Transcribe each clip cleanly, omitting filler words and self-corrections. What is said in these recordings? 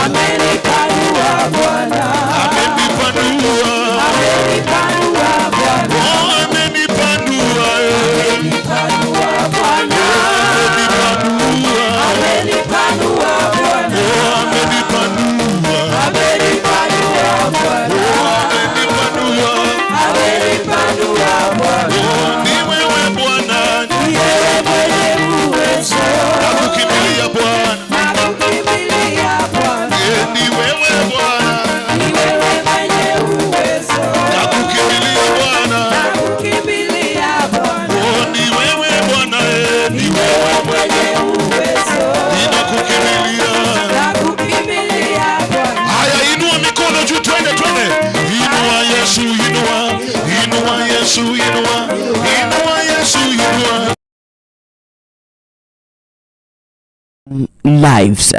Amenipanua Bwana. Amenipanua. Amenipanua Bwana. Oh, amenipanua, eh. Amenipanua Bwana. Amenipanua. Amenipanua Bwana. Oh, amenipanua. Amenipanua Bwana. Oh, amenipanua. Amenipanua Bwana. Oh, ni wewe Bwana. Yeye mwenye uwezo. Nakukimbilia Bwana. Nakukimbilia Bwana. Eh, ni wewe Bwana. Ni wewe mwenye uwezo. Nakukimbilia Bwana. Nakukimbilia Bwana. Oh, ni wewe Bwana, eh, ni Ni wewe mwenye uwezo. ninakukimbilia. Nakukimbilia Bwana. Haya, inua mikono juu, twende twende. Inua Yesu, inua, inua Yesu, inua, inua Yesu, inua. Lives.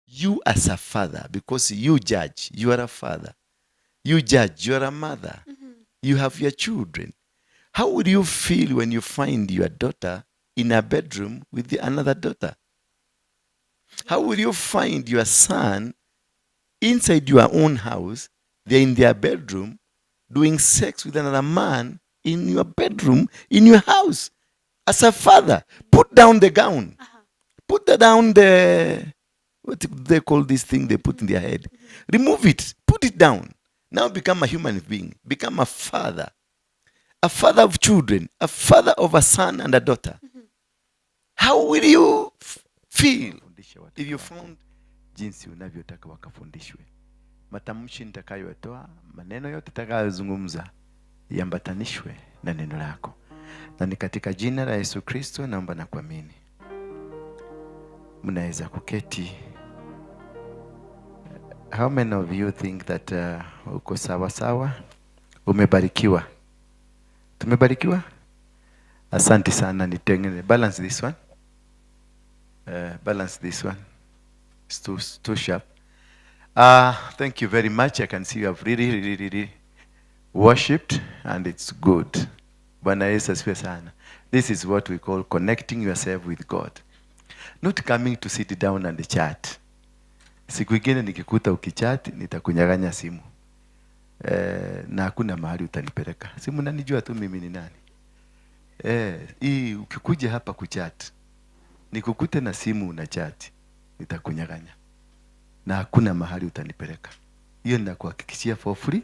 You as a father, because you judge, you are a father. You judge, you are a mother. You have your children. How would you feel when you find your daughter in a bedroom with another daughter? How will you find your son inside your own house? They're in their bedroom doing sex with another man in your bedroom, in your house. As a father, put down the gown. Put down the, what do they call this thing they put in their head? Remove it. Put it down. Now become a human being. Become a father. A father of children. A father of a son and a daughter. How will you feel if you found jinsi unavyotaka wakafundishwe. Matamshi nitakayotoa, maneno yote nitakayozungumza iambatanishwe na neno lako, na ni katika jina la Yesu Kristo naomba na kuamini. Mnaweza kuketi. How many of you think that uko sawa sawa? Umebarikiwa? Tumebarikiwa? Asante sana. Nitengene balance this one. Balance this one. It's too sharp. Thank you very much. I can see you have really, really, really worshipped, and it's good. Bwana Yesu asifiwe sana. This is what we call connecting yourself with God. Not coming to sit down and chat. Siku ingine nikikuta ukichat, nitakunyang'anya simu. Na hakuna mahali utanipeleka. Simu nanijua tu mimi ni nani. Hii ukikuja hapa kuchat, nikukute na simu una chat, nitakunyang'anya. Na hakuna mahali utanipeleka. Hiyo ninakuhakikishia for free.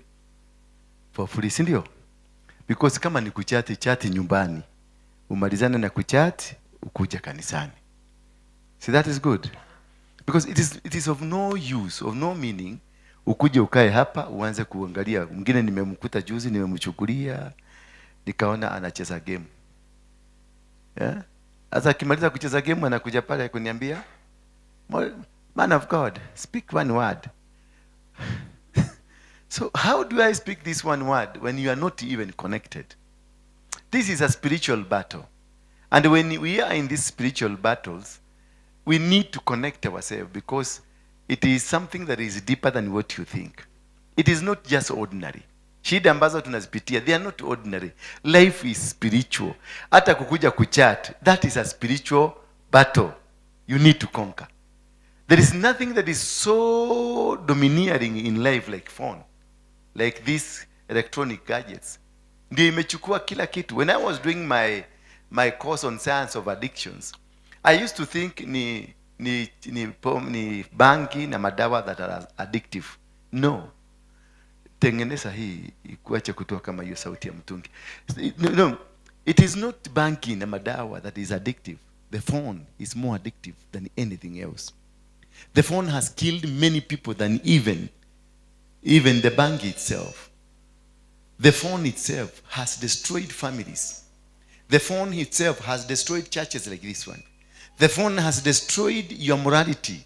For free, si ndio? Because kama ni kuchati, chati nyumbani. Umalizane na kuchati, ukuja kanisani. See, that is good. Because it is of no use, of no meaning, ukuje ukae hapa, uanze kuangalia. Mwingine nimemkuta juzi, nimemchukulia, nikaona anacheza game. Yeah? Sasa akimaliza kucheza game, anakuja pale kuniambia, Man of God, speak one word. So how do I speak this one word when you are not even connected? This is a spiritual battle. And when we are in these spiritual battles, We need to connect ourselves because it is something that is deeper than what you think. It is not just ordinary. Shida ambazo tunazipitia, they are not ordinary. Life is spiritual. Hata kukuja kuchat, that is a spiritual battle you need to conquer. There is nothing that is so domineering in life like phone, like these electronic gadgets. Ndio imechukua kila kitu. When I was doing my course on science of addictions, I used to think ni bangi na madawa that are addictive. No. Tengeneza hii ikuache kutoa kama hiyo sauti ya mtungi. No, no, it is not bangi na madawa that is addictive. The phone is more addictive than anything else. The phone has killed many people than even the bangi itself. The phone itself has destroyed families. The phone itself has destroyed churches like this one. The phone has destroyed your morality.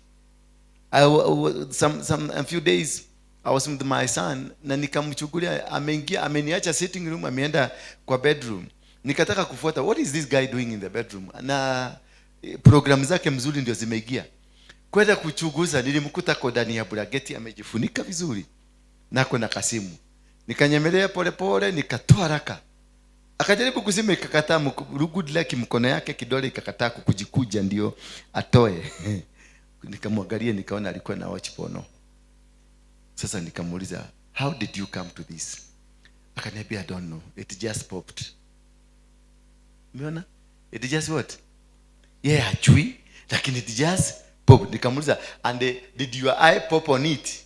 I, wa- some a few days I was with my son na nikamchukulia, ameingia, ameniacha sitting room, ameenda kwa bedroom. Nikataka kufuata, what is this guy doing in the bedroom? Na programu zake mzuri ndio zimeingia. Kwenda kuchunguza, nilimkuta ko ndani ya blanketi amejifunika vizuri nako na kasimu. Nikanyemelea polepole, nikatoa haraka. Akajaribu kuzima, ikakataa. Good luck, mkono yake kidole ikakataa kukujikuja ndio atoe. Nikamwangalia, nikaona alikuwa na watch porno. Sasa nikamuuliza, "How did you come to this?" Akaniambia, "I don't know, it just popped." Umeona? It just what? Yeah, hajui, lakini it just popped. Nikamuuliza, "And did your eye pop on it?"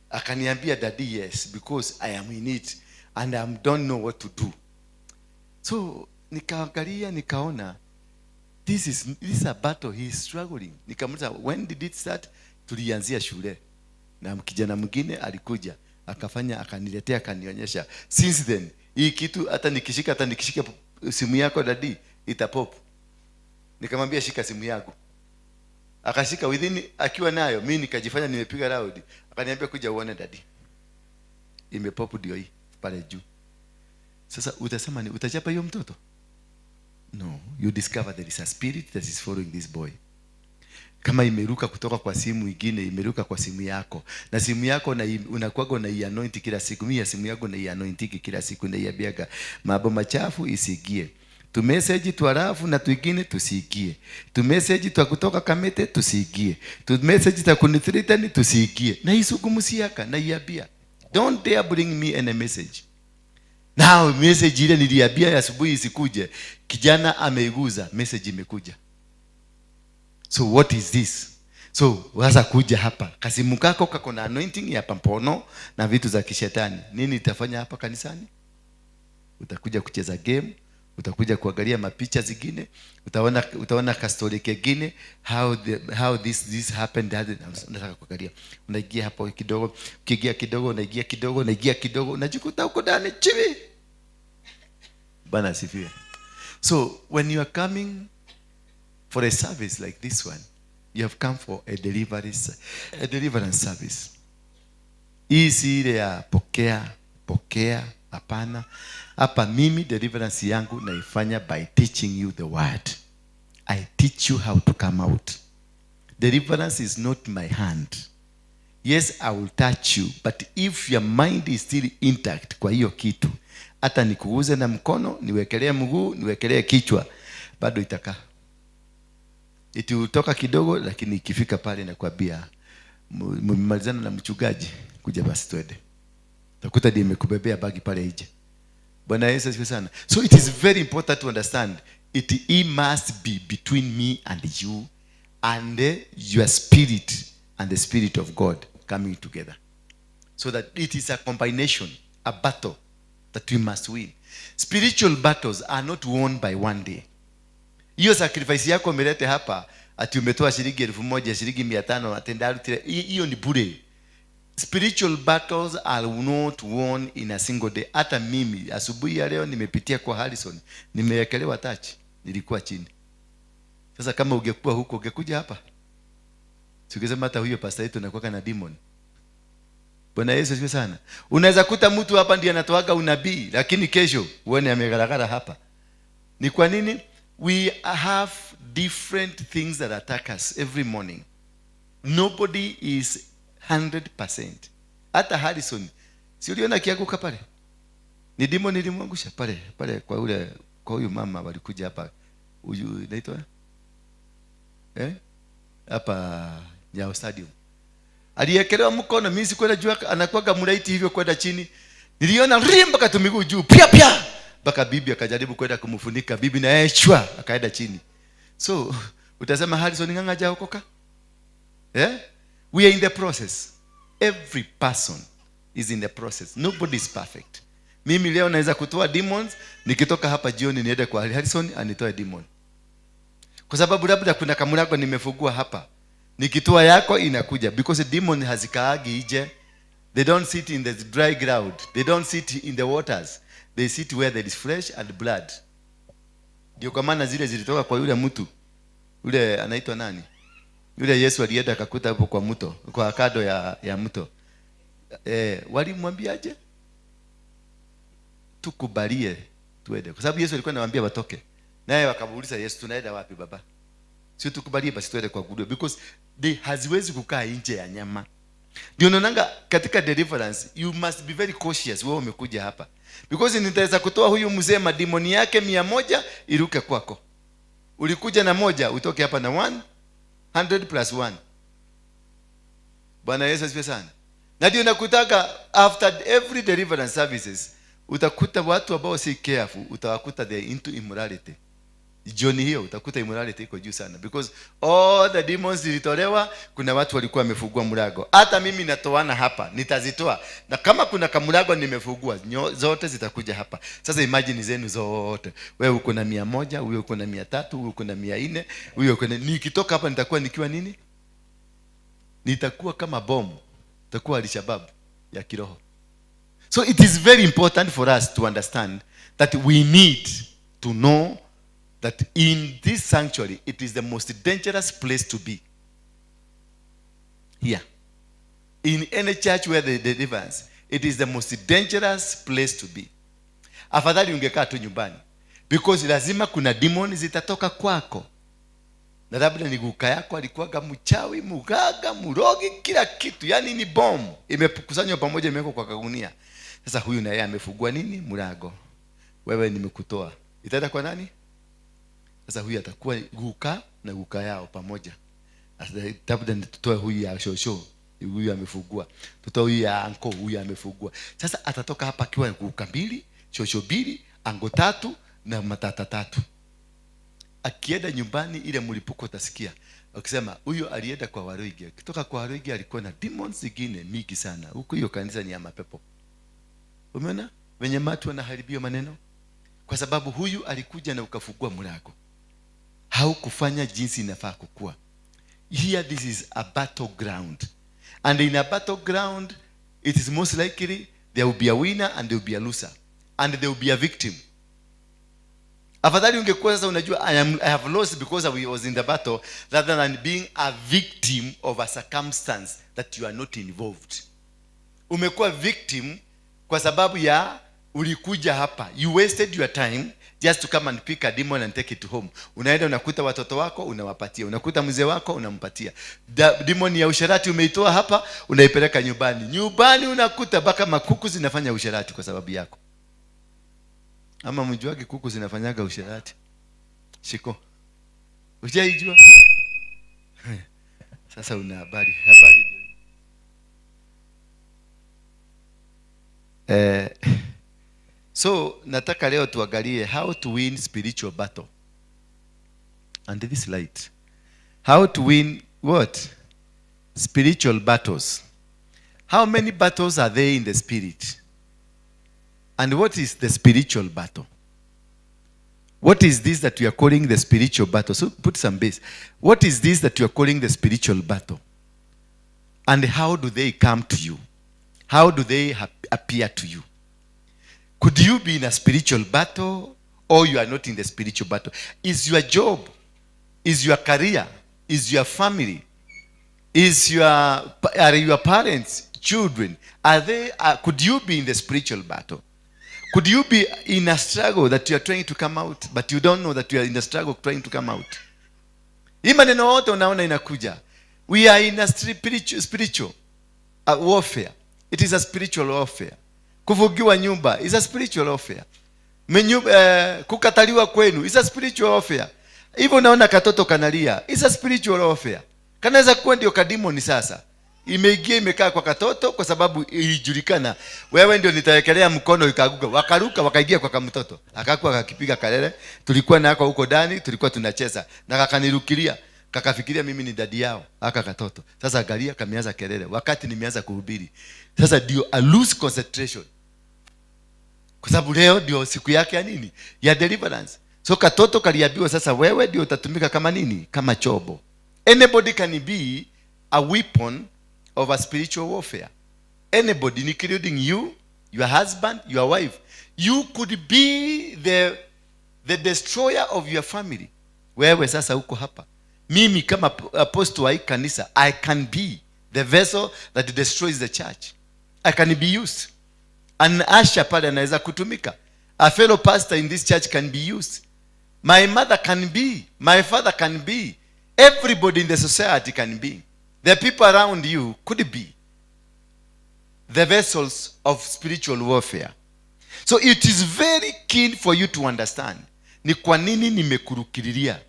Akaniambia, "Daddy, yes, because I am in it and I don't know what to do." So nikaangalia, nikaona this is a battle he is struggling. Nikamuuliza, "When did it start?" "Tulianzia shule na kijana mwingine alikuja akafanya, akaniletea, akanionyesha. Since then hii kitu hata nikishika simu yako, daddy, itapop." Nikamwambia, "Shika simu yako." Akashika. Within akiwa nayo, mi nikajifanya nimepiga loud. Akaniambia, "Kuja uone, daddy, imepop, ndio hii pale juu." Sasa utasema ni utachapa hiyo mtoto? No, you discover there is a spirit that is following this boy. Kama imeruka kutoka kwa simu ingine, imeruka kwa simu yako, na simu yako na unakuwaga unaianoint kila siku. Mimi ya simu yako naianointiki kila siku, naiambiaga mambo machafu isiingie, tumeseji twarafu na twingine tusiingie, tumeseji twa kutoka Kamete tusiingie, tumeseji twa kunithreaten tusiingie. Na isugumusiaka, naiambia, "Don't dare bring me any message." Now message ile niliambia ya asubuhi isikuje, kijana ameiguza, message imekuja. So what is this? So sasa kuja hapa, kasimu kako kako na anointing ya pampono na vitu za kishetani, nini itafanya hapa kanisani? Utakuja kucheza game, utakuja kuangalia mapicha zingine, utaona kastori kengine, how this happened. Unataka kuangalia, unaingia hapo kidogo, ukiingia kidogo, unaingia kidogo, unaingia kidogo, unajikuta huko ndani chini. Bwana asifiwe. So when you are coming for a service like this one, you have come for a deliverance service. Hii si ile ya pokea pokea, hapana. Hapa mimi deliverance yangu naifanya by teaching you the word. I teach you how to come out. Deliverance is not my hand. Yes, I will touch you, but if your mind is still intact kwa hiyo kitu, hata nikuuze na mkono, niwekelee mguu, niwekelee kichwa, bado itakaa. Itiutoka kidogo, lakini ikifika pale nakwambia, "Mmemalizana na mchungaji, kuja basi twende." Utakuta ndiye imekubebea bagi pale nje. Bwana Yesu asifiwe sana. So it is very important to understand it must be between me and you and your spirit and the spirit of God coming together, so that it is a combination, a battle that we must win. Spiritual battles are not won by one day. Hiyo sacrifice yako umelete hapa ati umetoa shilingi 1000, shilingi 500, ati ndarutire, hiyo ni bure. Spiritual battles are not won in a single day. Hata mimi asubuhi ya leo nimepitia kwa Harrison, nimewekelewa touch, nilikuwa chini. Sasa kama ungekuwa huko, ungekuja hapa? Sikisema hata huyo pastor yetu anakuwa na demon. Bwana Yesu asifiwe sana. Unaweza kuta mtu hapa ndiye anatoaga unabii, lakini kesho uone amegaragara hapa. Ni kwa nini? We have different things that attack us every morning. Nobody is 100%. Hata Harrison, si uliona akianguka pale? Ni demon ilimwangusha pale pale kwa ule, kwa huyu mama walikuja hapa. Huyu inaitwa eh? Hapa Nyayo Stadium. Aliekelewa mkono, mimi sikuwa najua anakuwaga mlaiti hivyo kwenda chini. Niliona rim mpaka tumiguu juu, pia pia. Mpaka bibi akajaribu kwenda kumfunika, bibi na yeye shwa akaenda chini. So utasema Harrison Ng'ang'a hajaokoka? Eh? We are in the process. Every person is in the process. Nobody is perfect. Mimi leo naweza kutoa demons, nikitoka hapa jioni niende kwa Harrison anitoe demon. Kwa sababu labda kuna kamlango nimefungua hapa. Nikitoa yako inakuja, because demon hazikaagi nje. They don't sit in the dry ground. They don't sit in the waters. They sit where there is flesh and blood. Ndio kwa maana zile zilitoka kwa yule mtu. Yule anaitwa nani? Yule Yesu alienda akakuta hapo kwa mto, kwa kado ya mto. Walimwambiaje? Tukubalie tuende. Kwa sababu Yesu alikuwa anawaambia watoke. Naye wakamuuliza Yesu, tunaenda wapi baba? Sio tukubalie basi tuende kwa nguruwe, because they haziwezi kukaa nje ya nyama. Ndio naonanga katika deliverance you must be very cautious wewe umekuja hapa. Because nitaweza kutoa huyu mzee madimoni yake 100 iruke kwako. Ulikuja na moja, utoke hapa na 100 plus 1. Bwana Yesu asifiwe sana. Na ndio nakutaka after every deliverance services utakuta watu ambao si careful, utawakuta they are into immorality. Jioni hiyo utakuta immorality iko juu sana, because all the demons zilitolewa. Kuna watu walikuwa wamefungua mlango. Hata mimi natoana hapa, nitazitoa. Na kama kuna kamlango nimefungua, zote zitakuja hapa. Sasa imagine zenu zote. Wewe uko na 100, huyo uko na 300, huyo uko na 400, huyo uko na, nikitoka hapa nitakuwa nikiwa nini? Nitakuwa kama bomu. Nitakuwa Al-Shabaab ya kiroho. So it is very important for us to understand that we need to know that in this sanctuary, it is the most dangerous place to be. Here. In any church where they deliverance, it is the most dangerous place to be. Afadhali ungekaa tu nyumbani. Because lazima kuna demon zitatoka kwako. Na labda ni guka yako alikuwaga mchawi, mugaga, murogi, kila kitu. Yaani ni bomb. Imekusanywa pamoja, imewekwa kwa kagunia. Sasa huyu na yeye amefungua nini? Mlango. Wewe nimekutoa. Itaenda kwa nani? Sasa huyu atakuwa guka na guka yao pamoja. Sasa labda tutoe huyu ya shosho, huyu amefungua. Tutoe huyu ya anko, huyu amefungua. Sasa atatoka hapa akiwa guka 2, shosho 2, ango 3 na matata 3. Akienda nyumbani ile mlipuko utasikia wakisema huyu alienda kwa Waruigi. Akitoka kwa Waruigi alikuwa na demons zingine mingi sana. Huko hiyo kanisa ni ya mapepo. Umeona wenye watu wanaharibia maneno? Kwa sababu huyu alikuja na ukafungua mlango. Haukufanya jinsi inafaa kukua. Here this is a battleground. And in a battleground it is most likely there will be a winner and there will be a loser. And there will be a victim. Afadhali ungekuwa sasa unajua I have lost because I was in the battle, rather than being a victim of a circumstance that you are not involved. Umekuwa victim kwa sababu ya ulikuja hapa. You wasted your time just to come and pick a demon and take it home. Unaenda unakuta watoto wako unawapatia, unakuta mzee wako unampatia. Demon ya usherati umeitoa hapa unaipeleka nyumbani. Nyumbani unakuta mpaka makuku zinafanya usherati kwa sababu yako. Ama mjuage kuku zinafanyaga usherati? Shiko. Ushaijua? Sasa una habari, habari ndio. So nataka leo tuangalie how to win spiritual battle. And this light. How to win what? Spiritual battles. How many battles are there in the spirit? And what is the spiritual battle? What is this that we are calling the spiritual battle? So put some base. What is this that you are calling the spiritual battle? And how do they come to you? How do they appear to you? Could you be in a spiritual battle or you are not in the spiritual battle? Is your job, is your career, is your family, are your parents, children, could you be in the spiritual battle? Could you be in a struggle that you are trying to come out, but you don't know that you are in a struggle trying to come out? Hii maneno yote unaona inakuja. We are in a spiritual warfare. It is a spiritual warfare. Kufungiwa nyumba is a spiritual warfare. Kukataliwa kwenu is a spiritual warfare. Hivyo unaona katoto kanalia is a spiritual warfare. Kanaweza kuwa ndio kademon sasa. Imeingia, imekaa kwa katoto kwa sababu ilijulikana wewe ndio nitawekelea mkono, ikaanguka, wakaruka, wakaingia kwa kamtoto, akakuwa kakipiga kelele. Tulikuwa nako huko ndani, tulikuwa tunacheza na kakanirukilia, kakafikiria mimi ni daddy yao aka katoto. Sasa angalia, kameanza kelele wakati nimeanza kuhubiri. Sasa ndio a lose concentration, kwa sababu leo ndio siku yake ya nini? Ya deliverance. So katoto kaliambiwa, sasa wewe ndio utatumika kama nini? Kama chombo. Anybody can be a weapon of a spiritual warfare. Anybody, including you, your husband, your wife. You could be the destroyer of your family. Wewe sasa uko hapa, mimi kama apostle wa hii kanisa, I can be the vessel that destroys the church. I can be used. An usher pale anaweza kutumika. A fellow pastor in this church can be used. My mother can be, my father can be, everybody in the society can be. The people around you could be the vessels of spiritual warfare. So it is very keen for you to understand ni kwa nini nimekurukilia,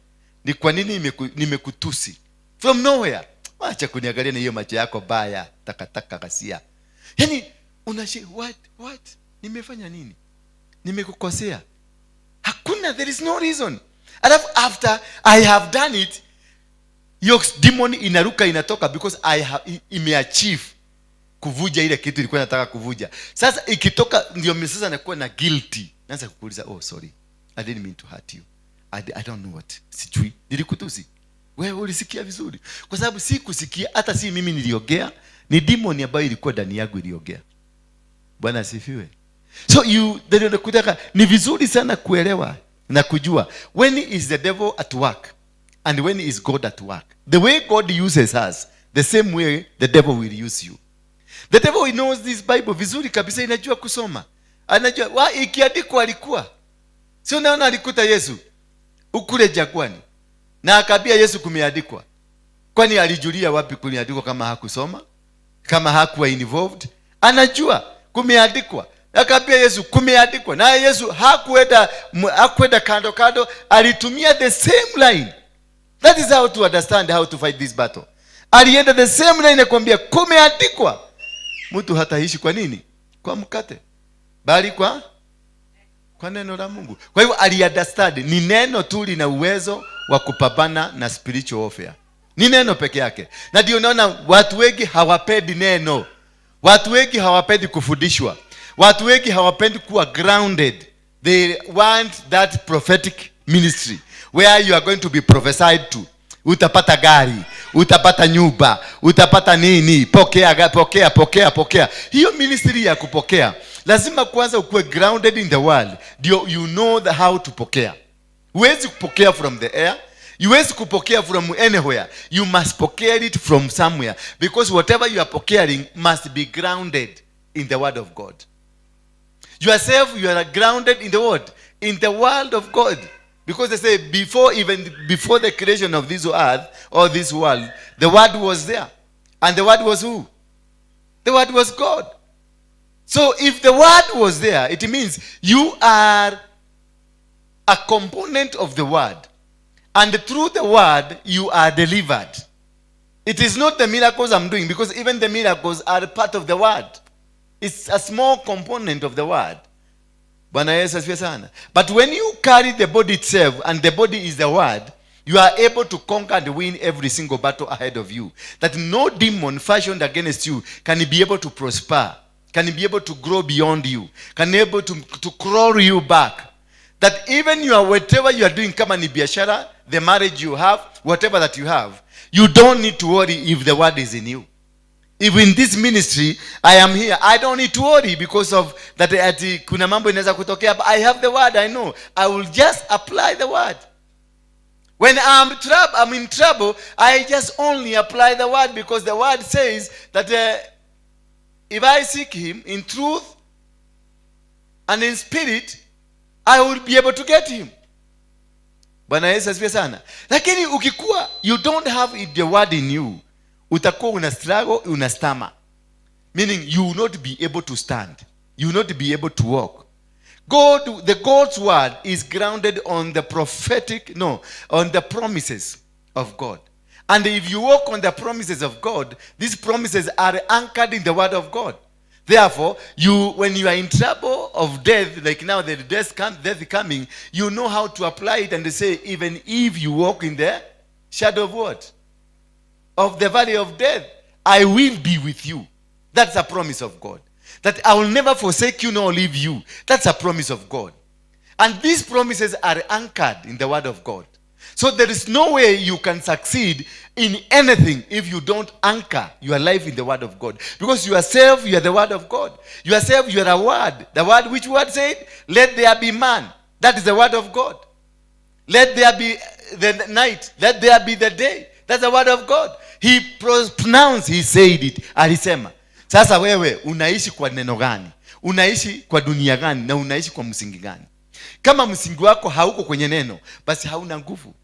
ni kwa nini nimekutusi from nowhere. Wacha kuniangalia na hiyo macho yako baya, takataka, ghasia. Yani unashi what nimefanya nini? Nimekukosea? Hakuna, there is no reason. Alafu after I have done it, hiyo demon inaruka, inatoka, because imeachieve kuvuja ile kitu ilikuwa inataka kuvuja. Sasa ikitoka, ndio mimi sasa nakuwa na guilty, naanza kukuuliza, "Oh, sorry, I didn't mean to hurt you. I don't know what, sijui nilikutusi. Wewe ulisikia vizuri?" Kwa sababu si kusikia, hata si mimi niliongea, ni demon ambayo ilikuwa ndani yangu iliongea. Bwana asifiwe. So you ndio kutaka, ni vizuri sana kuelewa na kujua when is the devil at work and when is God at work. The way God uses us, the same way the devil will use you. The devil knows this Bible vizuri kabisa, inajua kusoma, anajua wa ikiandikwa alikuwa. Si unaona alikuta Yesu ukule jangwani na akaambia Yesu, "Kumeandikwa"? Kwani alijulia wapi kuliandikwa kama hakusoma, kama hakuwa involved? Anajua kumeandikwa. Akaambia Yesu, "Kumeandikwa." Naye Yesu hakuenda kando kando, alitumia the same line. That is how to understand how to fight this battle. Alienda the same line, akwambia, "Kumeandikwa, mtu hataishi kwa nini? Kwa mkate, bali kwa neno la Mungu." Kwa hivyo aliunderstand ni neno tu lina uwezo wa kupambana na spiritual warfare, ni neno peke yake. Na ndio unaona watu wengi hawapendi neno, watu wengi hawapendi kufundishwa, watu wengi hawapendi kuwa grounded. They want that prophetic ministry where you are going to be prophesied to: utapata gari, utapata nyumba, utapata nini, pokea, pokea, pokea, pokea. Hiyo ministry ya kupokea, lazima kwanza ukuwe grounded in the world ndio you know how to pokea. Huwezi kupokea from the air, huwezi kupokea from anywhere. You must pokea it from somewhere, because whatever you are pokearing must be grounded in the word of God. Yourself, you are grounded in the word, in the world of God, because they say before, even before the creation of this earth or this world, the Word was there, and the Word was who? The Word was God. So if the Word was there, it means you are a component of the Word, and through the Word you are delivered. It is not the miracles I'm doing, because even the miracles are part of the Word. It's a small component of the Word. Bwana Yesu asifiwe sana. But when you carry the body itself, and the body is the Word, you are able to conquer and win every single battle ahead of you, that no demon fashioned against you can be able to prosper, can be able to grow beyond you, can be able to crawl you back, that even you are, whatever you are doing, kama ni biashara, the marriage you have, whatever that you have, you don't need to worry if the Word is in you. If in this ministry I am here, I don't need to worry because of that, ati kuna mambo inaweza kutokea, but I have the Word. I know I will just apply the Word. When I'm in trouble, I just only apply the Word, because the Word says that if I seek Him in truth And in spirit, I will be able to get him. Bwana Yesu asifiwe sana. Lakini ukikuwa you don't have the word in you, utakuwa una struggle, una stammer. Meaning you will not be able to stand. You will not be able to walk. God, the God's word is grounded on the prophetic, no, on the promises of God. And if you walk on the promises of God, these promises are anchored in the word of God. Therefore, you when you are in trouble of death, like now the death coming, you know how to apply it and they say, even if you walk in the shadow of what? Of the valley of death, I will be with you. That's a promise of God. That I will never forsake you nor leave you. That's a promise of God. And these promises are anchored in the word of God. So there is no way you can succeed in anything if you don't anchor your life in the word of God. Because yourself, you are the word of God. Yourself, you are a word. The word, which word said? Let there be man. That is the word of God. Let there be the night. Let there be the day. That's the word of God. He pronounced, he said it. Alisema. Sasa wewe unaishi kwa neno gani? Unaishi kwa dunia gani? Na unaishi kwa msingi gani? Kama msingi wako hauko kwenye neno, basi hauna nguvu.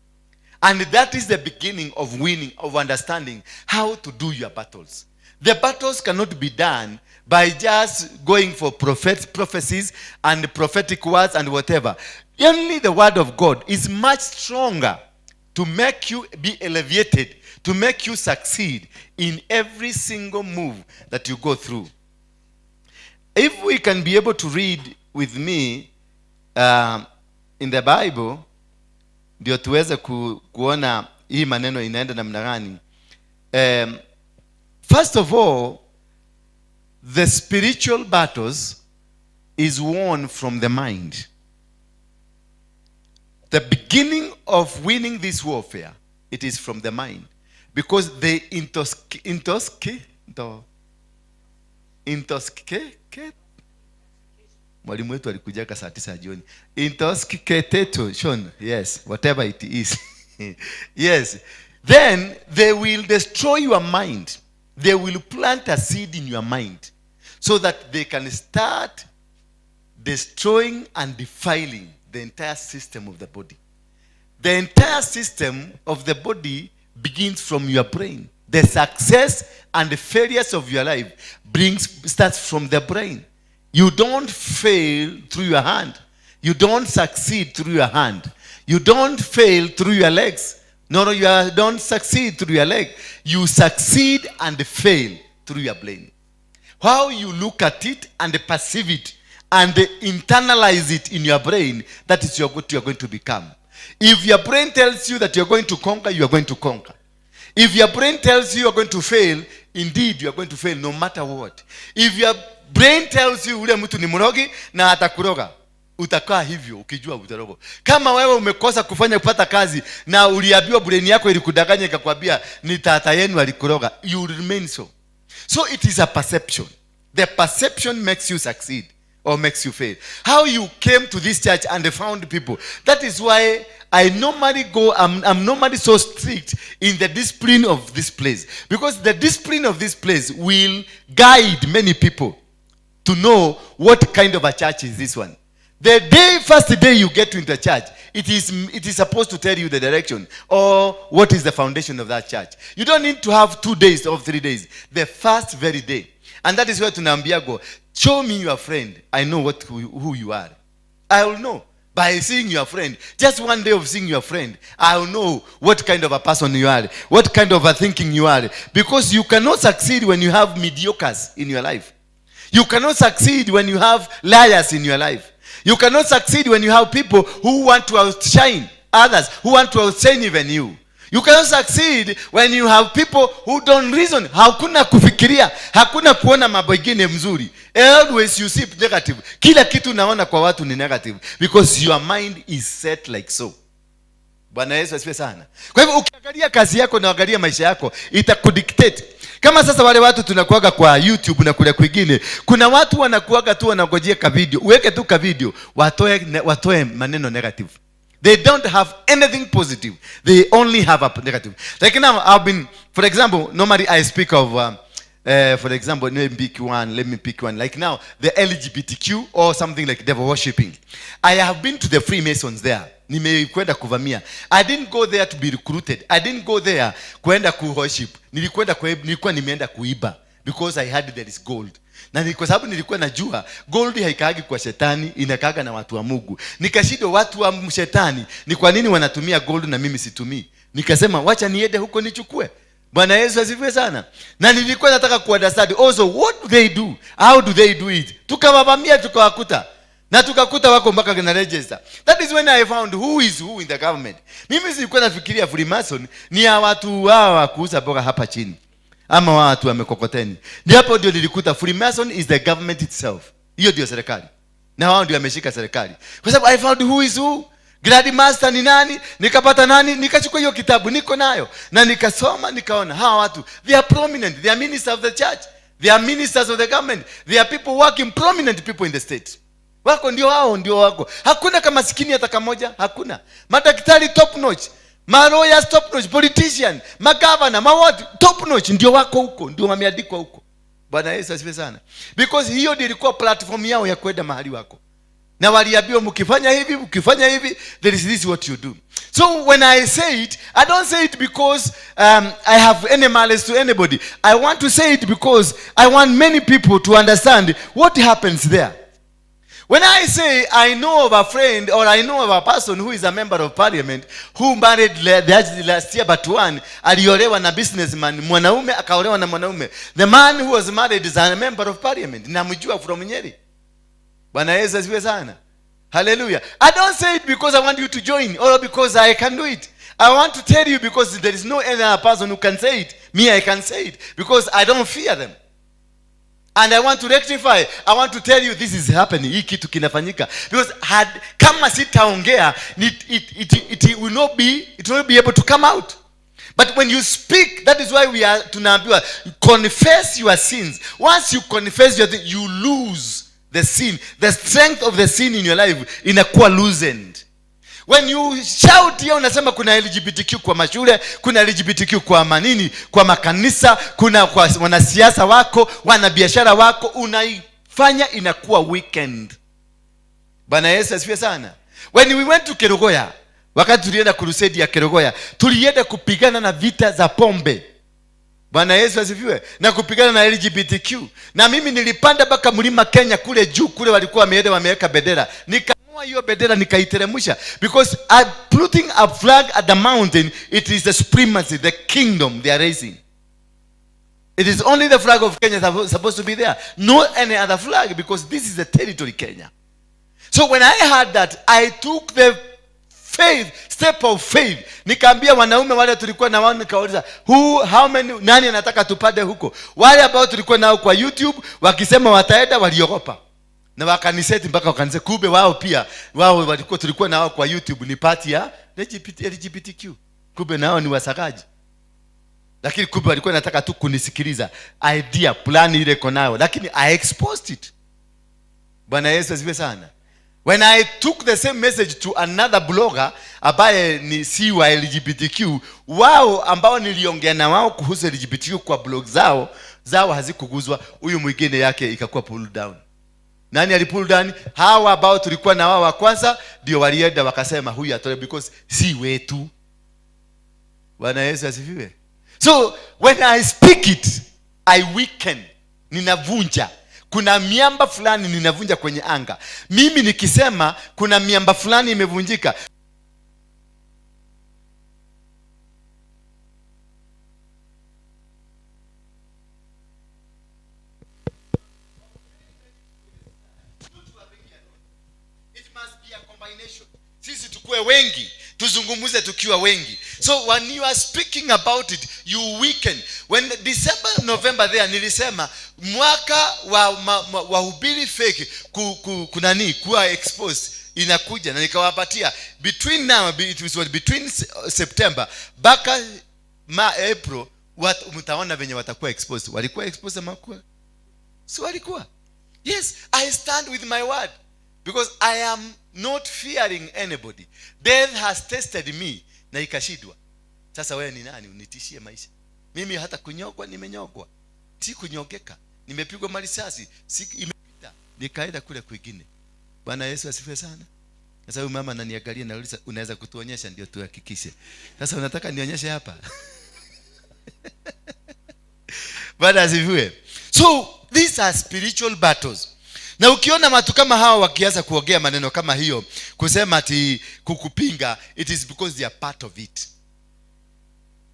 And that is the beginning of winning, of understanding how to do your battles. The battles cannot be done by just going for prophecies and prophetic words and whatever. Only the word of God is much stronger to make you be elevated, to make you succeed in every single move that you go through. If we can be able to read with me in the Bible, ndio tuweze kuona hii maneno inaenda namna gani. First of all, the spiritual battles is won from the mind. The beginning of winning this warfare, it is from the mind. Because they intoxic, mwalimu wetu alikujaka saa 9 jioni. Intoxication, yes, whatever it is. Yes. Then they will destroy your mind. They will plant a seed in your mind so that they can start destroying and defiling the entire system of the body. The entire system of the body begins from your brain. The success and the failures of your life starts from the brain. You don't fail through your hand. You don't succeed through your hand. You don't fail through your legs. No, you don't succeed through your leg. You succeed and fail through your brain. How you look at it and perceive it and internalize it in your brain, that is what you are going to become. If your brain tells you that you are going to conquer, you are going to conquer. If your brain tells you you are going to fail, indeed you are going to fail no matter what. If your brain tells you ule mtu ni mrogi na atakuroga, utakaa hivyo ukijua utarogwa. Kama wewe umekosa kufanya kupata kazi na uliambiwa brain yako ilikudanganya ikakwambia ni tata yenu alikuroga, you will remain so. So it is a perception. The perception makes you succeed or makes you fail. How you came to this church and found people. That is why I normally go, I'm normally so strict in the discipline of this place. Because the discipline of this place will guide many people to know what kind of a church is this one. The first day you get into the church, it is supposed to tell you the direction or what is the foundation of that church. You don't need to have 2 days or 3 days. The first very day. And that is where tunaambiago, show me your friend. I know who you are. I will know by seeing your friend. Just one day of seeing your friend, I will know what kind of a person you are, what kind of a thinking you are. Because you cannot succeed when you have mediocres in your life. You cannot succeed when you have liars in your life. You cannot succeed when you have people who want to outshine others, who want to outshine even you. You cannot succeed when you have people who don't reason. Hakuna kufikiria, hakuna kuona mambo ingine mzuri. Always you see negative. Kila kitu unaona kwa watu ni negative because your mind is set like so. Bwana Yesu asifiwe sana. Kwa hivyo ukiangalia kazi yako na uangalia maisha yako, itakudictate. Kama sasa wale watu tunakuaga kwa YouTube na kule kwingine, kuna watu wanakuaga tu wanangojea ka video, uweke tu ka video, watoe maneno negative. They don't have anything positive. They only have a negative. Like now, I've been, for example, normally I speak of For example, let me pick one. Let me pick one. Like now, the LGBTQ or something like devil worshipping. I have been to the Freemasons there. Nimekwenda kuvamia. I didn't go there to be recruited. I didn't go there kwenda ku worship. Nilikwenda nilikuwa nimeenda kuiba because I heard there is gold. Na ni kwa sababu nilikuwa najua gold haikaagi kwa shetani, inakaaga na watu wa Mungu. Nikashindwa, watu wa shetani ni kwa nini wanatumia gold na mimi situmii? Nikasema wacha niende huko nichukue. Bwana Yesu asifiwe sana. Na nilikuwa nataka kuunderstand also what do they do, how do they do it. Tukawavamia, tukawakuta, na tukakuta wako mpaka na register. That is when I found who is who in the government. Mimi sikuwa nafikiria Freemason ni ya watu hawa wa kuuza mboga hapa chini ama watu wa mikokoteni. Ni hapo ndio nilikuta Freemason is the government itself. Hiyo ndio serikali, na wao ndio wameshika serikali, kwa sababu I found who is who. Grand Master ni nani, nikapata nani, nikachukua hiyo kitabu, niko nayo, na nikasoma, nikaona hawa watu, they are prominent, they are ministers of the church, they are ministers of the government, they are people working, prominent people in the state. Wako ndio hao, ndio wako. Hakuna kama maskini hata kamoja, hakuna. Madaktari top notch, ma lawyers top notch, politician, magavana, ma top notch ndio wako huko, ndio wameandikwa huko. Bwana Yesu asifiwe sana. Because hiyo ndio ilikuwa platform yao ya kwenda mahali wako. Na waliambiwa mkifanya hivi, mkifanya hivi, there is this what you do. So when I say it, I don't say it because I have any malice to anybody. I want to say it because I want many people to understand what happens there. When I say I know of a friend or I know of a person who is a member of parliament who married last year but one, aliolewa na businessman, mwanaume akaolewa na mwanaume. The man who was married is a member of parliament. Namjua from Nyeri. Bwana Yesu asifiwe sana. Hallelujah. I don't say it because I want you to join or because I can do it. I want to tell you because there is no any other person who can say it. Me, I can say it because I don't fear them. And I want to rectify. I want to tell you this is happening. Hii kitu kinafanyika. Because had kama sitaongea, it will not be, it will not be able to come out. But when you speak, that is why we are tunaambiwa confess your sins. Once you confess your sin, you lose the sin. The strength of the sin in your life inakuwa loosened. When you shout here, unasema kuna LGBTQ kwa mashule, kuna LGBTQ kwa manini, kwa makanisa, kuna kwa wanasiasa wako, wanabiashara wako, unaifanya inakuwa weakened. Bwana Yesu asifiwe sana. When we went to Kerugoya, wakati tulienda crusade ya Kerugoya, tulienda kupigana na vita za pombe. Bwana Yesu asifiwe. Na kupigana na LGBTQ. Na mimi nilipanda mpaka mlima Kenya kule juu, kule walikuwa wameenda wameweka bendera. Nikaamua hiyo bendera nikaiteremsha, because I putting a flag at the mountain, it is the supremacy, the kingdom they are raising. It is only the flag of Kenya that's supposed to be there, not any other flag, because this is the territory Kenya. So when I heard that, I took the faith, step of faith. Nikaambia wanaume wale tulikuwa na wao, nikauliza, who, how many, nani anataka tupande huko? Wale ambao tulikuwa nao kwa YouTube wakisema wataenda, waliogopa. Na wakaniseti mpaka wakaniseti, kumbe wao pia, wao walikuwa tulikuwa nao kwa YouTube ni party ya LGBTQ. Kumbe nao ni wasakaji. Lakini kumbe walikuwa wanataka tu kunisikiliza idea plan ile iko nayo, lakini I exposed it. Bwana Yesu asifiwe sana. When I took the same message to another blogger ambaye ni si wa LGBTQ, wao ambao niliongea na wao kuhusu LGBTQ kwa blog zao hazikuguzwa, huyu mwingine yake ikakuwa pull down. Nani alipull down? Hawa ambao tulikuwa na wao wa kwanza ndio walienda wakasema huyu atoe because si wetu. Bwana Yesu asifiwe. So when I speak it, I weaken. Ninavunja. Kuna miamba fulani ninavunja kwenye anga. Mimi nikisema kuna miamba fulani imevunjika. It must be a combination. Sisi tukue wengi, tuzungumuze tukiwa wengi. So when you are speaking about it, you weaken. When December, November there, nilisema mwaka wa wahubiri fake kunani kuwa exposed inakuja, na nikawapatia between now, it was between September mpaka ma April, mtaona venye watakuwa exposed. Walikuwa exposed ama kuwa? So walikuwa. Yes, I stand with my word because I am not fearing anybody. Death has tested me na ikashindwa. Sasa wewe ni nani unitishie maisha? Mimi hata kunyokwa nimenyokwa. Si kunyongeka, nimepigwa marisasi, si imepita, nikaenda kule kwingine. Bwana Yesu asifiwe sana. Sasa huyu mama ananiangalia, nauliza, unaweza kutuonyesha ndio tuhakikishe? Sasa unataka nionyeshe hapa? Bwana asifiwe. So these are spiritual battles. Na ukiona watu kama hawa wakianza kuongea maneno kama hiyo, kusema ati kukupinga, it is because they are part of it.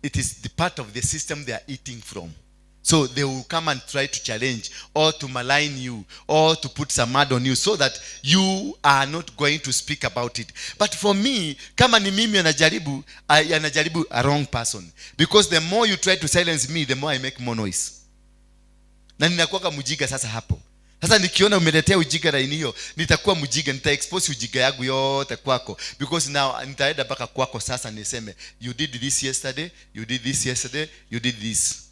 It is the part of the system they are eating from. So they will come and try to challenge or to malign you or to put some mud on you so that you are not going to speak about it. But for me, kama ni mimi anajaribu, anajaribu a wrong person. Because the more you try to silence me, the more I make more noise. Na ninakuwa mjinga sasa hapo. Sasa nikiona umeletea ujinga laini hiyo, nitakuwa mjinga, nita expose ujinga yangu yote kwako. Because now nitaenda mpaka kwako sasa niseme, you did this yesterday, you did this yesterday, you did this.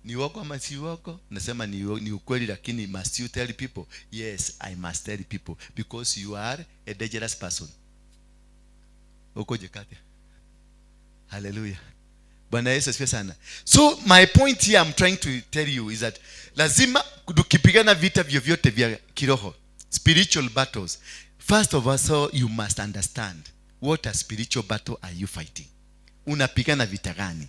Ni uongo ama si uongo? Nasema ni ukweli, lakini must you tell people? Yes, I must tell people because you are a dangerous person. Uko jekate. Hallelujah. Bwana Yesu asifiwe sana. So my point here I'm trying to tell you is that lazima tukipigana vita vyovyote vya kiroho, spiritual battles, first of all, so you must understand what a spiritual battle are you fighting. Unapigana vita gani?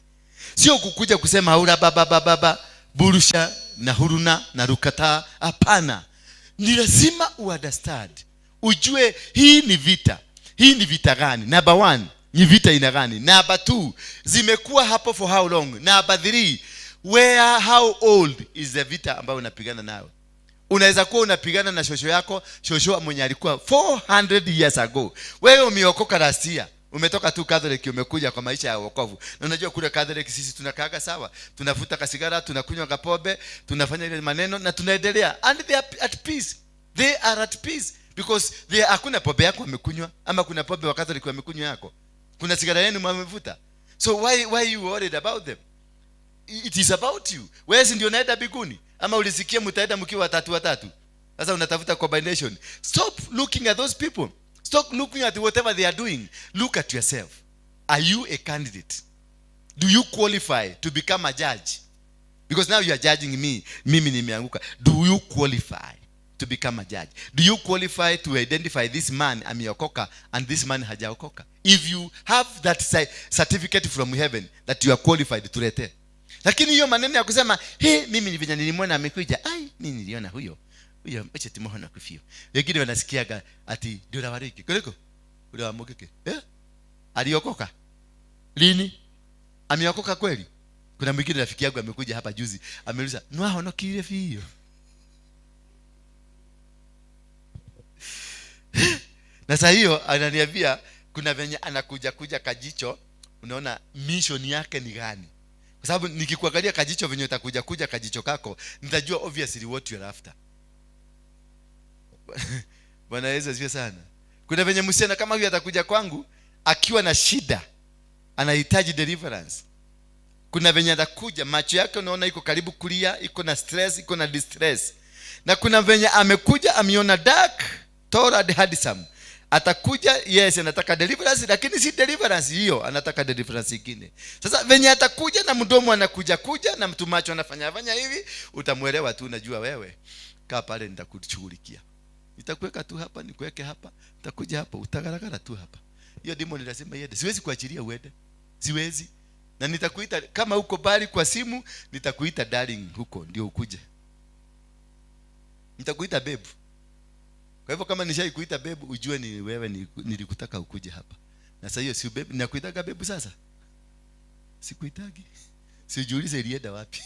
Sio kukuja kusema haura baba baba baba burusha na huruna na rukata. Hapana, ni lazima uunderstand, ujue hii ni vita. Hii ni vita gani? Number 1, ni vita ina gani? Number 2, zimekuwa hapo for how long? Number 3, where, how old is the vita ambayo unapigana nayo? Unaweza kuwa unapigana na shosho yako, shosho mwenye alikuwa 400 years ago. Wewe umeokoka last year. Umetoka tu Catholic, umekuja kwa maisha ya wokovu. Na unajua kule Catholic sisi tunakaaga sawa. Tunavuta kasigara, tunakunywa kapobe, tunafanya ile maneno na tunaendelea. And they are at peace. They are at peace because they hakuna pombe yako wamekunywa, ama kuna pombe wa Catholic wamekunywa yako. Kuna sigara yenu mmevuta. So why you worried about them? It is about you. Wewe si ndio unaenda mbinguni? Ama ulisikia mtaenda mkiwa watatu watatu? Sasa unatafuta combination. Stop looking at those people. Stop looking at whatever they are doing. Look at yourself. Are you a candidate? Do you qualify to become a judge? Because now you are judging me. Mimi nimeanguka. Do you qualify to become a judge? Do you qualify to identify this man ameokoka and this man hajaokoka? If you have that certificate from heaven that you are qualified, tulete. Lakini hiyo maneno ya kusema, hey, mimi ni vile nilimwona amekuja, ai, mimi niliona huyo. Huyo acha tumuone kufio. Wengine wanasikiaga ati ndio wariki. Kuliko ule wa mukeke. Aliokoka? Lini? Ameokoka kweli? Kuna mwingine rafiki yangu amekuja hapa juzi, ameuliza, "Nwahonokire fiyo?" Na saa hiyo ananiambia kuna venye anakuja kuja kajicho, unaona mission yake ni gani? Kwa sababu nikikuangalia kajicho venye utakuja kuja kajicho kako, nitajua obviously what you are after. Bwana Yesu asifiwe sana. Kuna venye msichana kama huyu atakuja kwangu akiwa na shida, anahitaji deliverance. Kuna venye atakuja macho yake unaona iko karibu kulia, iko na stress, iko na distress. Na kuna venye amekuja ameona dark, tall and handsome. Atakuja, yes, anataka deliverance, lakini si deliverance hiyo, anataka deliverance nyingine. Sasa venye atakuja na mdomo anakuja kuja na mtu macho anafanya fanya hivi, utamuelewa tu, unajua wewe. Kaa pale nitakushughulikia. Nitakuweka tu hapa, nikuweke hapa, nitakuja hapa, utagaragara tu hapa. Hiyo demon lazima iende. Siwezi kuachilia uende. Siwezi. Na nitakuita kama uko bali kwa simu, nitakuita darling huko ndio ukuje. Nitakuita babe. Kwa hivyo kama nishaikuita babe, ujue ni wewe nilikutaka ukuje hapa. Na sasa hiyo si babe, ninakuitaga babe sasa? Sikuitagi. Sijiulize ilienda wapi.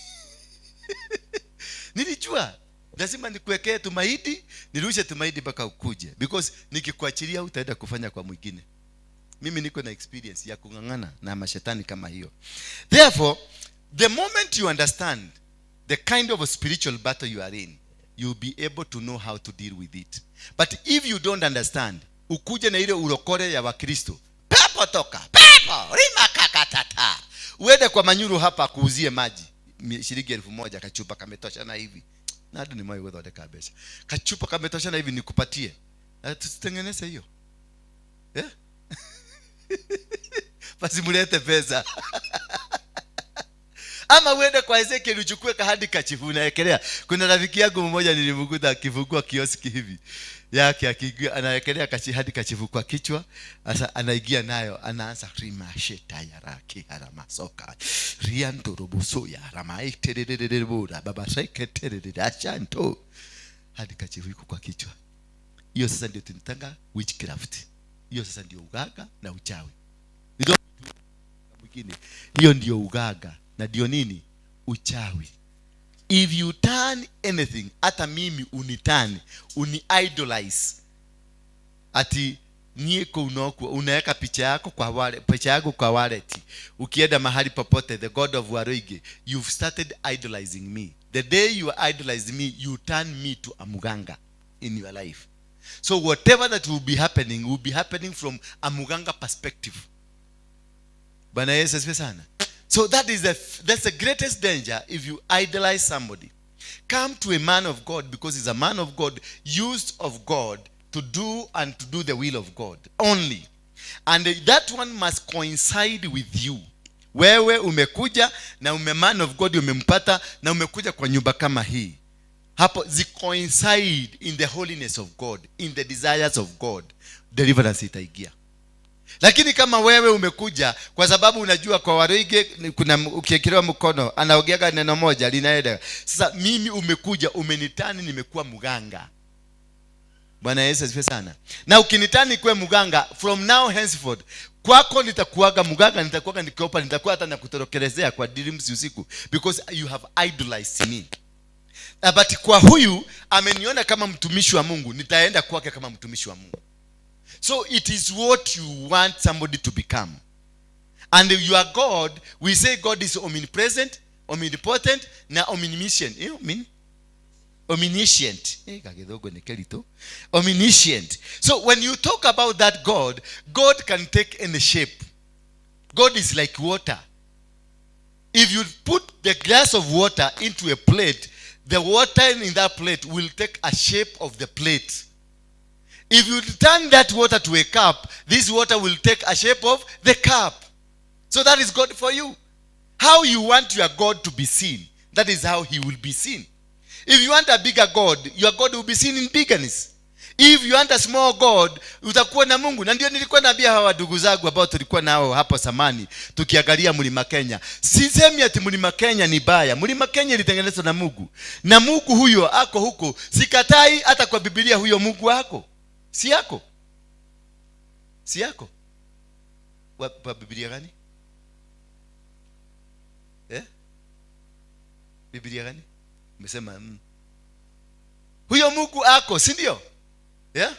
Nilijua lazima nikuwekee tumaidi, nirushe tumaidi mpaka ukuje. Because nikikuachilia utaenda kufanya kwa mwingine. Mimi niko na experience ya kung'ang'ana na mashetani kama hiyo. Therefore, the moment you understand the kind of a spiritual battle you are in, you'll be able to know how to deal with it. But if you don't understand, ukuje na ile urokore ya Wakristo. Pepo toka, pepo, rima kakatata. Uende kwa manyuru hapa kuuzie maji, shilingi 1000 kachupa kametosha na hivi. Na hadi ni mwa uwezo kabisa. Kachupa kametosha na hivi nikupatie. Na tusitengeneze hiyo. Basi mulete pesa. Ama uende kwa Ezekiel uchukue kahandkerchief unawekelea. Kuna rafiki yangu mmoja nilimkuta akifungua kioski hivi yake, akiingia anawekelea handkerchief kwa kichwa, sasa anaingia nayo, anaanza rimasheta yaraki haramasoka riantorobosoya ramaiterererebura baba seketerere ashanto, handkerchief iko kwa kichwa. Hiyo sasa ndio tunatanga witchcraft. Hiyo sasa ndio uganga na uchawi. Ndio mwingine. Hiyo ndio uganga na ndio nini? Uchawi. If you turn anything, hata mimi uniturn, uni idolize, ati nieko unokuwa unaweka picha yako kwa wallet, picha yako kwa wallet, ukienda mahali popote, the God of Waruinge, you've started idolizing me. The day you idolize me, you turn me to a muganga in your life. So whatever that will be happening will be happening from a muganga perspective. Bwana Yesu asifiwe sana. So that's the greatest danger if you idolize somebody. Come to a man of God because he's a man of God, used of God to do and to do the will of God only. And that one must coincide with you. Wewe umekuja na ume man of God umempata na umekuja kwa nyumba kama hii. Hapo zi coincide in the holiness of God, in the desires of God. Deliverance itaingia. Lakini kama wewe umekuja kwa sababu unajua kwa Waruinge kuna ukiekelewa mkono anaongeaga neno moja linaenda. Sasa mimi umekuja umeniturn, nimekuwa mganga. Bwana Yesu asifiwe sana. Na ukiniturn kuwe mganga, from now henceforth kwako nitakuaga mganga, nitakuaga nikiopa, nitakuwa hata nakutorokelezea kwa dreams usiku, because you have idolized me. But kwa huyu ameniona kama mtumishi wa Mungu, nitaenda kwake kama mtumishi wa Mungu. So it is what you want somebody to become. And your God, we say God is omnipresent, omnipotent, na omniscient. Omniscient. Kagithogo ni kerito. Omniscient. So when you talk about that God, God can take any shape. God is like water. If you put the glass of water into a plate, the water in that plate will take a shape of the plate. If you turn that water to a cup, this water will take a shape of the cup. So that is God for you. How you want your God to be seen, that is how he will be seen. If you want a bigger God, your God will be seen in bigness. If you want a small God, utakuwa na Mungu. Na ndio nilikuwa naambia hawa ndugu zangu ambao tulikuwa nao hapo zamani tukiangalia Mlima Kenya. Sisemi ati Mlima Kenya ni baya. Mlima Kenya ilitengenezwa na Mungu. Na Mungu huyo ako huko. Sikatai, hata kwa Biblia huyo Mungu ako. Si yako? Si yako? Wa Biblia gani? Eh? Biblia gani? Umesema Huyo Mungu ako, si ndio? Yeah?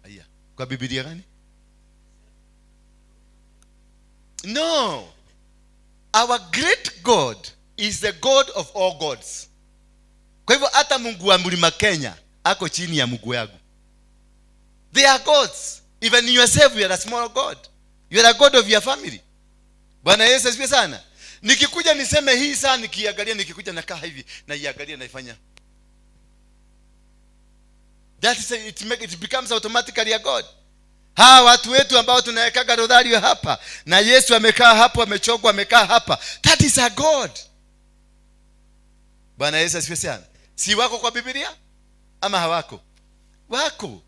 Aya. Kwa Biblia gani? No. Our great God is the God of all gods. Kwa hivyo hata Mungu wa Mlima Kenya ako chini ya Mungu yangu. They are gods. Even yourself, you are a small god. You are a god of your family. Bwana Yesu asifiwe sana. Nikikuja niseme hii saa nikiangalia, nikikuja nakaa hivi naiangalia, naifanya. That is it, it becomes automatically a god. Hawa watu wetu ambao tunawekaga rodhario hapa na Yesu amekaa hapo, amechongwa, amekaa hapa. That is a god. Bwana Yesu asifiwe sana. Si wako kwa Biblia ama hawako? Wako.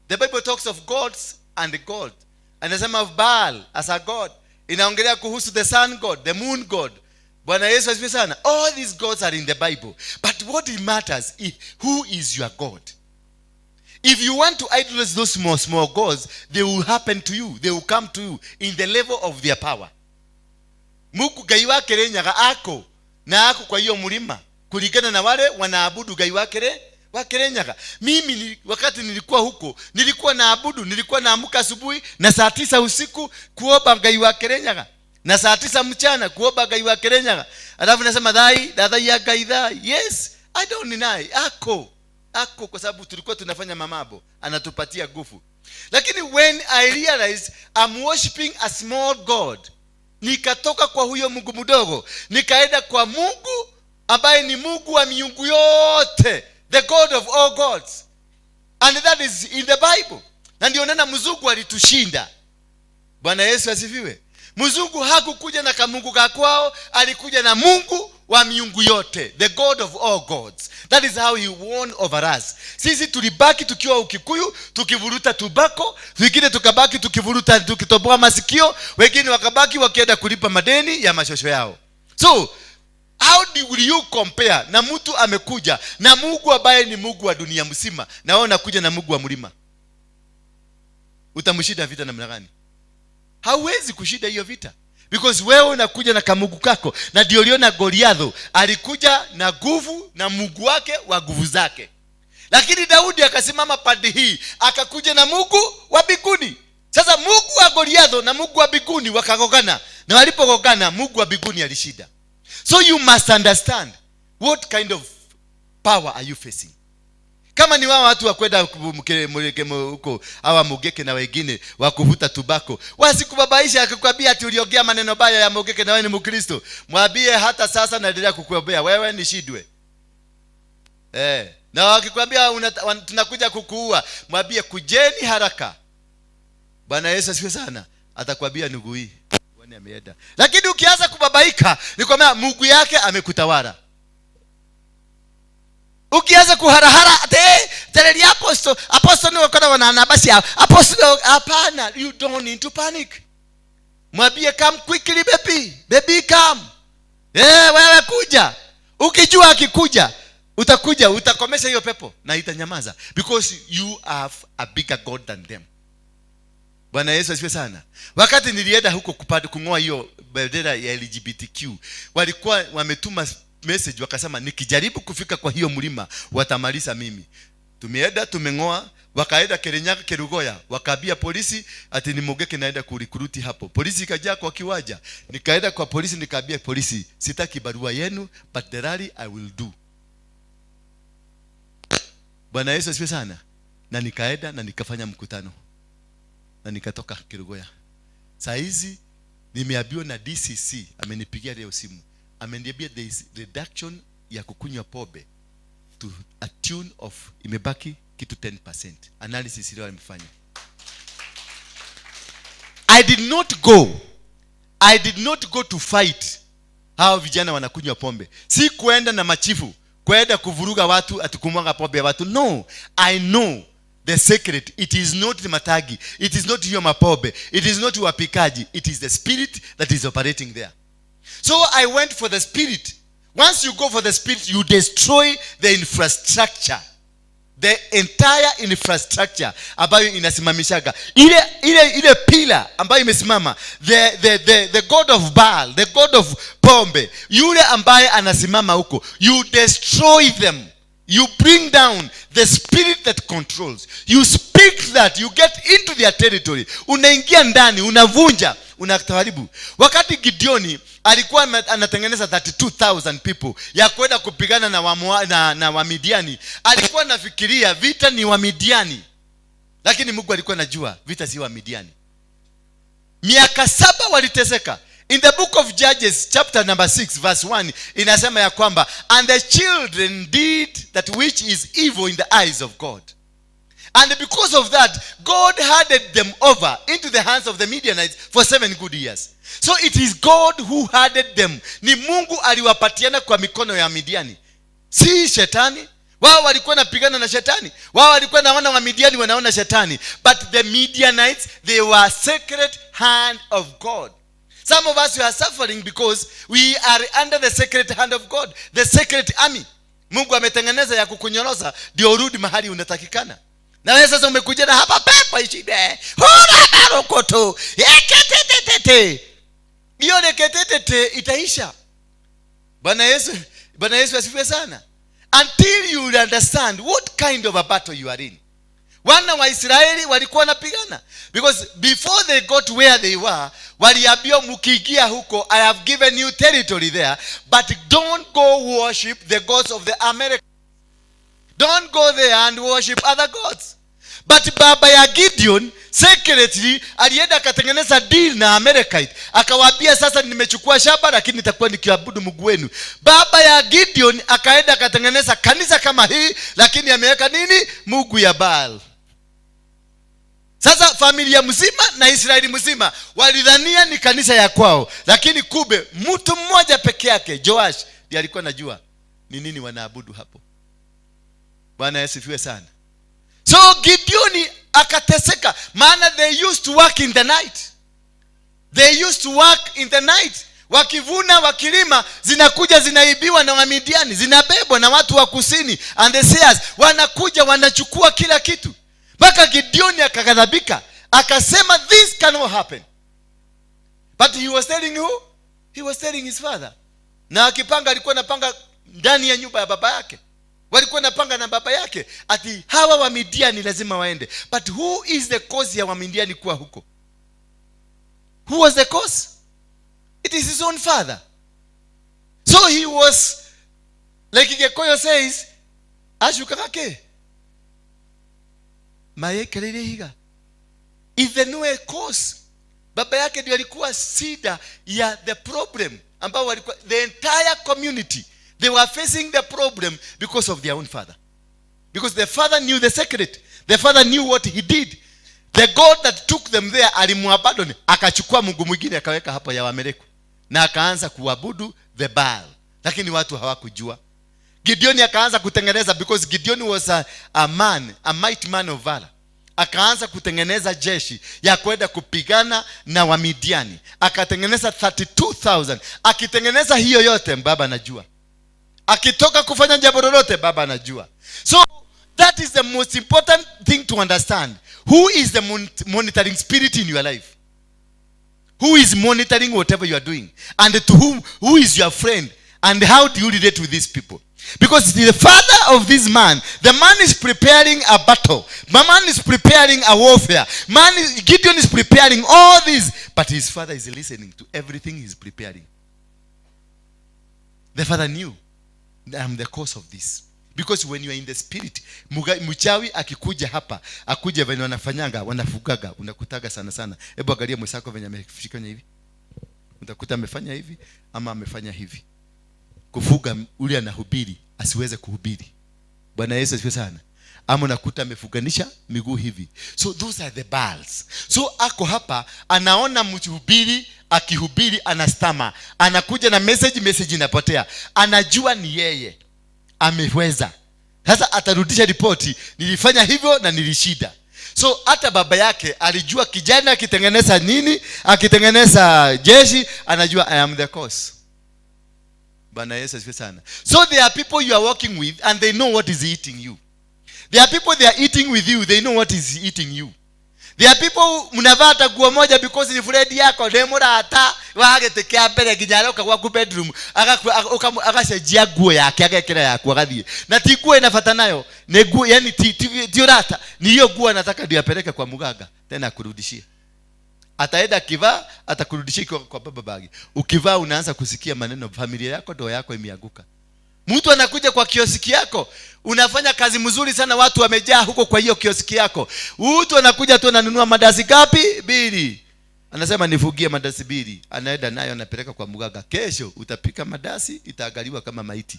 The Bible talks of gods and God. Anasema of Baal as a god. Inaongelea kuhusu the sun god, the moon god. Bwana Yesu asifiwe sana. All these gods are in the Bible. But what it matters is who is your God. If you want to idolize those small, small gods, they will happen to you. They will come to you in the level of their power. Mungu Ngai wa Kirinyaga ako na ako kwa hiyo mlima kulingana na wale wanaabudu Ngai wa Kirinyaga. Mimi wakati nilikuwa huko nilikuwa naabudu, nilikuwa naamka asubuhi na saa 9 usiku kuomba Ngai wa Kirinyaga na saa 9 mchana kuomba Ngai wa Kirinyaga. Alafu nasema thai thai ya Ngai thai. Yes, I don't deny ako ako, kwa sababu tulikuwa tunafanya mamabo, anatupatia nguvu. Lakini when I realized I'm worshiping a small god, nikatoka kwa huyo Mungu mdogo nikaenda kwa Mungu ambaye ni Mungu wa miungu yote, the God of all gods, and that is in the Bible. Na ndio naona mzungu alitushinda. Bwana Yesu asifiwe. Mzungu hakukuja na kamungu ka kwao, alikuja na Mungu wa miungu yote, the God of all gods. That is how he won over us. Sisi tulibaki tukiwa Ukikuyu tukivuruta tubako, wengine tukabaki tukivuruta tukitoboa masikio, wengine wakabaki wakienda kulipa madeni ya mashosho yao. So how will you compare na mtu amekuja na Mungu ambaye ni Mungu wa dunia mzima, na wewe unakuja na Mungu wa mlima? Utamshinda vita namna gani? Hauwezi kushinda hiyo vita, because wewe unakuja na kamungu kako. Na ndio uliona Goliatho alikuja na nguvu na Mungu wake wa nguvu zake, lakini Daudi akasimama pande hii akakuja na Mungu wa mbinguni. Sasa Mungu wa Goliatho na Mungu wa mbinguni wakagogana, na walipogogana Mungu wa mbinguni alishinda. So you must understand what kind of power are you facing. Kama ni wao watu wa kwenda huko, hawa Mugeke na wengine wa kuvuta tubako, wasikubabaisha akikwambia ati uliongea maneno baya ya Mugeke na wewe ni Mkristo, mwambie hata sasa naendelea kukuombea wewe nishindwe. Na wakikwambia tunakuja kukuua, mwambie kujeni haraka. Bwana Yesu asifiwe sana. Atakwambia ndugu hii Bwana ameenda. Lakini ukianza kubabaika, nikwambia Mungu yake amekutawala. Ukianza kuharahara ate tereri apostle, apostle ni wakona wana basi apostle, hapana, you don't need to panic. Mwambie come quickly baby, baby come. Wewe kuja. Ukijua akikuja, utakuja utakomesha hiyo pepo na itanyamaza, because you have a bigger God than them. Bwana Yesu asifiwe sana. Wakati nilienda huko kupata kung'oa hiyo bendera ya LGBTQ, walikuwa wametuma message wakasema nikijaribu kufika kwa hiyo mlima watamaliza mimi. Tumeenda tumeng'oa, wakaenda Kirinyaga Kerugoya, wakaambia polisi ati ni Mugeke naenda kurecruit hapo. Polisi ikajaa kwa kiwanja. Nikaenda kwa polisi nikaambia polisi, sitaki barua yenu, but the rally I will do. Bwana Yesu asifiwe sana. Na nikaenda na nikafanya mkutano. Na nikatoka Kerugoya. Saa hizi nimeambiwa na DCC, amenipigia leo simu. Ameniambia there is reduction ya kukunywa pombe to a tune of imebaki kitu 10%. Analysis ile amefanya. I did not go to fight hao vijana wanakunywa pombe. Si kuenda na machifu, kuenda kuvuruga watu ati kumwaga pombe ya watu. No, I know the secret. It is not the matagi. It is not your mapombe. It is not wapikaji. It is the spirit that is operating there. So I went for the spirit. Once you go for the spirit, you destroy the infrastructure. The entire infrastructure ambayo inasimamishaga ile pillar ambayo imesimama, the god of Baal, the god of pombe, yule ambaye anasimama huko, you destroy them. You bring down the spirit that controls. You speak that, you get into their territory. Unaingia ndani, unavunja, unataharibu. Wakati Gideoni alikuwa anatengeneza 32,000 people ya kwenda kupigana na Wamidiani, alikuwa anafikiria vita ni Wamidiani. Lakini Mungu alikuwa anajua vita si Wamidiani. Miaka 7 waliteseka. In the book of Judges chapter number 6 verse 1 inasema ya kwamba and the children did that which is evil in the eyes of God. And because of that, God handed them over into the hands of the Midianites for 7 good years. So it is God who handed them. Ni Mungu aliwapatiana kwa mikono ya Midiani. Si shetani. Wao walikuwa wanapigana na shetani. Wao walikuwa wanaona wa Midiani wanaona shetani. But the Midianites, they were sacred hand of God. Some of us, we are suffering because we are under the sacred hand of God, the sacred army. Mungu ametengeneza ya kukunyoroza ndio urudi mahali unatakikana. Na wewe sasa umekuja na hapa pepo ishibe. Hura barokoto. Yeketetete. Hiyo leketetete itaisha. Bwana Yesu asifiwe sana. Until you will understand what kind of a battle you are in. Wana wa Israeli walikuwa wanapigana. Because before they got where they were, waliambiwa mkiingia huko, I have given you territory there, but don't go worship the gods of the Americans. Don't go there and worship other gods. But baba ya Gideon secretly alienda akatengeneza deal na Amalekite. Akawaambia sasa nimechukua shamba lakini nitakuwa nikiabudu Mungu wenu. Baba ya Gideon akaenda akatengeneza kanisa kama hii lakini ameweka nini? Mungu ya Baal. Sasa familia mzima na Israeli mzima walidhania ni kanisa ya kwao, lakini kumbe mtu mmoja peke yake, Joash, ndiye alikuwa anajua ni nini wanaabudu hapo. Bwana Yesu asifiwe sana. So Gideoni akateseka, maana they used to work in the night. They used to work in the night, wakivuna, wakilima, zinakuja zinaibiwa na Wamidiani, zinabebwa na watu wa kusini and the seers, wanakuja wanachukua kila kitu, mpaka Gideoni akaghadhabika, akasema, "This cannot happen." But he was telling who? He was telling his father. Na akipanga, alikuwa anapanga ndani ya nyumba ya baba yake. Walikuwa napanga na baba yake ati hawa Wamidiani lazima waende. But who is the cause ya Wamidiani kuwa huko? Who was the cause? It is his own father. So he was like Gikuyu says, acukaga kä mayekereire ihiga. Ithe niwe cause. Baba yake ndio alikuwa shida ya the problem ambao walikuwa, the entire community, they were facing the problem because of their own father, because the father knew the secret. The father knew what he did. The God that took them there alimuabandon, akachukua mungu mwingine akaweka hapo ya Wameleko na akaanza kuabudu the Baal, lakini watu hawakujua. Gideoni akaanza kutengeneza, because Gideon was a man, a mighty man of valor. Akaanza kutengeneza jeshi ya kwenda kupigana na Wamidiani, akatengeneza 32,000. Akitengeneza hiyo yote, baba anajua. Akitoka kufanya jambo lolote, baba anajua. So that is the most important thing to understand: who is the monitoring spirit in your life? Who is monitoring whatever you are doing, and to whom, who is your friend, and how do you relate with these people? Because the father of this man, the man is preparing a battle, the man is preparing a warfare, Gideon is preparing all this, but his father is listening to everything he's preparing. The father knew, "I am the cause of this." Because when you are in the spirit, mchawi akikuja hapa, akuja venye wanafanyanga, wanafugaga, unakutaga sana sana, hebu angalia mwenzako venye amefanya hivi, utakuta amefanya hivi ama amefanya hivi, kufuga ule anahubiri asiweze kuhubiri. Bwana Yesu asifiwe sana. Ama unakuta amefuganisha miguu hivi. So those are the Baals. So ako hapa, anaona mhubiri akihubiri, anastammer, anakuja na message, message inapotea, anajua ni yeye ameweza. Sasa atarudisha ripoti, "Nilifanya hivyo na nilishinda." So hata baba yake alijua kijana akitengeneza nini, akitengeneza jeshi, anajua, "I am the cause." Bwana Yesu asifiwe sana. So there are people you are working with and they know what is eating you. There are people they are eating with you, they know what is eating you. There are people mnavaa hata nguo moja because ni friend yako, nĩ mũrata wa gĩtĩ kĩa mbere, nginya aroka gwaku bedroom, agacenjia nguo yake, agekĩra yaku, agathiĩ na ti nguo ina bata nayo, nĩ nguo yani ti ũrata, ni hiyo nguo anataka ndio apeleke kwa mganga tena akurudishie. Ataenda akivaa, atakurudishia ikiwa kwa baba bagi. Ukivaa, unaanza kusikia maneno, familia yako, ndoa yako imeanguka. Mtu anakuja kwa kioski yako, unafanya kazi mzuri sana, watu wamejaa huko kwa hiyo kioski yako. Mtu anakuja tu, ananunua mandazi ngapi? Mbili. Anasema, "Nifugie mandazi mbili." Anaenda nayo, anapeleka kwa mganga. Kesho utapika mandazi, itaangaliwa kama maiti.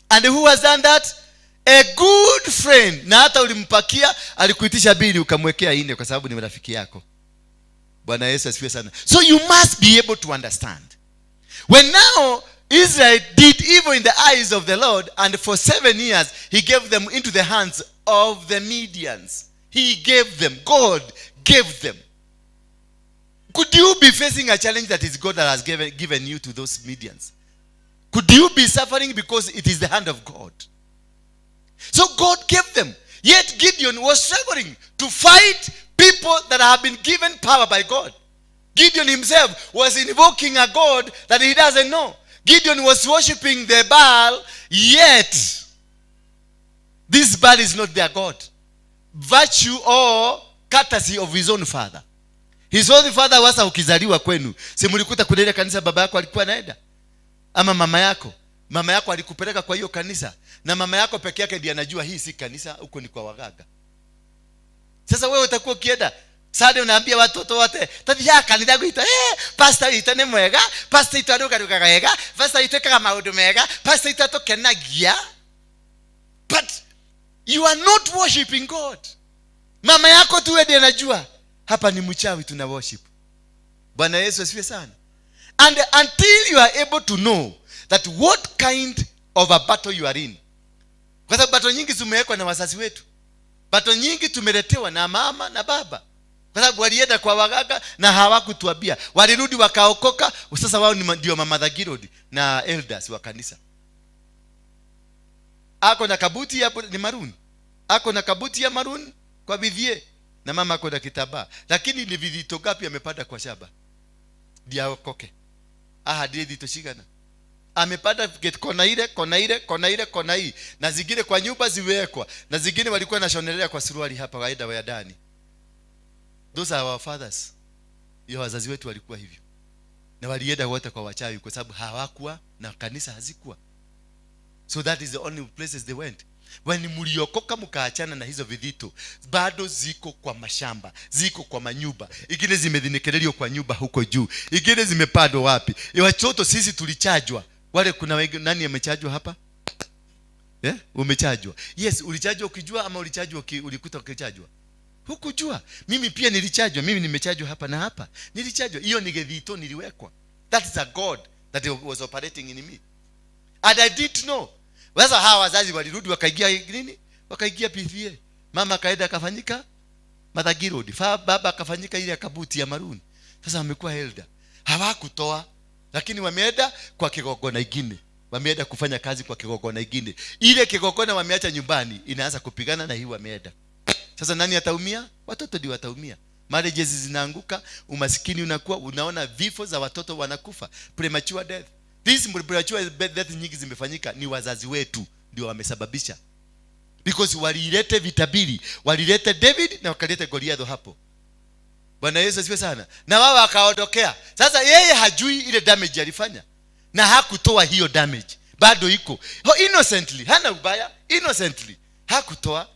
And who has done that? A good friend. Na hata ulimpakia, alikuitisha mbili, ukamwekea nne kwa sababu ni rafiki yako. Bwana Yesu asifiwe sana. So you must be able to understand. When now Israel did evil in the eyes of the Lord, and for 7 years he gave them into the hands of the Midians. He gave them. God gave them. Could you be facing a challenge that is God that has given you to those Midians? Could you be suffering because it is the hand of God? So God gave them. Yet Gideon was struggling to fight people that have been given power by God. Gideon himself was invoking a God that he doesn't know. Gideon was worshiping the Baal, yet this Baal is not their God. Virtue or courtesy of his own father. His own father. Wasa ukizaliwa kwenu, si mlikuta kuna ile kanisa baba yako alikuwa anaenda? Ama mama yako? Mama yako alikupeleka kwa hiyo kanisa, na mama yako peke yake ndiye anajua hii si kanisa, huko ni kwa waganga. Sasa wewe utakuwa ukienda Sunday, unaambia watoto wote, "Tathiaga kanitha gwitũ, pastor witũ nĩ mwega, pastor witũ arũgarũgaga wega, pastor witũ ĩkaga maũndũ mega, pastor witũ atũkenagia." But you are not worshiping God. Mama yako tu ndiye anajua hapa ni mchawi tuna worship. Bwana Yesu asifiwe sana. And until you are able to know that what kind of a battle you are in, kwa sababu battle nyingi zimewekwa na wazazi wetu, battle nyingi tumeletewa na mama na baba, kwa sababu walienda kwa waganga na hawakutuambia, walirudi wakaokoka. Sasa wao ndio mama the guild na elders wa kanisa. Ako na kabuti ya ni maroon, ako na kabuti ya maroon kwa bidhie, na mama ako na kitambaa, lakini ni vithito ngapi amepanda kwa shamba ndio aokoke? Ahandire ithito cigana amepanda? Kona ile, kona ile, kona ile, kona hii, na zingine kwa nyumba ziwekwa, na zingine walikuwa nashonelea kwa suruali hapa waenda wa ndani. Those are our fathers. Hiyo wazazi wetu walikuwa hivyo, na walienda wote kwa wachawi kwa sababu hawakuwa na kanisa, hazikuwa. So that is the only places they went. When mliokoka mkaachana na hizo vidhito, bado ziko kwa mashamba, ziko kwa manyumba, ingine zimedhinekeleliwa kwa nyumba huko juu, ingine zimepandwa wapi. Watoto sisi tulichajwa wale. Kuna wengi, nani amechajwa hapa? Eh? Umechajwa? Yes. Ulichajwa ukijua ama ulichajwa ulikuta ukichajwa? Hukujua. Mimi pia nilichajwa. Mimi nimechajwa hapa na hapa nilichajwa. Hiyo ni gethito niliwekwa. That is a god that was operating in me and I didn't know. Sasa hawa wazazi walirudi wakaingia nini? Wakaingia PVA. Mama akaenda akafanyika Mother fa baba akafanyika ile kabuti ya maruni. Sasa wamekuwa elder. Hawakutoa, lakini wameenda kwa kigogona ingine. Wameenda kufanya kazi kwa kigogona ingine. Ile kigogona wameacha nyumbani inaanza kupigana na hii wameenda. Sasa nani ataumia? Watoto ndio wataumia. Marriages zinaanguka, umasikini unakuwa, unaona vifo za watoto wanakufa, premature death. These premature death nyingi zimefanyika ni wazazi wetu ndio wamesababisha, because walilete vitabiri, walilete David na wakalete Goliath hapo. Bwana Yesu asifiwe sana. Na wao wakaondokea. Sasa yeye hajui ile damage alifanya, na hakutoa hiyo damage, bado iko innocently, hana ubaya, innocently hakutoa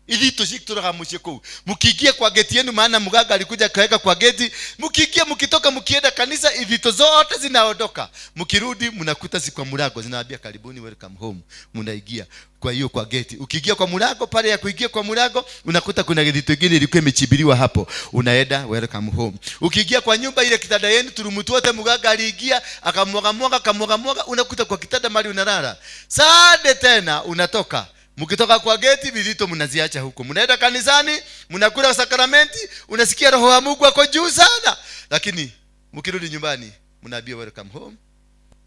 ithito cikituraga muciĩ kũu. Mũkĩingie kwa geti yenu, maana mganga alikuja akaweka kwa geti. Mkiingia, mkitoka, mkienda kanisa, ithito zote zinaondoka. Mkirudi mnakuta si kwa mlango, zinawaambia karibuni, welcome home. Mnaingia kwa hiyo kwa geti. Ukiingia kwa mlango pale ya kuingia kwa mlango, unakuta kuna gethito ingine ilikuwa imechimbiliwa hapo, unaenda, welcome home. Ukiingia kwa nyumba ile kitanda yenu turumutu wote mganga aliingia akamwaga mwaga, akamwaga mwaga, unakuta kwa kitanda mali unalala. Sade tena unatoka. Mkitoka kwa geti, vizito mnaziacha huko, mnaenda kanisani, mnakula sakramenti, unasikia roho wa Mungu ako juu sana, lakini mkirudi nyumbani mnaambia welcome home,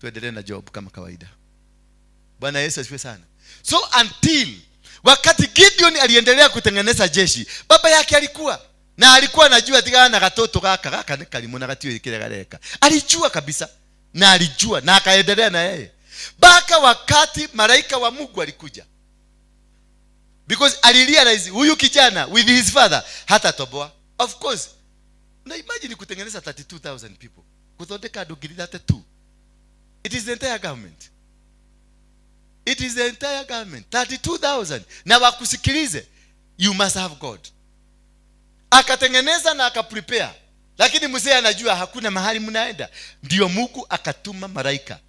tuendelee na job kama kawaida. Bwana Yesu asifiwe sana. So until wakati Gideon aliendelea kutengeneza jeshi, baba yake alikuwa na alikuwa anajua tigana na gatoto gaka gaka nĩ karimũ na gatiũĩ kĩrĩa gareka. Alijua kabisa na alijua na akaendelea na yeye mpaka wakati malaika wa Mungu alikuja, because alirealize huyu kijana with his father hata toboa. Of course, na imagine kutengeneza 32,000 people, kuthondeka andũ ngiri 32. It is the entire government. It is the entire government, 32,000, na wakusikilize. You must have God. Akatengeneza na akaprepare, lakini mzee anajua hakuna mahali mnaenda. Ndio Mungu akatuma malaika,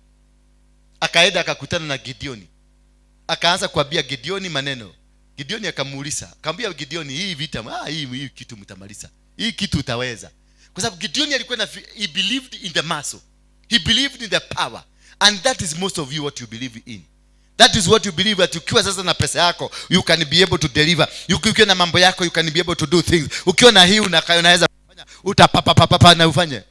akaenda akakutana na Gideoni, akaanza kuambia Gideoni maneno. Gideoni akamuuliza, akamwambia Gideoni, hii vita, hii kitu mtamaliza, hii kitu utaweza, kwa sababu Gideoni alikuwa na, he believed in the muscle, he believed in the power, and that is most of you what you believe in. That is what you believe, that ukiwa sasa na pesa yako you can be able to deliver. Ukiwa na mambo yako you can be able to do things. Ukiwa na hii unaweza kufanya, utapapapapa na ufanye.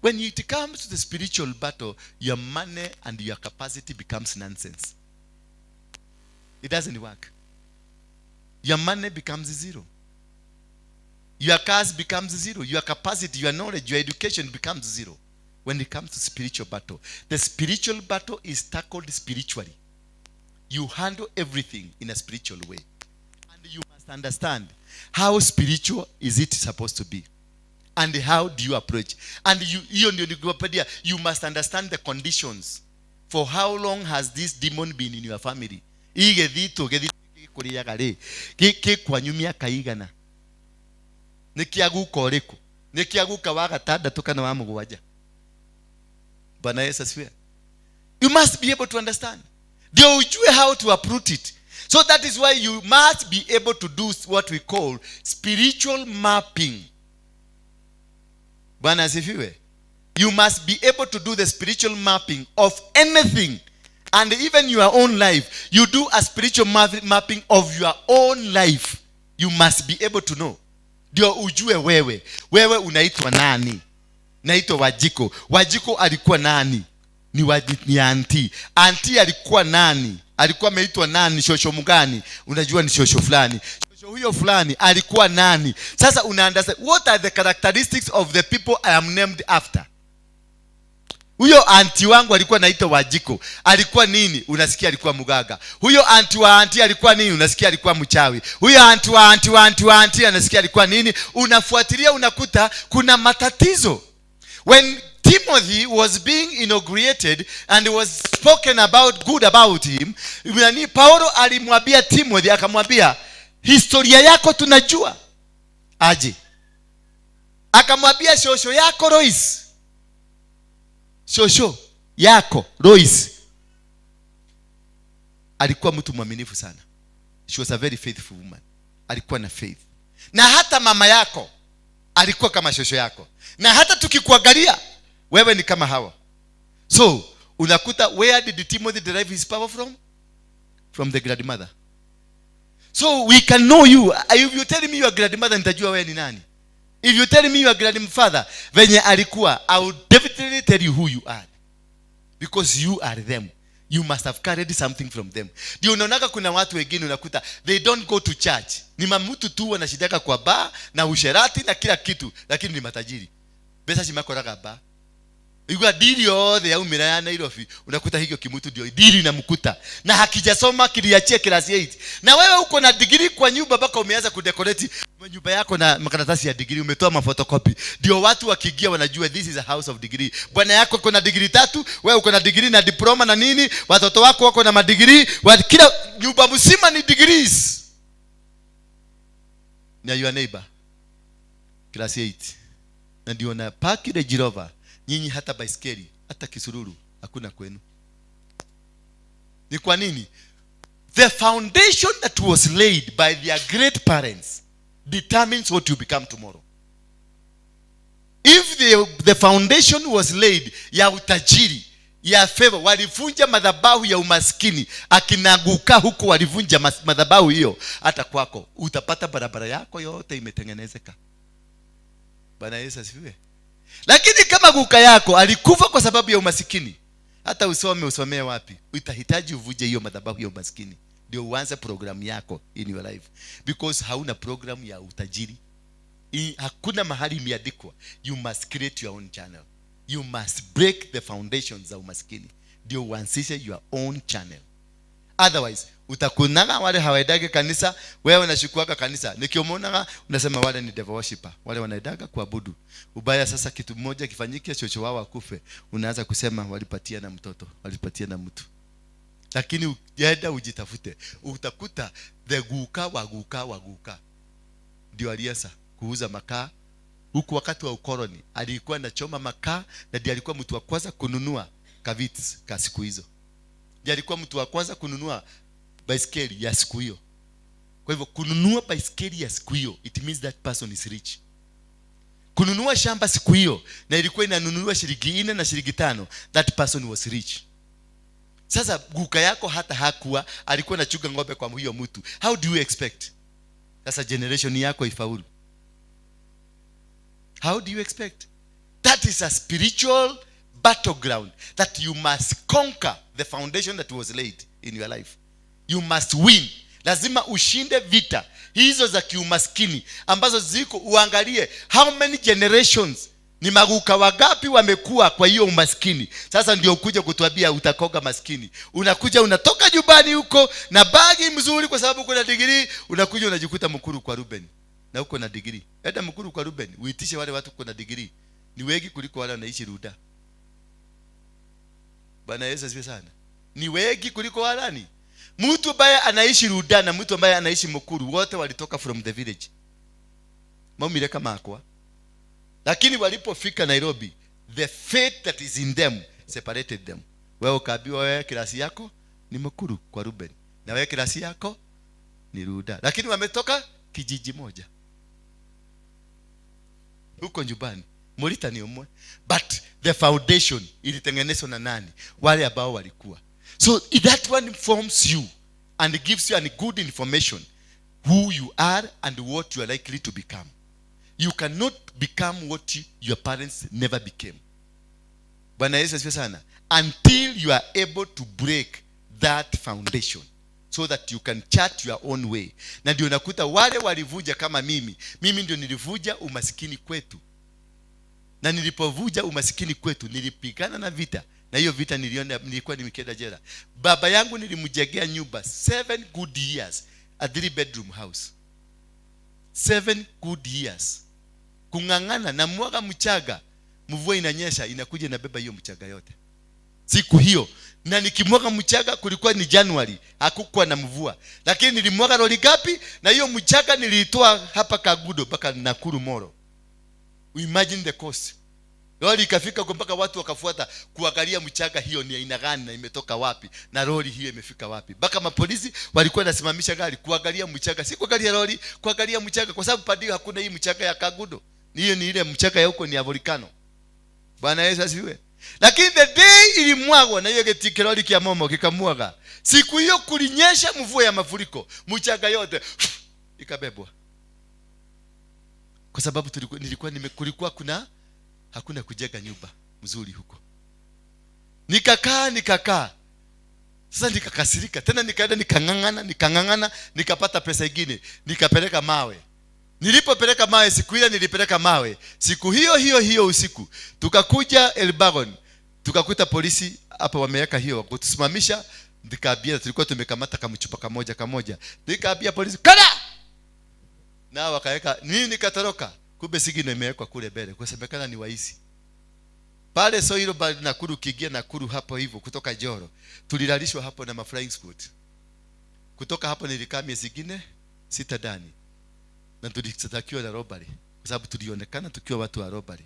When it comes to the spiritual battle, your money and your capacity becomes nonsense. It doesn't work. Your money becomes zero, your cars becomes zero, your capacity, your knowledge, your education becomes zero when it comes to spiritual battle. The spiritual battle is tackled spiritually. You handle everything in a spiritual way, and you must understand how spiritual is it supposed to be and how do you approach. And you, hiyo ndio nikuwapatia. You must understand the conditions. For how long has this demon been in your family? Hii gethito gethito gĩkũrĩaga rĩ, gĩ kwanyu mĩaka igana? Nĩ kĩa guka ũrĩkũ? Nĩ kĩa guka wa gatandatũ kana wa mũgwanja? Bwana Yesu asifiwe. You must be able to understand ndio ujue how to uproot it. So that is why you must be able to do what we call spiritual mapping. Bwana asifiwe. You must be able to do the spiritual mapping of anything, and even your own life. You do a spiritual mapping of your own life. You must be able to know, ndio ujue wewe unaitwa nani. Naitwa Wajiko. Wajiko alikuwa nani? Ni auntie. Auntie alikuwa nani? Alikuwa ameitwa nani? Shosho mgani? Unajua ni shosho fulani. Shosho huyo fulani alikuwa nani? Sasa una understand what are the characteristics of the people I am named after. Huyo auntie wangu alikuwa naitwa Wajiko, alikuwa nini? Unasikia alikuwa mganga. Huyo auntie wa auntie alikuwa nini? Unasikia alikuwa mchawi. Huyo auntie wa auntie wa auntie wa auntie anasikia alikuwa nini? Unafuatilia, unakuta kuna matatizo. When Timothy was being inaugurated and was spoken about good about him, yani Paulo alimwambia Timothy, akamwambia, "Historia yako tunajua." Aje? Akamwambia, "Shosho yako Lois, shosho yako Lois alikuwa mtu mwaminifu sana. She was a very faithful woman. Alikuwa na faith. Na hata mama yako alikuwa kama shosho yako. Na hata tukikuangalia wewe ni kama hawa." So unakuta, where did Timothy derive his power from? From the grandmother. So we can know you. If you tell me your grandmother, nitajua wewe ni nani. If you tell me your grandfather venye alikuwa, I will definitely tell you who you are, because you are them. You must have carried something from them. Ndio unaonaga kuna watu wengine unakuta they don't go to church, ni mamutu tu wanashidaka kwa bar na usherati na kila kitu, lakini ni matajiri. Pesa cimakoraga bar. Igua dili yothe yaumira ya Nairobi, unakuta hikyo kimutu ndio dili inamkuta, na hakijasoma, kiliachia class 8. Na wewe uko na degree kwa nyumba, mpaka umeanza kudecorate nyumba yako na makaratasi ya degree, umetoa maphotocopy, ndio watu wakiingia wanajua this is a house of degree. Bwana yako uko na degree tatu, wewe uko na degree na diploma na nini, watoto wako wako na madegree, kila nyumba mzima ni degrees, na your neighbor class 8. Na ndio na paki Range Rover. Nyinyi hata baiskeli, hata kisururu hakuna kwenu. Ni kwa nini? The foundation that was laid by their great parents determines what you become tomorrow. If the foundation was laid ya utajiri, ya favor, walivunja madhabahu ya umaskini akinaguka huko, walivunja madhabahu hiyo, hata kwako utapata barabara yako yote imetengenezeka. Bwana Yesu asifiwe. Lakini kama guka yako alikufa kwa sababu ya umasikini, hata usome usomee wapi, utahitaji uvuje hiyo madhabahu ya umasikini ndio uanze programu yako in your life, because hauna programu ya utajiri. Hakuna mahali imeandikwa. You must create your own channel. You must break the foundations za umasikini ndio uanzishe your own channel. Otherwise utakunaga wale hawaendage kanisa, wewe unashukuaga kanisa, nikiomonaga unasema wale ni devil worshipper, wale wanaendaga kuabudu ubaya. Sasa kitu moja kifanyike, chocho wao akufe, unaanza kusema walipatia na mtoto, walipatia na mtu. Lakini ukienda ujitafute, utakuta the guka wa guka wa guka ndio alianza kuuza makaa huku wakati wa ukoloni. Alikuwa anachoma makaa na ndiye alikuwa mtu wa kwanza kununua kavits ka siku hizo, ndiye alikuwa mtu wa kwanza kununua baiskeli ya siku hiyo. Kwa hivyo kununua baiskeli ya siku hiyo, it means that person is rich. Kununua shamba siku hiyo, na ilikuwa inanunuliwa shilingi 4 na shilingi 5, that person was rich. Sasa guka yako hata hakuwa, alikuwa anachunga ng'ombe kwa huyo mtu. How do you expect sasa generation yako ifaulu? How do you expect? That is a spiritual battleground that you must conquer, the foundation that was laid in your life. You must win. Lazima ushinde vita hizo za kiumaskini ambazo ziko. Uangalie how many generations, ni maguka wagapi wamekuwa kwa hiyo umaskini. Sasa ndio ukuja kutuambia utakoga maskini. Unakuja unatoka nyumbani huko na bagi mzuri kwa sababu kuna degree, unakuja unajikuta Mukuru kwa Ruben na uko na degree. Enda Mukuru kwa Ruben uitishe wale watu kuna degree, ni wengi kuliko wale wanaishi Runda. Bwana Yesu asifiwe sana. Ni wengi kuliko walani. Mtu ambaye anaishi Runda na mtu ambaye anaishi Mukuru, wote walitoka from the village, maumire kama akwa, lakini walipofika Nairobi, the faith that is in them separated them. Wewe ukaambiwa wewe class yako ni Mukuru kwa Ruben na na wewe klasi yako ni Ruda, lakini wametoka kijiji moja huko nyumbani. Mulita ni umwe, but the foundation ilitengenezwa na nani? Wale ambao walikuwa. So that one forms you and gives you a good information who you are and what you are likely to become. You cannot become what your parents never became. Bwana Yesu asifiwe sana. Until you are able to break that foundation so that you can chart your own way. Na ndio nakuta wale walivuja kama mimi. Mimi ndio nilivuja umasikini kwetu. Na nilipovuja umasikini kwetu nilipigana na vita. Na hiyo vita niliona, nilikuwa nimekwenda jela. Baba yangu nilimjengea nyumba 7 good years, a 3 bedroom house. 7 good years. Kung'ang'ana na mwaga mchaga, mvua inanyesha inakuja inabeba hiyo mchaga yote. Siku hiyo na nikimwaga mchaga, kulikuwa ni January, hakukuwa na mvua, lakini nilimwaga lori ngapi? Na hiyo mchaga niliitoa hapa Kagudo mpaka Nakuru Moro. Imagine the cost. Lori ikafika huko mpaka watu wakafuata kuangalia mchanga hiyo ni aina gani na imetoka wapi na lori hiyo imefika wapi. Mpaka mapolisi walikuwa wanasimamisha gari kuangalia mchanga, si kuangalia lori, kuangalia mchanga, kwa sababu pande hakuna hii mchanga ya Kagudo. Hiyo ni ile mchanga ya huko ni ya volcano. Bwana Yesu asifiwe. Lakini the day ilimwagwa na hiyo kiroli kia momo kikamwaga, siku hiyo kulinyesha mvua ya mafuriko, mchanga yote ikabebwa. Kwa sababu nilikuwa kulikuwa kuna hakuna kujenga nyumba mzuri huko. Nikakaa. Sasa nikakasirika tena, nikaenda nikang'ang'ana, nikapata pesa nyingine, nikapeleka mawe. Nilipopeleka mawe siku ile, nilipeleka mawe siku hiyo hiyo hiyo usiku, tukakuja Elbagon, tukakuta polisi hapa wameweka hiyo kutusimamisha. Nikaambia, tulikuwa tumekamata kamchupa kamoja kamoja, nikaambia polisi kada, na wakaweka nini, nikatoroka. Kumbe sigino imewekwa kule mbele, kwa semekana ni waisi pale Soilo bali Nakuru, kigia Nakuru hapo hivyo kutoka Joro, tulilalishwa hapo na flying squad. Kutoka hapo nilikaa miezi mingine 6 ndani, na tulitakiwa na robbery, kwa sababu tulionekana tukiwa watu wa robbery,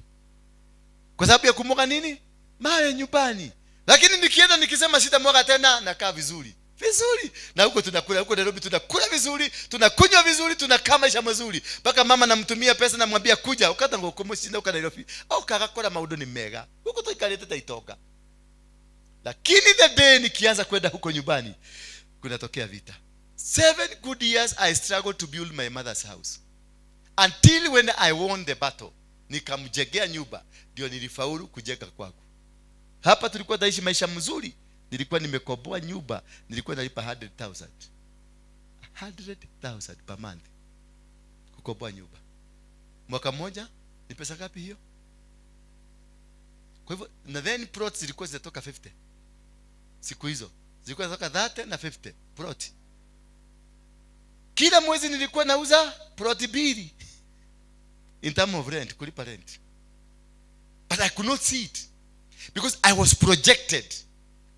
kwa sababu ya kumwaga nini mawe nyumbani. Lakini nikienda nikisema sitamwaga tena, nakaa vizuri vizuri. Na huko tunakula, huko Nairobi tunakula vizuri, tunakunywa vizuri, tunakaa maisha mazuri. Mpaka mama namtumia pesa, namwambia kuja ukata ngo kumushinda uka Nairobi au kagakora maundu ni mega huko tuikalete taitoka. Lakini the day nikianza kwenda huko nyumbani kunatokea vita. 7 good years I struggled to build my mother's house until when I won the battle, nikamjengea nyumba, ndio nilifaulu kujenga kwangu. Hapa tulikuwa tunaishi maisha mzuri. Nilikuwa nimekomboa nyumba, nilikuwa nalipa 100,000. 100,000 per month kukomboa nyumba. Mwaka mmoja ni pesa ngapi hiyo? Kwa hivyo na then plots zilikuwa zinatoka 50. Siku hizo zilikuwa zinatoka 30 na 50 plot. Kila mwezi nilikuwa nauza plot 2 in terms of rent, kulipa rent. But I could not see it because I was projected.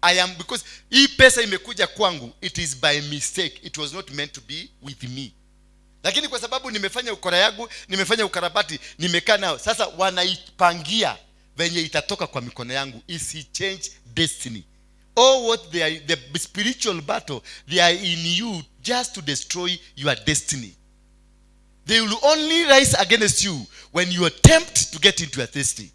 I am, because hii pesa imekuja kwangu, it is by mistake, it was not meant to be with me. Lakini kwa sababu nimefanya ukora yangu, nimefanya ukarabati, nimekaa nao, sasa wanaipangia venye itatoka kwa mikono yangu, isi change destiny. All what they are, the spiritual battle, they are in you just to destroy your destiny. They will only rise against you when you attempt to get into your destiny.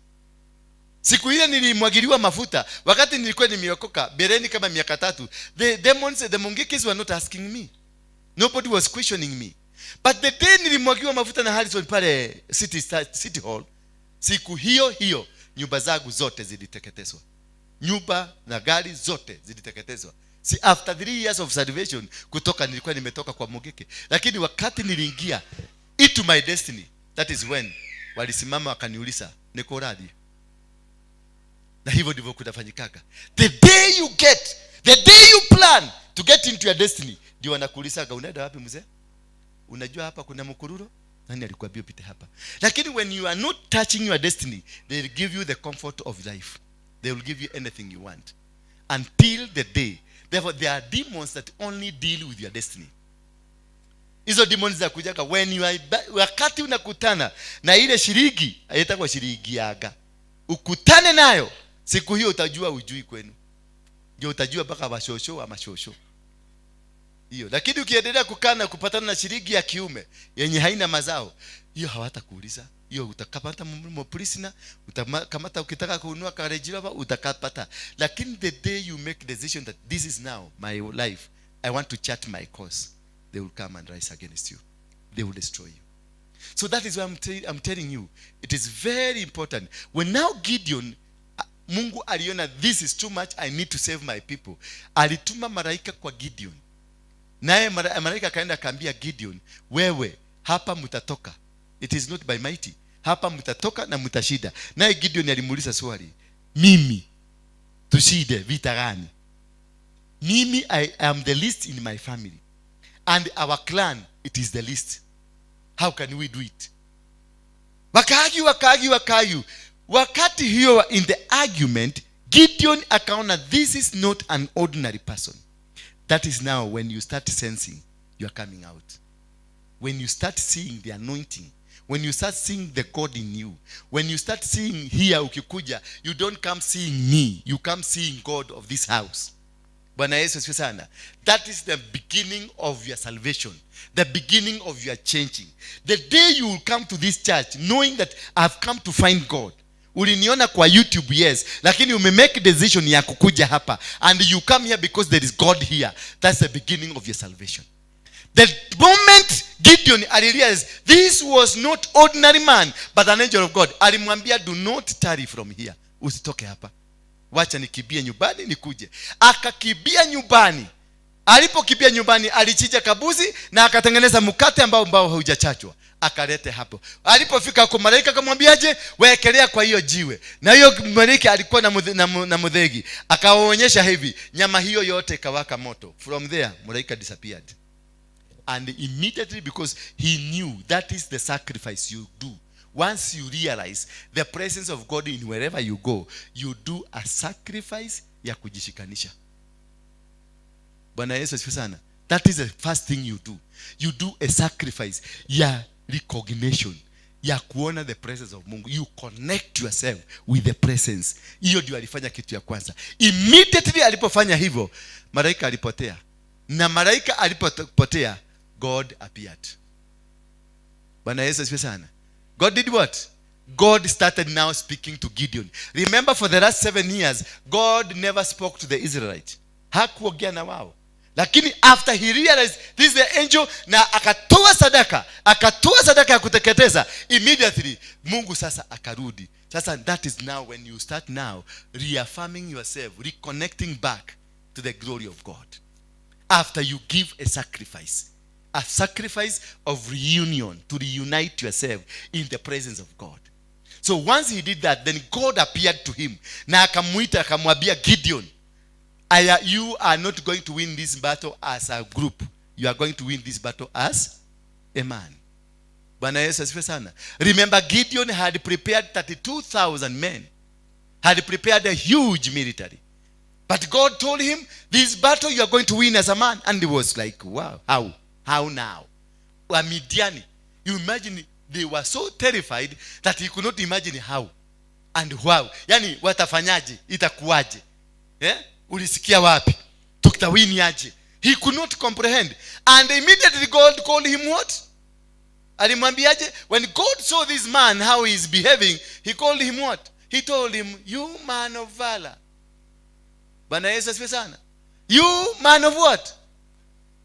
Siku ile nilimwagiliwa mafuta wakati nilikuwa nimeokoka bereni kama miaka 3, the demons, the mungikis were not asking me. Nobody was questioning me. But the day nilimwagiwa mafuta na Harrison pale City Hall, siku hiyo hiyo nyumba zangu zote ziliteketezwa. Nyumba na gari zote ziliteketezwa. Si after 3 years of salvation kutoka, nilikuwa nimetoka kwa Mungiki. Lakini wakati niliingia into my destiny, that is when walisimama wakaniuliza niko radhi. Na hivyo ndivyo kunafanyikaga. The day you get, the day you plan to get into your destiny, ndio wanakuulizaga unaenda wapi mzee? Unajua hapa kuna mkururo? Nani alikuambia upite hapa? Lakini when you are not touching your destiny, they will give you the comfort of life. They will give you anything you want until the day. Therefore there are demons that only deal with your destiny. Hizo demons za kujaga when you are, wakati unakutana na ile shirigi, inaitwa shirigi yaga, ukutane nayo siku hiyo utajua ujui kwenu. Ndio utajua mpaka washosho wa mashosho. Hiyo. Lakini ukiendelea kukaa na kupatana na shilingi ya kiume yenye haina mazao, hiyo hawatakuuliza. Hiyo utakamata prisoner, utakamata ukitaka kununua Range Rover utakapata. Lakini the day you make decision that this is now my life, I want to chart my course, they will come and rise against you. They will destroy you. So that is why I'm telling you, it is very important. When now Gideon, Mungu aliona this is too much, I need to save my people. Alituma malaika kwa Gideon. Naye malaika akaenda akaambia Gideon, wewe hapa mtatoka. It is not by mighty. Hapa mtatoka na mtashinda. Naye Gideon alimuuliza swali, mimi tushinde vita gani? Mimi, I am the least in my family. And our clan, it is the least. How can we do it? Wakaargue, wakaargue, wakaargue. Wakati hiyo in the argument, Gideon akaona this is not an ordinary person. That is now when you start sensing you are coming out. When you start seeing the anointing, when you start seeing the God in you, when you start seeing here ukikuja, you don't come seeing me, you come seeing God of this house. Bwana Yesu asifiwe sana. That is the beginning of your salvation, the beginning of your changing. The day you will come to this church knowing that I've come to find God. Uliniona kwa YouTube, yes, lakini ume make decision ya kukuja hapa and you come here because there is God here. That's the beginning of your salvation. The moment Gideon alirealize this was not ordinary man but an angel of God, alimwambia, "Do not tarry from here." Usitoke hapa. Wacha nikimbie nyumbani nikuje. Akakimbia nyumbani. Alipokimbia nyumbani, alichinja kambuzi na akatengeneza mkate ambao haujachachwa, akalete hapo. Alipofika huko, malaika akamwambiaje? Wekelea kwa hiyo jiwe. Na hiyo malaika alikuwa na mudhegi, akawaonyesha hivi, nyama hiyo yote ikawaka moto. From there malaika disappeared. And immediately, because he knew that is the sacrifice you do once you realize the presence of God in wherever you go, you do a sacrifice ya kujishikanisha. Bwana Yesu asifiwe sana. That is the first thing you do. You do a sacrifice ya recognition, ya kuona the presence of Mungu. You connect yourself with the presence. Hiyo ndio alifanya kitu ya kwanza. Immediately alipofanya hivyo, malaika alipotea. Na malaika alipotea, God appeared. Bwana Yesu asifiwe sana. God did what? God started now speaking to Gideon. Remember, for the last 7 years God never spoke to the Israelite. Hakuongea na wao. Lakini after he realized this is the angel na akatoa sadaka ya kuteketeza, immediately Mungu sasa akarudi. Sasa that is now when you start now reaffirming yourself, reconnecting back to the glory of God. After you give a sacrifice of reunion, to reunite yourself in the presence of God. So once he did that, then God appeared to him na akamwita, akamwambia, "Gideon, you are not going to win this battle as a group. You are going to win this battle as a man." Bwana Yesu asifiwe sana. Remember, Gideon had prepared 32,000 men, had prepared a huge military. But God told him, "This battle you are going to win as a man." And he was like, "Wow, how? How now?" Wamidiani, you imagine, they were so terrified that he could not imagine how and wow. Yani watafanyaje? Itakuwaje? Eh? Ulisikia wapi? Tutawin aje? He could not comprehend. And immediately God called him what? Alimwambiaje? When God saw this man, how he is behaving, he called him what? He told him, "You man of valor." Bwana Yesu asifiwe sana. You man of what?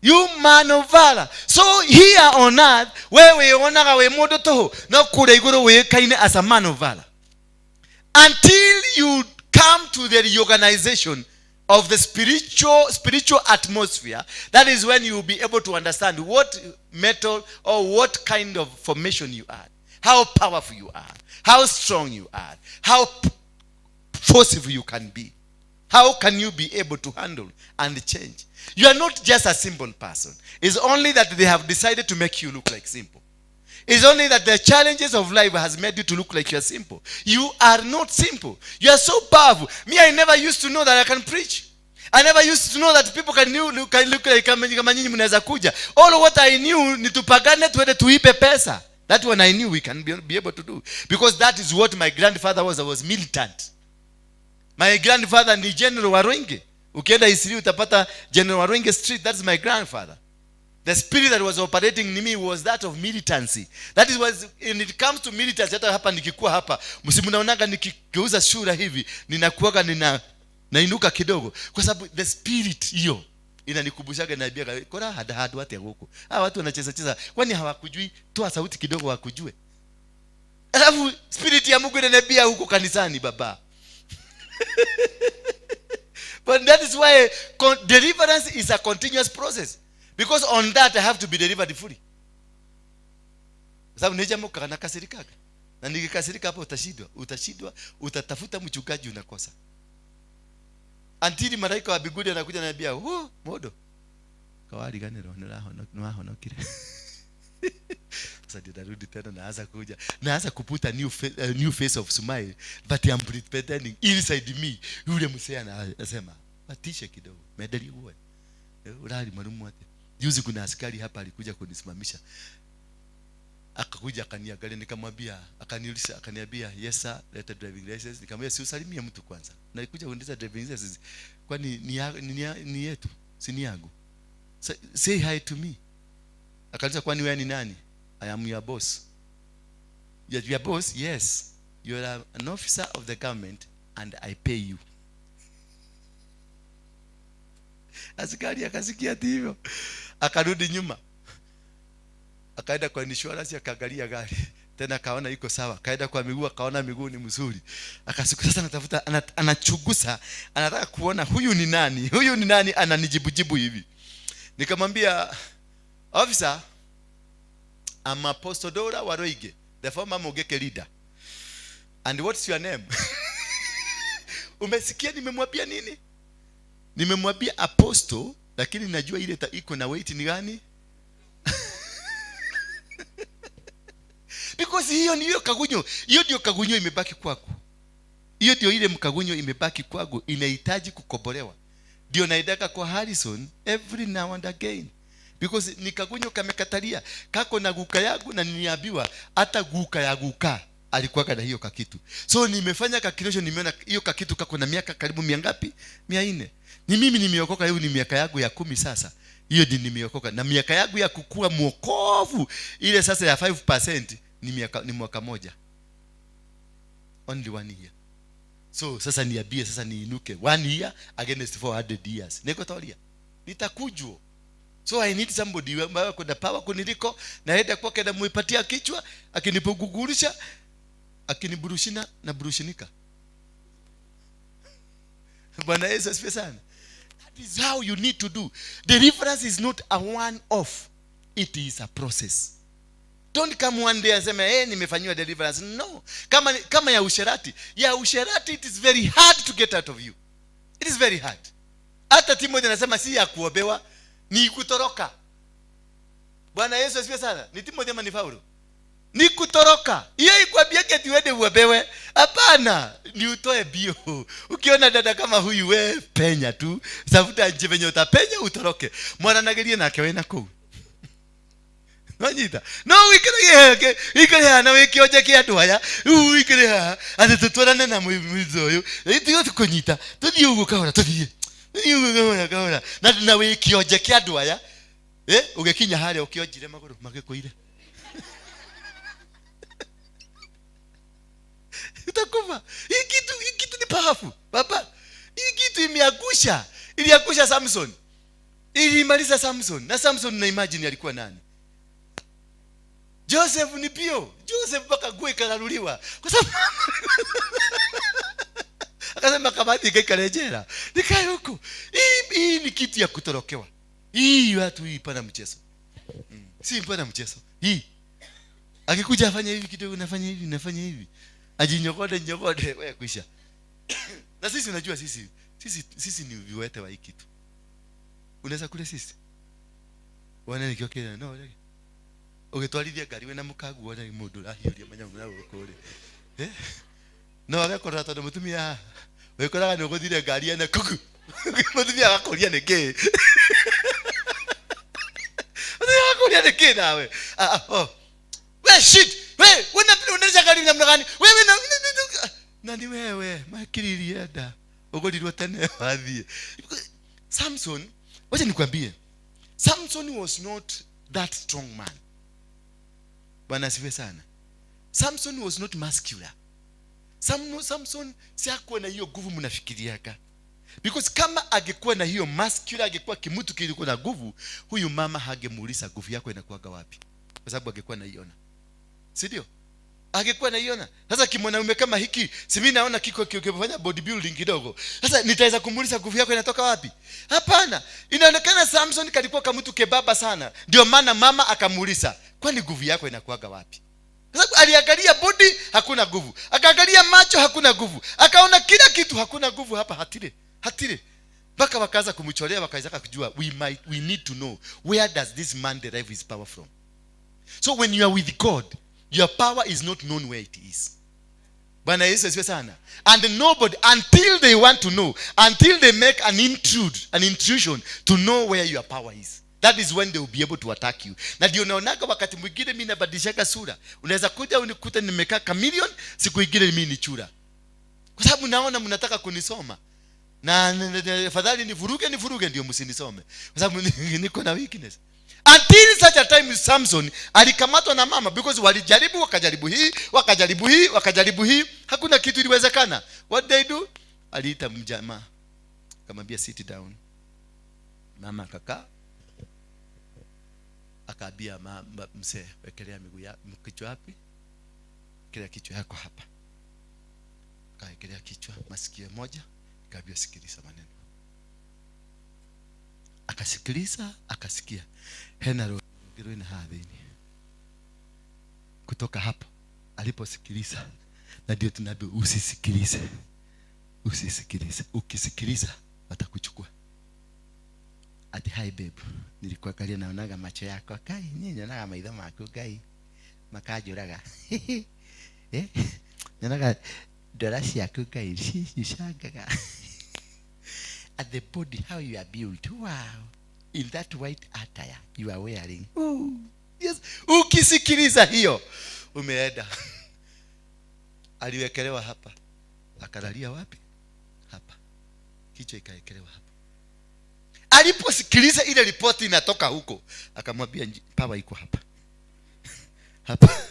You man of valor. So here on earth, wewe wĩyonaga wĩ mũndũ tũhũ, no kũrĩa igũrũ wĩĩkaine as a man of valor. Until you come to the reorganization of the spiritual atmosphere, that is when you will be able to understand what metal or what kind of formation you are, how powerful you are, how strong you are, how forceful you can be. How can you be able to handle and change? You are not just a simple person. It's only that they have decided to make you look like simple. It's only that the challenges of life has made you to look like you are simple. You are not simple. You are so powerful. Me, I never used to know that I can preach. I never used to know that people can look like kama nyinyi mnaweza kuja. All what I knew ni tupagane, tuende tuibe pesa. That one I knew we can be able to do. Because that is what my grandfather was. I was militant. My grandfather ni general wa Rwenge. Ukienda Isili utapata General Waruinge Street, that's my grandfather. The spirit that was operating in me was that of militancy. That is what, when it comes to militancy, hata hapa nikikuwa hapa, msimunaonaga nikigeuza sura hivi, ninakuwaga nina nainuka kidogo kwa sababu the spirit hiyo inanikumbushaga, naambiaga kora hada hadu atia huku. Hawa watu wanacheza cheza, kwani hawakujui? Toa sauti kidogo wakujue. Alafu spirit ya Mungu inaniambia huko kanisani baba. But that is why deliverance is a continuous process. Because on that I have to be delivered fully. Sababu nijamuka na kasirikaga. Na nikikasirika hapo utashindwa, utashindwa, utatafuta mchungaji unakosa. Until malaika wa mbinguni anakuja ananiambia, "Oh, modo. Kawali gani roho nilahonokire." Sasa ndio narudi tena naanza kuja. Naanza kuputa new face of smile, but I am pretending inside me. Yule msee anasema, "Batishe kidogo. Medali uwe." Urali marumu ate. Juzi kuna askari hapa alikuja kunisimamisha. Akakuja akaniangalia, nikamwambia, akaniuliza, akaniambia, "Yes sir, leta driving license." Nikamwambia, "Si usalimie mtu kwanza." Na alikuja kuniuliza driving license. Kwani ni yetu, si ni yangu. Say hi to me. Akaniuliza, "Kwani wewe ni nani?" I am your boss. You're your boss? Yes. You are an officer of the government and I pay you. Askari akasikia ati hivyo. Akarudi nyuma. Akaenda kwa insurance akaangalia gari. Tena akaona iko sawa. Akaenda kwa miguu akaona miguu ni mzuri. Akasiku sasa anatafuta, anachunguza, anataka kuona huyu ni nani? Huyu ni nani ananijibujibu hivi? Nikamwambia, "Officer, I'm Apostle Dora Waruinge, the former Mugeke leader. And what's your name?" Umesikia nimemwambia nini? Nimemwambia apostle, lakini najua ile iko na weight ni gani? Because hiyo ndiyo kagunyo, hiyo ndio kagunyo imebaki kwako. Hiyo ndio ile mkagunyo imebaki kwako, inahitaji kukombolewa. Ndio naendaka kwa Harrison every now and again. Because ni kagunyo kamekatalia, kako na guka yangu, na niliambiwa hata guka ya guka alikuwa na hiyo kakitu. So nimefanya calculation, nimeona hiyo kakitu kako na miaka karibu mia ngapi? 400. Ni mimi nimeokoka, hiyo ni miaka yangu ya 10 sasa. Hiyo ndio nimeokoka. Na miaka yangu ya kukua mwokovu ile sasa ya 5% ni miaka, ni mwaka moja. Only 1 year. So sasa niambie sasa niinuke 1 year against 400 years. Niko toria. Nitakujua. So I need somebody ambaye kuna power kuniliko, naenda kwake na muipatia kichwa, akinipugugulisha, akiniburushina na burushinika. Bwana Yesu asifiwe sana. That is how you need to do. Deliverance is not a one off. It is a process. Don't come one day and say, hey, nimefanyiwa deliverance. No. Kama ya usherati. Ya usherati, it is very hard to get out of you. It is very hard. Hata Timothy anasema si ya kuobewa, ni kutoroka. Bwana Yesu asifiwe sana. Ni Timothy ama ni Paulo? Ni kutoroka. Hiyo ikwambia eti uende uobewe. Hapana, ni utoe bio. Ukiona dada kama huyu, we penya tu. Tafuta nje venye utapenya utoroke. Mwaranagerie nake we na kuu. Nonyita. No wikire wikire haha na wikionje kia andu aya. Riu wikire haha ati tutwarane na mwizo uyu. Ithuĩ tũkũnyita. Tũthiĩ ũguo kahora tũthiĩ. Tũthiĩ ũguo kahora kahora. Na wikionje kia andu aya. Ũgĩkinya harĩa ũkĩonjire magũrũ magĩkũire. Utakufa. Hii kitu ni powerful. Baba, hii kitu imeangusha. Iliangusha Samson. Ilimaliza Samson. Na Samson na imagine alikuwa nani? Joseph ni pio. Joseph mpaka nguo ikararuliwa. Kwa sababu akasema kabati ikakarejea. Nikae huko. Hii ni kitu ya kutorokewa. Hii watu hii pana mchezo. Si pana mchezo. Hii. Akikuja afanye hivi kidogo, nafanya hivi, nafanya hivi. Ajinyogode nyogode, wewe kuisha. Na sisi unajua sisi ni viwete wa hii kitu. Unaweza kule sisi? Wana nikio kile no. Ũgĩtwarithia ngari wĩna mũkaguo na mũndũ ũrahiũria manyamũ na gũkũ rĩ. No agekora tondũ mũtumia wĩkoraga nĩ ũgũthire ngari ene kuku. Mũtumia agakũria nĩ kĩ? Mũtumia agakũria nĩ kĩ nawe? Oh. We shit! We, unaendesha gari namna gani? Wewe na ni wewe, makiririenda. Ugorirwo tene wathie. Samson, wacha nikwambie, Samson was not that strong man. Bwana asifiwe sana. Samson was not muscular. Samson si hakuwa na hiyo nguvu mnafikiriaga. Because kama angekuwa na hiyo muscular, angekuwa kimutu kilikuwa na nguvu, huyu mama hangemuuliza nguvu yako inakuwaga wapi, kwa sababu angekuwa naiona, si ndio? Angekuwa naiona. Sasa kimwanaume kama hiki, si mimi naona kiko kifanya bodybuilding kidogo, sasa nitaweza kumuuliza nguvu yako inatoka wapi? Hapana. Inaonekana Samson kalikuwa kama mtu kebaba sana, ndio maana mama akamuuliza, kwani nguvu yako inakuwaga wapi? Kwa sababu aliangalia body, hakuna nguvu, akaangalia macho, hakuna nguvu, akaona kila kitu, hakuna nguvu hapa, hatire hatire. Mpaka wakaanza kumchorea, wakaweza kujua we need to know where does this man derive his power from. So when you are with God, your power is not known where it is. Bwana Yesu asifiwe sana. And nobody, until they want to know, until they make an intrusion to know where your power is, that is when they will be able to attack you. Na ndio naonaga wakati mwingine mimi nabadilishaga sura. Unaweza kuja unikute nimekaa chameleon, siku ingine mimi ni chura, kwa sababu naona mnataka kunisoma. Na afadhali nivuruge nivuruge ndio msinisome, kwa sababu niko na weakness. Until such a time Samson alikamatwa na mama, because walijaribu, wakajaribu hii, wakajaribu hii, wakajaribu hii, hakuna kitu iliwezekana. What they do, aliita mjamaa, akamwambia, "Sit down." Mama akakaa, akaambia mzee, "Wekelea miguu ya kichwa wapi? Wekelea kichwa yako hapa." Akawekelea kichwa masikio moja, akaambia, "Sikiliza maneno." Akasikiliza, akasikia hena rwina hathini kutoka hapo aliposikiliza. Na ndio tunaambiwa usisikilize, usisikilize. Ukisikiliza watakuchukua. Ati, "Hi babe, nilikuangalia, naonaga macho yako kai, niĩ nyonaga maitho maku Ngai makanjũraga, nyonaga ndwara ciaku Ngai cicangaga, at the body, how you are built, wow, in that white attire you are wearing." Ooh, yes. Ukisikiliza hiyo umeenda. Aliwekelewa hapa, akalalia wapi? Hapa, kichwa ikawekelewa hapa. Aliposikiliza ile ripoti inatoka huko, akamwambia, "Power iko hapa, hapa,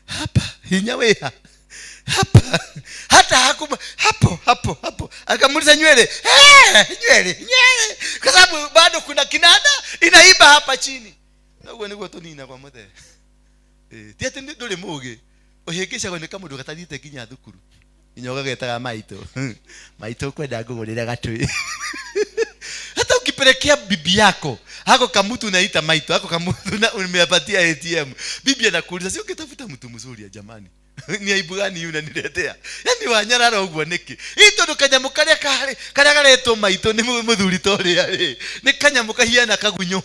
hapa, hinyawea hapa." Hata hakuma hapo hapo hapo, akamuuliza nywele, hey, nywele, nywele, kwa sababu bado kuna kinanda inaiba hapa chini. Naguo niguo tunina kwa muthe. Ti ati nduri mugi, uhingicagwo ni kamundu gatathiĩte nginya thukuru, nginya ũgagetaga maitũ, maitũ kwenda ngũgũrĩre gatui. Hata ukipelekea bibi yako hako kamutu unaita maito, hako kamutu na umepatia ATM, bibi anakuuliza, "Si ukitafuta mtu mzuri ya jamani, ni aibu gani hii unaniletea? Yani wanyarara ũguo nĩkĩ?" Ĩ tondũ kanyamũ karĩa karĩ karĩa karetwo maitũ nĩ mũthuri ta ũrĩa rĩ, nĩ kanyamũ kahiana kagunyũ.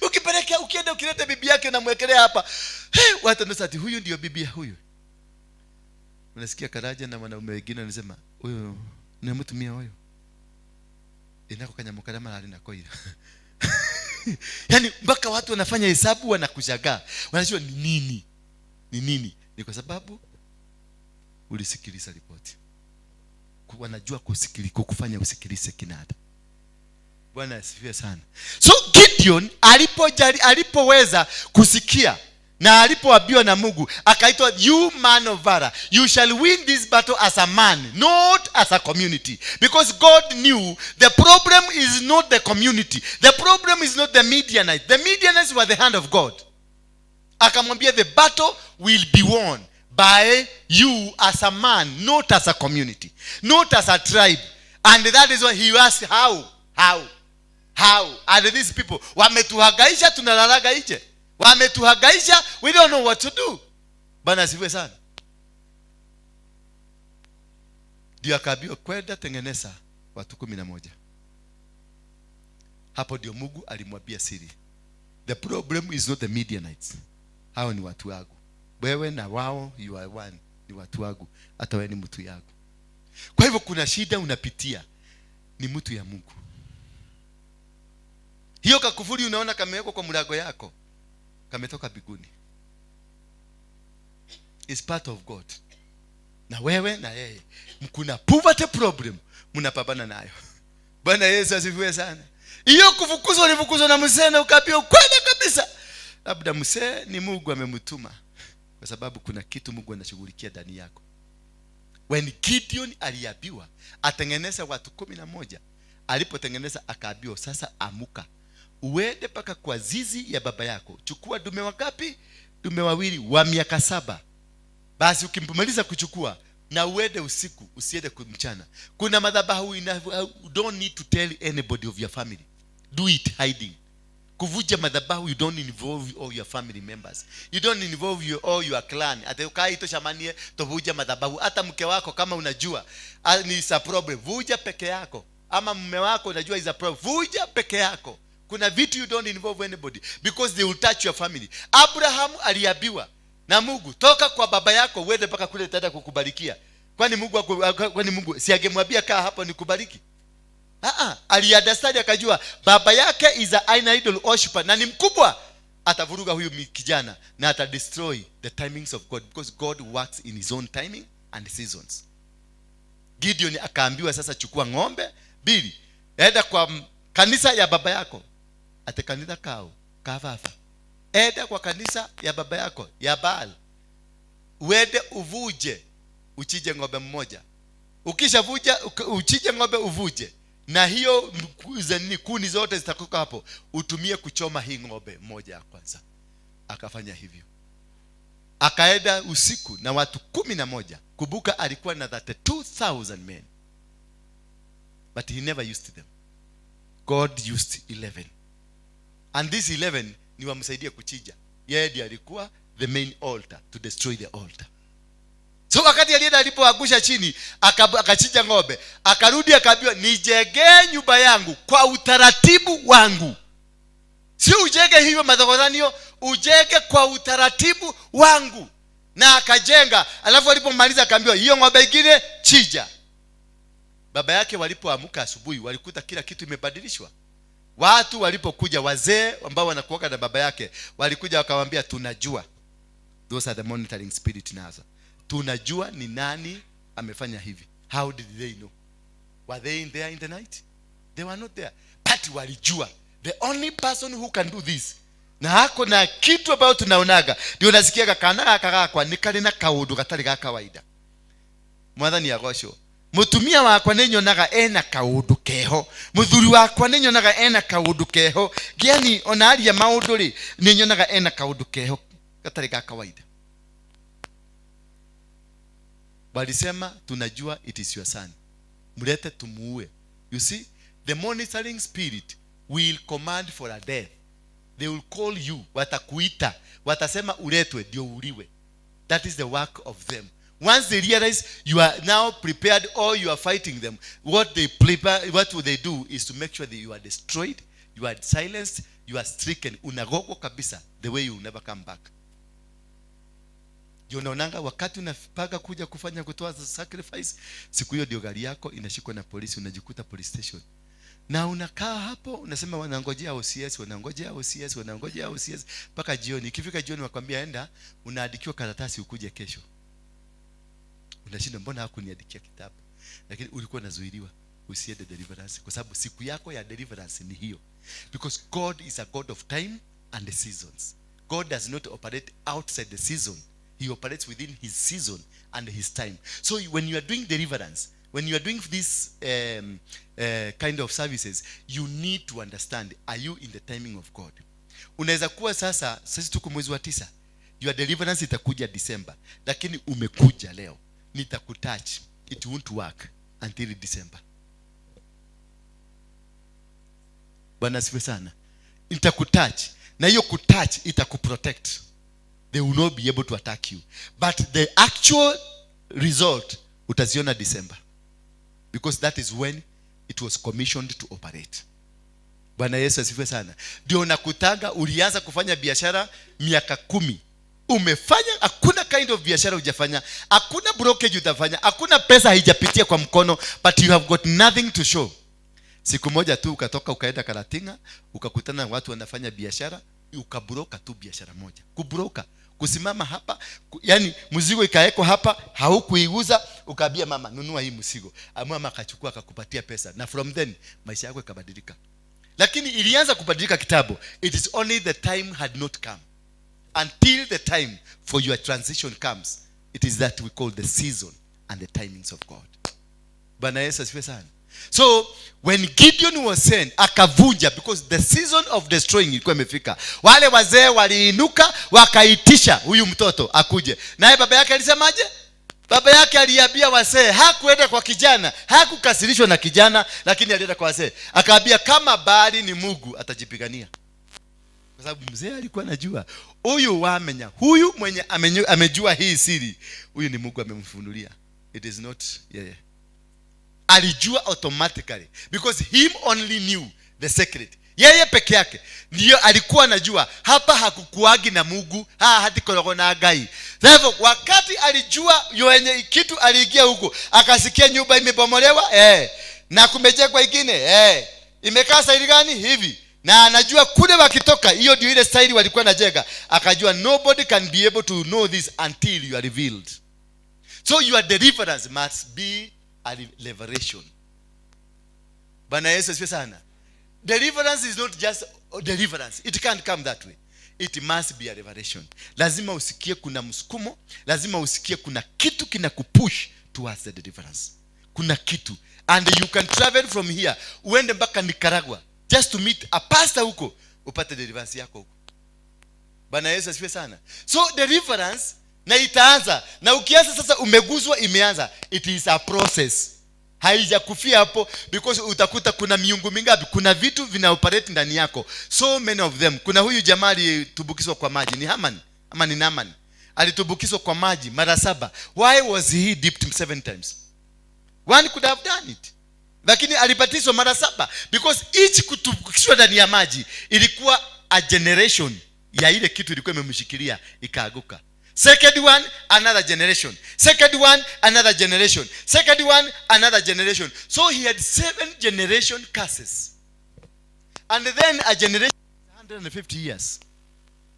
Ukipelekea, ukienda ukileta bibi yake, unamwekelea hapa, hey, watu wanasema ati huyu ndio bibi ya huyu. Unasikia Karaja na wanaume wengine wanasema, "Huyu ni mtumia huyu inako kanyamũ karĩa mararĩ nako ira." Yani mpaka watu wanafanya hesabu, wanakushangaa, wanajua ni nini, ni nini. Ni kwa sababu ulisikiliza ripoti. Wanajua kukufanya usikilize kinada. Bwana asifiwe sana. So Gideon alipoweza kusikia na alipoambiwa na Mungu, akaitwa, "You man of valor, you shall win this battle as a man, not as a community," because God knew the problem is not the community, the problem is not the Midianites. The Midianites were the hand of God. Akamwambia, "The battle will be won by you as a man, not as a community, not as a tribe." And that is why he asked, "How, how, how?" And these people wametuhagaisha, tunalalaga nje, wametuhagaisha, we don't know what to do. Bwana asifiwe sana. Ndio akaambiwa, "Kwenda tengeneza watu 11." Hapo ndio Mungu alimwambia siri: "The problem is not the Midianites, hao ni watu wangu. Wewe na wao you are one, ni watu wangu, hata wewe ni mtu yangu. Kwa hivyo kuna shida unapitia ni mtu ya Mungu. Hiyo kakufuri unaona kamewekwa kwa mlango yako kametoka mbinguni, is part of God." Na wewe na yeye kuna poverty problem mnapambana nayo. Bwana Yesu asifiwe sana. Hiyo kufukuzwa, ulifukuzwa na mzee na ukaambiwa kwenda kabisa. Labda mzee ni Mungu amemtuma, kwa sababu kuna kitu Mungu anashughulikia ndani yako. When Gideon aliambiwa atengeneze watu 11, alipotengeneza akaambiwa, sasa amuka uende mpaka kwa zizi ya baba yako, chukua dume wangapi? Dume wawili wa miaka 7. Basi ukimpumaliza kuchukua, na uende usiku, usiende mchana. Kuna madhabahu you don't need to tell anybody of your family. Do it hiding. Kuvuja madhabahu, you don't involve all your family members. You don't involve all your clan. Ate ukai to shamanie tovuja madhabahu. Hata mke wako kama unajua ni is a problem, vuja peke yako. Ama mume wako unajua is a problem, vuja peke yako. Kuna vitu you don't involve anybody because they will touch your family. Abraham aliambiwa na Mungu, toka kwa baba yako uende mpaka kule nitaenda kukubarikia. Kwani Mungu si angemwambia kaa hapo nikubariki? Aliunderstand akajua baba yake is an idol worshiper na ni mkubwa, atavuruga huyu kijana na ata destroy the timings of God, because God works in his own timing and seasons. Gideon akaambiwa sasa chukua ng'ombe 2, enda kwa kanisa ya baba yako. Ate kanisa kao kavafa. Enda kwa kanisa ya baba yako ya Baal, uende uvuje, uchije ng'ombe mmoja. Ukishavuja, uchije ng'ombe uvuje, na hiyo kuni zote zitakuwa hapo, utumie kuchoma hii ng'ombe mmoja ya kwanza. Akafanya hivyo. Akaenda usiku na watu 11. Kumbuka alikuwa na 32,000 men, but he never used them. God used 11, and this 11 ni wamsaidie kuchinja. Yeye ndiye alikuwa the main altar to destroy the altar. So wakati alienda alipoangusha chini, akachinja ng'ombe, akarudi akaambiwa, nijengee nyumba yangu kwa utaratibu wangu. Si ujenge hiyo madhogodhanio, ujenge kwa utaratibu wangu. Na akajenga. Alafu alipomaliza akaambiwa hiyo ng'ombe ingine chinja. Baba yake walipoamka asubuhi walikuta kila kitu imebadilishwa. Watu walipokuja, wazee ambao wanakuoga na baba yake walikuja wakamwambia, tunajua. Those are the monitoring spirit nazo. Tunajua ni nani amefanya hivi. How did they know? Were they in there in the night? They were not there. But walijua. The only person who can do this. Na hako na kitu ambayo tunaonaga. Ndio unasikiaga kana gaka gakwa ni kari na kaundu gatari ga kawaida. Mwathani agocwo. Mutumia wakwa nĩ nyonaga ena kaundu keho. Muthuri wakwa nĩ nyonaga ena kaundu keho. Giani ona aria maundu rĩ, nĩ nyonaga ena kaundu keho gatari ga kawaida. Walisema tunajua it is your son. Mlete tumuue. You see, the monitoring spirit will command for a death. They will call you, watakuita, watasema uletwe ndio uliwe. That is the work of them. Once they realize you are now prepared or you are fighting them, what they prepare, what will they do is to make sure that you are destroyed, you are silenced, you are stricken. Unagogwa kabisa, the way you will never come back. Ndio unaonanga wakati unapanga kuja kufanya kutoa sacrifice, siku hiyo ndio gari yako inashikwa na polisi, unajikuta police station. Na unakaa hapo unasema wanangojea OCS, wanangojea OCS, wanangojea OCS mpaka jioni. Ikifika jioni wakwambia enda, unaandikiwa karatasi ukuje kesho. Unashindwa mbona hakuniandikia kitabu? Lakini ulikuwa unazuiliwa usiende deliverance kwa sababu siku yako ya deliverance ni hiyo. Because God is a God of time and the seasons. God does not operate outside the season. He operates within his season and his time. So when you are doing deliverance, when you are doing this kind of services, you need to understand, are you in the timing of God? Unaweza kuwa sasa, sisi tuko mwezi wa 9. Your deliverance itakuja December, lakini umekuja leo. Nitakutouch. It won't work until December. Bwana asifiwe sana. Nitakutouch. Na hiyo kutouch itakuprotect. They will not be able to attack you. But the actual result utaziona December. Because that is when it was commissioned to operate. Bwana Yesu asifiwe sana. Ndio nakutanga ulianza kufanya biashara miaka 10. Umefanya, hakuna kind of biashara hujafanya, hakuna brokerage utafanya, hakuna pesa haijapitia kwa mkono, but you have got nothing to show. Siku moja tu ukatoka ukaenda Karatinga, ukakutana na watu wanafanya biashara, ukabroka tu biashara moja. Kubroka, Kusimama hapa, yani mzigo ikawekwa hapa, haukuiguza, ukaambia mama nunua hii mzigo. Mama akachukua akakupatia pesa, na from then maisha yako ikabadilika. Lakini ilianza kubadilika kitambo. It is only the time had not come. Until the time for your transition comes, it is that we call the season and the timings of God. Bwana Yesu asifiwe sana. So when Gideon was sent, akavunja, because the season of destroying ilikuwa imefika. Wale wazee waliinuka wakaitisha huyu mtoto akuje. Naye baba yake alisemaje? Baba yake aliambia wazee, hakuenda kwa kijana, hakukasirishwa na kijana, lakini alienda kwa wazee. Akaambia kama Baali ni Mungu atajipigania. Kwa sababu mzee alikuwa anajua huyu wamenya, huyu mwenye amejua hii siri, huyu ni Mungu amemfunulia. It is not yeye. Alijua automatically because him only knew the secret. Yeye peke yake ndiyo alikuwa anajua hapa hakukuagi na Mungu, hatikoragwo na Ngai. Therefore wakati alijua yenye kitu, aliingia huko akasikia nyumba imebomolewa, na kumejengwa ingine, imekaa staili gani hivi, na anajua kule wakitoka hiyo ndio ile staili walikuwa najenga. Akajua nobody can be able to know this until you are revealed. So your deliverance must be a revelation. Bwana Yesu asifiwe sana. Deliverance is not just deliverance. It can't come that way. It must be a revelation. Lazima usikie kuna msukumo, lazima usikie kuna kitu kinakupush towards the deliverance. Kuna kitu. And you can travel from here, uende mpaka Nicaragua just to meet a pastor huko, upate deliverance yako huko. Bwana Yesu asifiwe sana. So deliverance na itaanza, na ukianza sasa umeguswa, imeanza. It is a process. Haijakufia hapo, because utakuta kuna miungu mingapi, kuna vitu vina operate ndani yako, so many of them. Kuna huyu jamaa alitumbukizwa kwa maji, ni Haman ama ni Naaman, alitumbukizwa kwa maji mara 7. Why was he dipped 7 times? One could have done it, lakini alibatizwa mara 7 because each kutumbukizwa ndani ya maji ilikuwa a generation ya ile kitu ilikuwa imemshikilia ikaaguka. Second one, another generation. Second one, another generation. Second one, another generation. So he had 7 generation curses. And then a generation 150 years.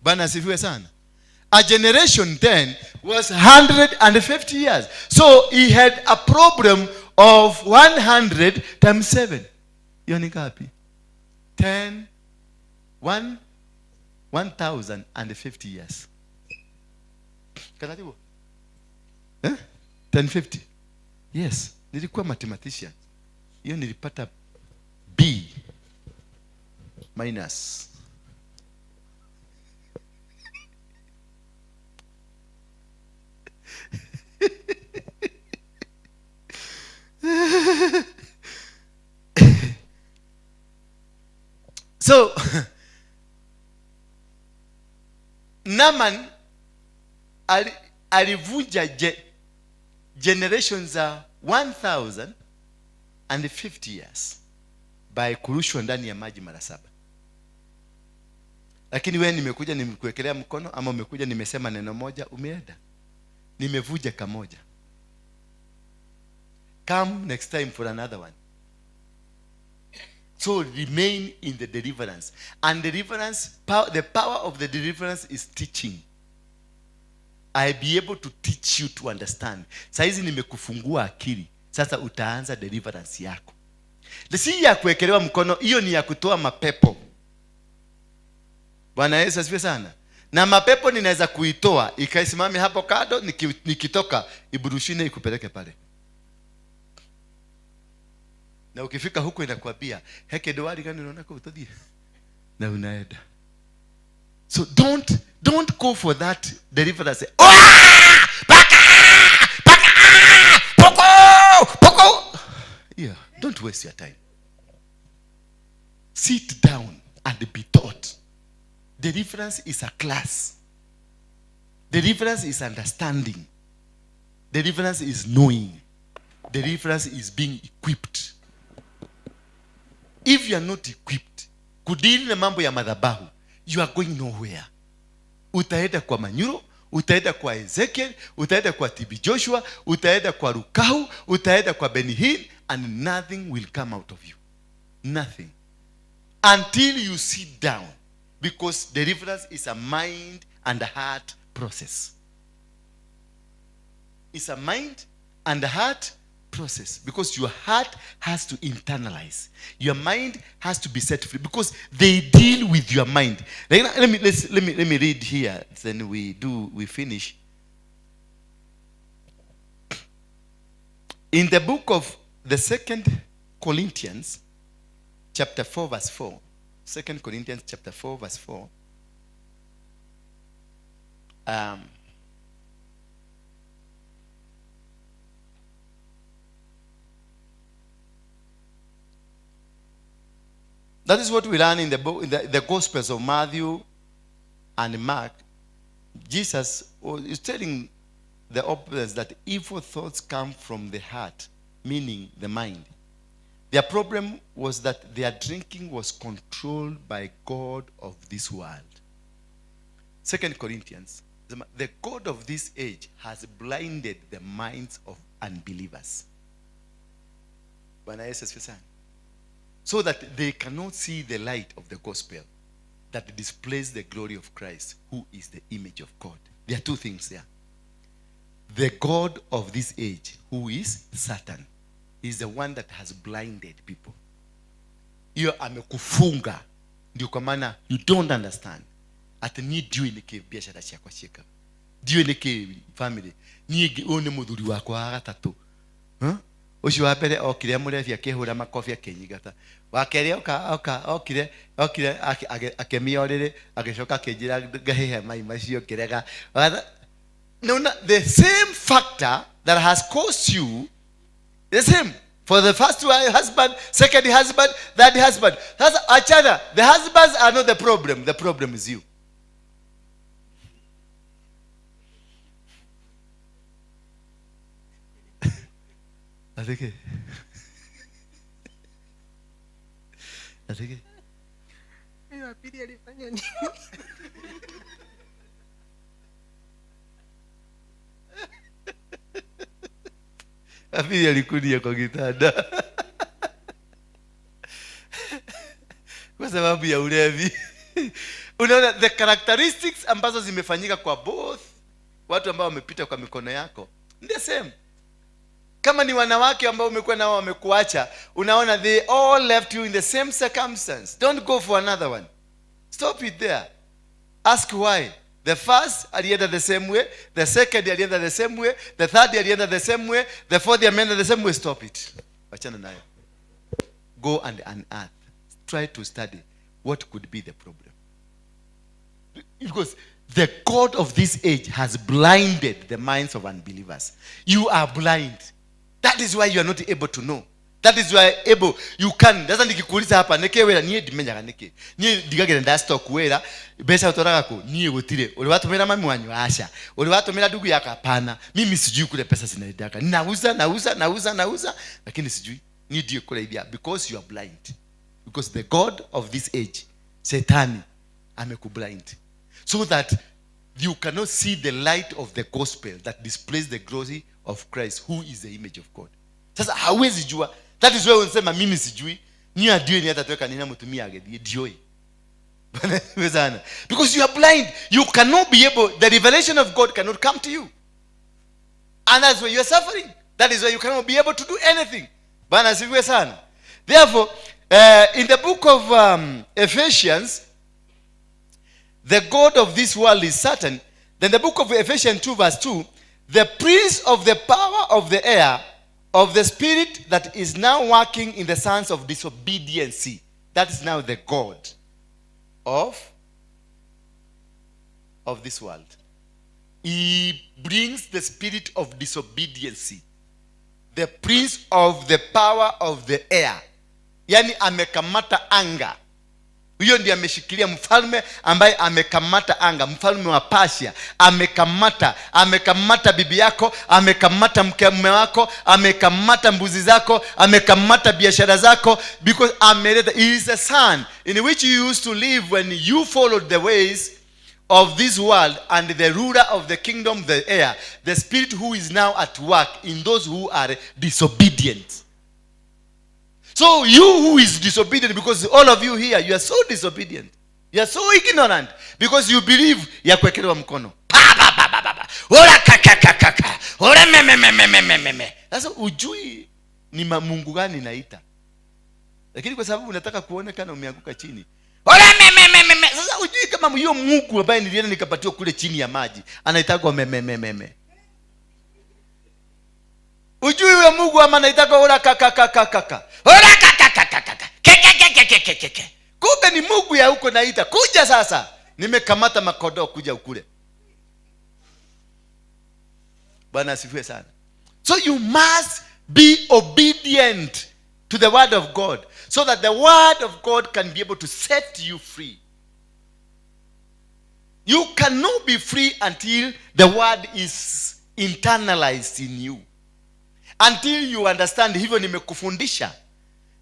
Bwana asifiwe sana. A generation then was 150 years. So he had a problem of 100 times 7. Hiyo ni ngapi? 10, 1, 1050 years. Kanatibu? 1050. Yes, nilikuwa mathematician. Hiyo nilipata B minus. So Naaman alivunja generations za 1050 years by kurushwa ndani ya maji mara 7. Lakini wewe nimekuja nimekuwekelea mkono, ama umekuja nimesema neno moja umeenda. Nimevuja kamoja. Come next time for another one. So remain in the deliverance. And deliverance, the power of the deliverance is teaching. I be able to teach you to understand. Saizi nimekufungua akili. Sasa utaanza deliverance yako. Si ya kuwekelewa mkono, hiyo ni ya kutoa mapepo. Bwana Yesu asifiwe sana. Na mapepo ninaweza kuitoa, ikaisimame hapo kando, nikitoka iburushine ikupeleke pale. Na ukifika huko inakwambia, heke dowari gani unaona kwa utodie? Na unaenda. So don't go for that deliverance. Oh, paka, paka, poko, poko. Yeah, don't waste your time. Sit down and be taught. Deliverance is a class. Deliverance is understanding. Deliverance is knowing. Deliverance is being equipped. If you are not equipped, kudili na mambo ya madhabahu, you are going nowhere. Utaenda kwa Manyuro, utaenda kwa Ezekiel, utaenda kwa TB Joshua, utaenda kwa Rukahu, utaenda kwa Benny Hinn, and nothing will come out of you. Nothing. Until you sit down. Because deliverance is a mind and a heart process. It's a mind and heart process, because your heart has to internalize. Your mind has to be set free, because they deal with your mind. Let me read here, then we finish. In the book of the 2 Corinthians, chapter 4, verse 4. 2 Corinthians chapter 4, verse 4. That is what we learn in the book, in the Gospels of Matthew and Mark. Jesus is telling the opponents that evil thoughts come from the heart, meaning the mind. Their problem was that their drinking was controlled by God of this world. 2 Corinthians, the God of this age has blinded the minds of unbelievers. So that they cannot see the light of the gospel that displays the glory of Christ, who is the image of God. There are two things there. The God of this age, who is Satan, is the one that has blinded people. Hiyo amekufunga. Ndio kwa maana you don't understand. Ati ni ndiũĩ nĩkĩ biashara ciakwa ciĩkaga. Ndiũĩ nĩkĩ family. Niĩ ũyũ nĩ mũthuri wakwa wa gatatũ. Ũcio wa mbere okire mũrebi akĩhũra makobi akĩnyingata. Wa kerĩ okire akĩmia ũrĩrĩ agĩcoka akĩnjĩra ngahihe mai macio ngĩrega. No, the same factor that has caused you, the same for the first husband, second husband, third husband. That's achana. The husbands are not the problem. The problem is you. Atike. Atike. Huyo wa pili alifanya nini? Pili alikulia kwa kitanda. Kwa sababu ya ulevi. Unaona the characteristics ambazo zimefanyika kwa both watu ambao wamepita kwa mikono yako. The same. Kama ni wanawake ambao umekuwa nao wamekuacha, unaona they all left you in the same circumstance. Don't go for another one. Stop it there. Ask why. The first alienda the same way, the second alienda the same way, the third alienda the same way, the fourth alienda the same way. Stop it. Wachana nayo. Go and unearth. Try to study what could be the problem. Because the God of this age has blinded the minds of unbelievers. You are blind. That is why you are not able to know. That is why able you can. Sasa nikikuuliza hapa neke wera niĩ ndimenyaga nĩkĩ. Niĩ ndigagĩra nda stock wera mbeca ũtwaraga kũ niĩ gũtirĩ. Ũrĩ watũmĩra mami wanyu aca. Ũrĩ watũmĩra ndugu yako hapana. Mimi sijui kule pesa zinaendaka. Ninauza nauza nauza nauza lakini sijui. Niĩ ndiĩ kũrĩithia because you are blind. Because the God of this age, Shetani, amekublind. So that you cannot see the light of the gospel that displays the glory of Christ, who is the image of God. Sasa hawezi jua. That is why unasema mimi sijui. Ni adui ni atatoweka nina mtumia agethie ndioi. Because you are blind. You cannot be able, the revelation of God cannot come to you. And that's why you are suffering. That is why you cannot be able to do anything. Bwana asifiwe sana. Therefore, in the book of Ephesians, the God of this world is Satan. Then the book of Ephesians 2 verse 2, the prince of the power of the air, of the spirit that is now working in the sons of disobedience. That is now the God of this world. He brings the spirit of disobedience. The prince of the power of the air. Yani amekamata anga. Huyo ndiye ameshikilia mfalme ambaye amekamata anga, mfalme wa Persia. Amekamata bibi yako, amekamata mke mume wako, amekamata mbuzi zako, amekamata biashara zako, because ameleta, he is a son in which you used to live when you followed the ways of this world and the ruler of the kingdom of the air, the spirit who is now at work in those who are disobedient. So you who is disobedient, because all of you here, you are so disobedient. You are so ignorant because you believe ya kuwekelewa mkono. Pa! ba ba ba ba ba, ora ka ka ka ka ka, ora me me me me me me me me. Sasa ujui ni Mungu gani naita, lakini kwa sababu unataka kuonekana umeanguka chini, ora me me me me me. Sasa ujui kama hiyo Mungu ambaye nilienda nikapatiwa kule chini ya maji anaitagwa me me me me me. Ujui huyo Mungu ama anaitagwa ora ka ka ka ka ka ka, ora ka ka ka ka ka ka, ke ke ke ke ke ke ke ke. Kumbe ni Mungu ya huko naita. Kuja sasa, nimekamata makodoo, kuja ukule. Bwana asifiwe sana. So you must be obedient to the word of God, so that the word of God can be able to set you free. You cannot be free until the word is internalized in you. Until you understand, hivyo nimekufundisha,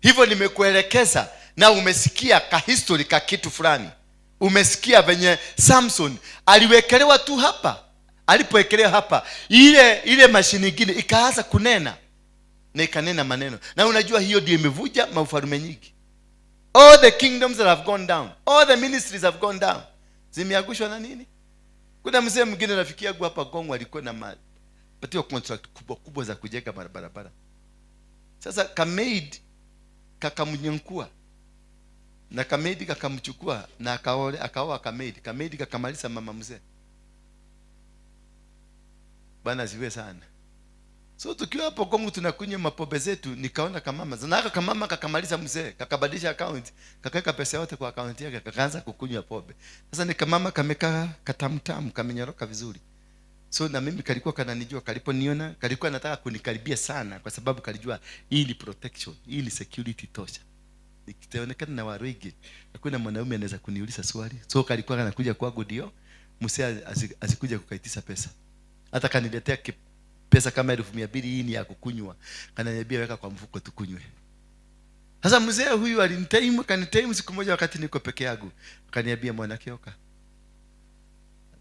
hivyo nimekuelekeza, na umesikia ka history ka kitu fulani. Umesikia venye Samson aliwekelewa tu hapa. Alipowekelewa hapa, ile mashini nyingine ikaanza kunena, na ikanena maneno. Na unajua hiyo ndio imevuja maufalme nyingi. All the kingdoms that have gone down, all the ministries have gone down, zimeangushwa na nini? Kuna mzee mwingine rafiki yangu hapa Gongwa alikuwa na patiwa contract kubwa kubwa za kujenga barabara. Sasa kamaid kakamnyankua, na kamaid kakamchukua, na akaoa kamaid, kamaid kakamaliza mama mzee. Bwana asifiwe sana. So tukiwa hapo Kongo tunakunywa mapombe zetu, nikaona kamama. Zanaka kamama kakamaliza mzee, kakabadilisha account, kakaweka pesa yote kwa account yake, kakaanza kukunywa pombe. Sasa ni kamama kamekaa katamtamu, kamenyoroka vizuri. So na mimi kalikuwa kananijua, kaliponiona kalikuwa nataka kunikaribia sana, kwa sababu kalijua hii ni protection, hii ni security tosha. Nikitaonekana na Waruigi, hakuna mwanaume anaweza kuniuliza swali. So kalikuwa kanakuja kwangu ndio mzee asikuja kukaitisha pesa. Hata kaniletea pesa kama 200,000, hii ni ya kukunywa. Kananiambia weka kwa mfuko tukunywe. Sasa mzee huyu alinitaimu, kanitaimu siku moja wakati niko peke yangu. Akaniambia mwana Kioka.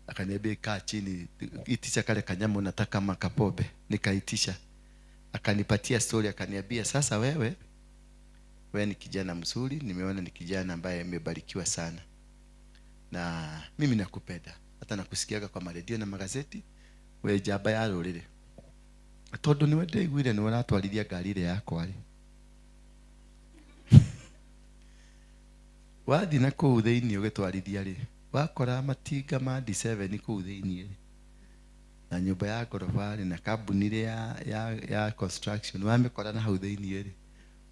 Akaniambia kaa chini, itisha kale kanyama unataka makapobe. Nikaitisha. Akanipatia story, akaniambia sasa wewe ni kijana mzuri, nimeona ni kijana ambaye amebarikiwa sana. Na mimi nakupenda. Hata nakusikiaga kwa maredio na magazeti. We jaba ya rũrĩrĩ. Tondũ nĩwe ndaiguire nĩwe ũratwarithia ngari ĩrĩa yakwa rĩ. Wathiĩ na kũu thĩinĩ ũgĩtwarithia rĩ, wakora matinga ma D7 kũu thĩinĩ rĩ, na nyũmba ya ngoroba rĩ, na kambuni ĩrĩa ya construction wamĩkora na hau thĩinĩ rĩ,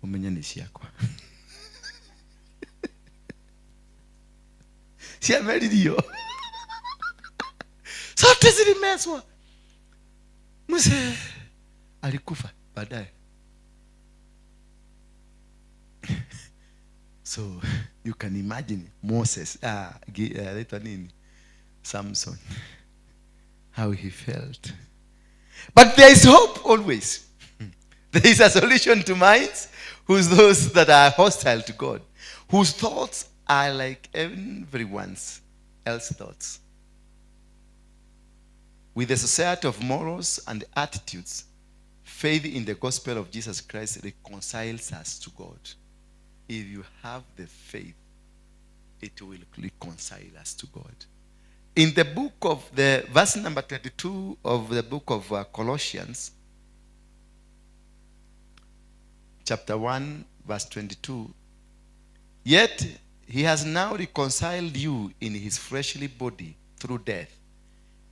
ũmenye nĩ ciakwa. Ciameririo. Zote zilimezwa. Mzee alikufa baadaye. So you can imagine Moses, nini? Samson, how he felt. But there is hope always. There is a solution to minds whose those that are hostile to God, whose thoughts are like everyone's else thoughts. With the society of morals and attitudes, faith in the gospel of Jesus Christ reconciles us to God. If you have the faith, it will reconcile us to God. In the book of the verse number 22 of the book of Colossians, chapter 1, verse 22, yet he has now reconciled you in his fleshly body through death,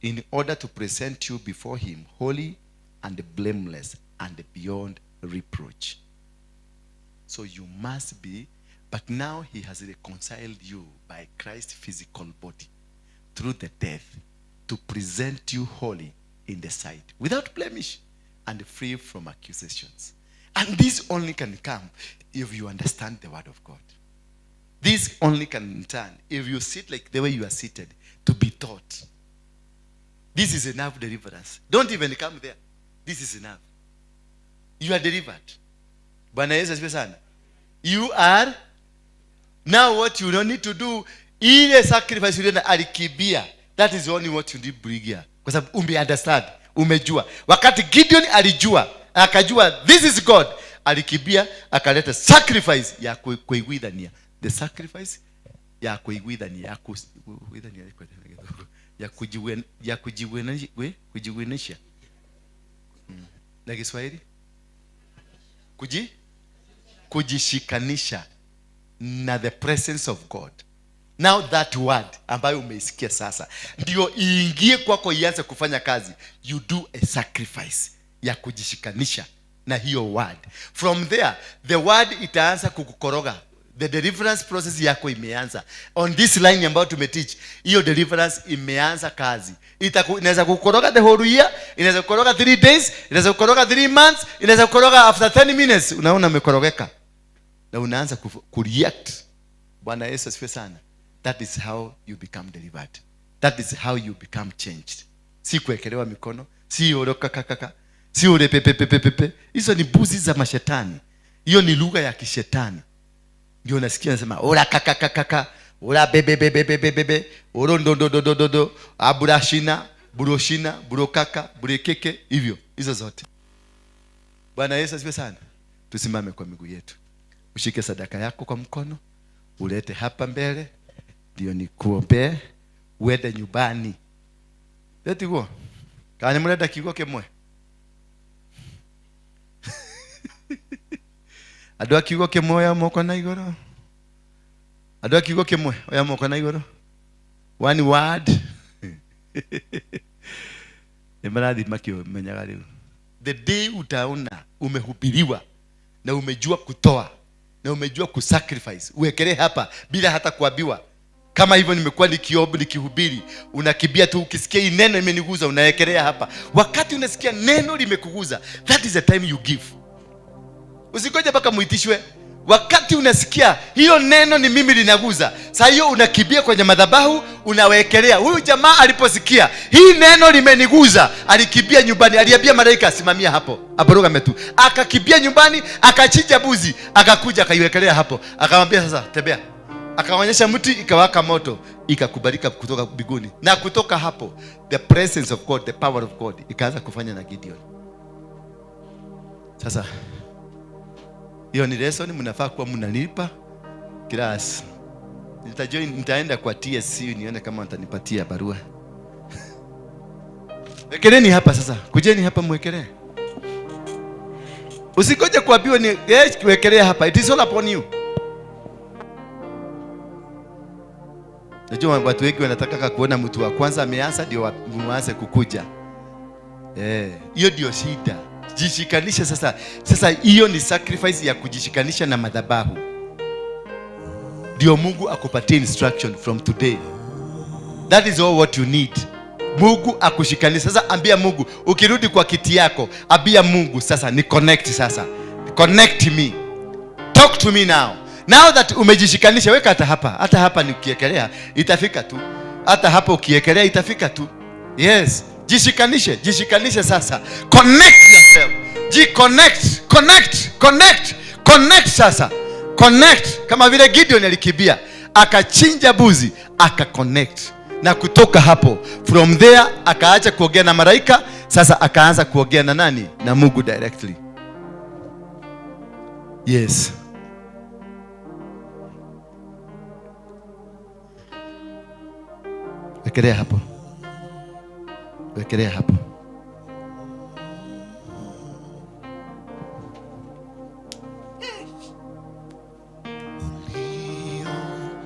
in order to present you before him holy and blameless and beyond reproach. So you must be, but now he has reconciled you by Christ's physical body through the death to present you holy in the sight, without blemish and free from accusations. And this only can come if you understand the word of God. This only can turn if you sit like the way you are seated to be taught. This is enough deliverance. Don't even come there. This is enough. You are delivered. Bwana Yesu asifiwe sana. You are now what you don't need to do. Ile sacrifice ulienda alikibia. That is only what you need bring here. Kwa sababu ume understand, umejua. Wakati Gideon alijua, akajua this is God, alikibia akaleta sacrifice ya kuiguithania. The sacrifice ya kuiguithania, ya Ya kujiwenisha. Na Kiswahili? Kujishikanisha na the presence of God. Now that word ambayo umeisikia sasa ndio iingie kwako, ianze kufanya kazi. You do a sacrifice ya kujishikanisha na hiyo word. From there the word itaanza kukukoroga. The deliverance process yako imeanza. On this line ambayo tumeteach, hiyo deliverance imeanza kazi. Inaweza kukoroga the whole year, inaweza kukoroga 3 days, inaweza kukoroga 3 months, inaweza kukoroga after 10 minutes. Unaona umekorogeka. Na unaanza kureact. Bwana Yesu asifiwe sana. That is how you become delivered. That is how you become changed. Si kuwekelewa mikono, si oroka kakaka, si ore pepepepepe. Hizo ni buzi za mashetani. Hiyo ni lugha ya kishetani. Ndio nasikia nasema ora kakakakaka, ora bebebebebebe, oro ndondodododo, aburashina, buroshina, burokaka, burekeke, hivyo. Hizo zote. Bwana Yesu asifiwe sana. Tusimame kwa miguu yetu. Ushike sadaka yako kwa mkono, ulete hapa mbele, ndio nikuombee, uende nyumbani. Leti huo. Kani mleta kiugo kimwe. Andũ a kiugo kĩmwe oya moko na igũrũ. Andũ a kiugo kĩmwe oya moko na igũrũ. One word. Nĩ marathiĩ makĩmenyaga rĩu. The day utaona umehubiriwa na umejua kutoa na umejua kusacrifice, uwekelee hapa bila hata kuambiwa. Kama hivyo nimekuwa nikiomba nikihubiri, unakimbia tu ukisikia hii neno imeniguza unawekelea hapa. Wakati unasikia neno limekuguza, that is the time you give. Usingoje mpaka muitishwe. Wakati unasikia hiyo neno ni mimi linaguza, saa hiyo unakimbia kwenye madhabahu unawekelea. Huyu jamaa aliposikia hii neno limeniguza, alikimbia nyumbani, aliambia malaika asimamia hapo, aboroga metu. Akakimbia nyumbani, akachinja buzi, akakuja akaiwekelea hapo. Akamwambia sasa tembea. Akaonyesha mti ikawaka moto, ikakubalika kutoka mbinguni. Na kutoka hapo the presence of God, the power of God ikaanza kufanya na Gideon. Sasa hiyo ni lesson mnafaa kuwa mnalipa class. Nitajoin, nitaenda kwa TSC nione kama watanipatia barua. Wekeleni hapa sasa. Kujeni hapa mwekelee. Usingoje kuambiwa ni wekelea hapa. It is all upon you. Najua watu wengi wanataka kuona mtu wa kwanza ameanza ndio muanze kukuja. Hiyo ndio shida. Jishikanishe sasa. Sasa hiyo ni sacrifice ya kujishikanisha na madhabahu. Ndio Mungu akupatie instruction from today. That is all what you need. Mungu akushikanishe. Sasa ambia Mungu, ukirudi kwa kiti yako, ambia Mungu sasa ni connect sasa. Connect me. Talk to me now. Now that umejishikanisha, weka hata hapa. Hata hapa ni ukiekelea itafika tu. Hata hapa ukiekelea itafika tu. Yes. Jishikanishe, jishikanishe sasa. Connect yourself. Jiconnect, connect, connect, connect sasa. Connect kama vile Gideon alikimbia, akachinja buzi, akaconnect. Na kutoka hapo, from there akaacha kuongea na malaika, sasa akaanza kuongea na nani? Na Mungu directly. Yes. Wekelea hapo. Wekelea hapo.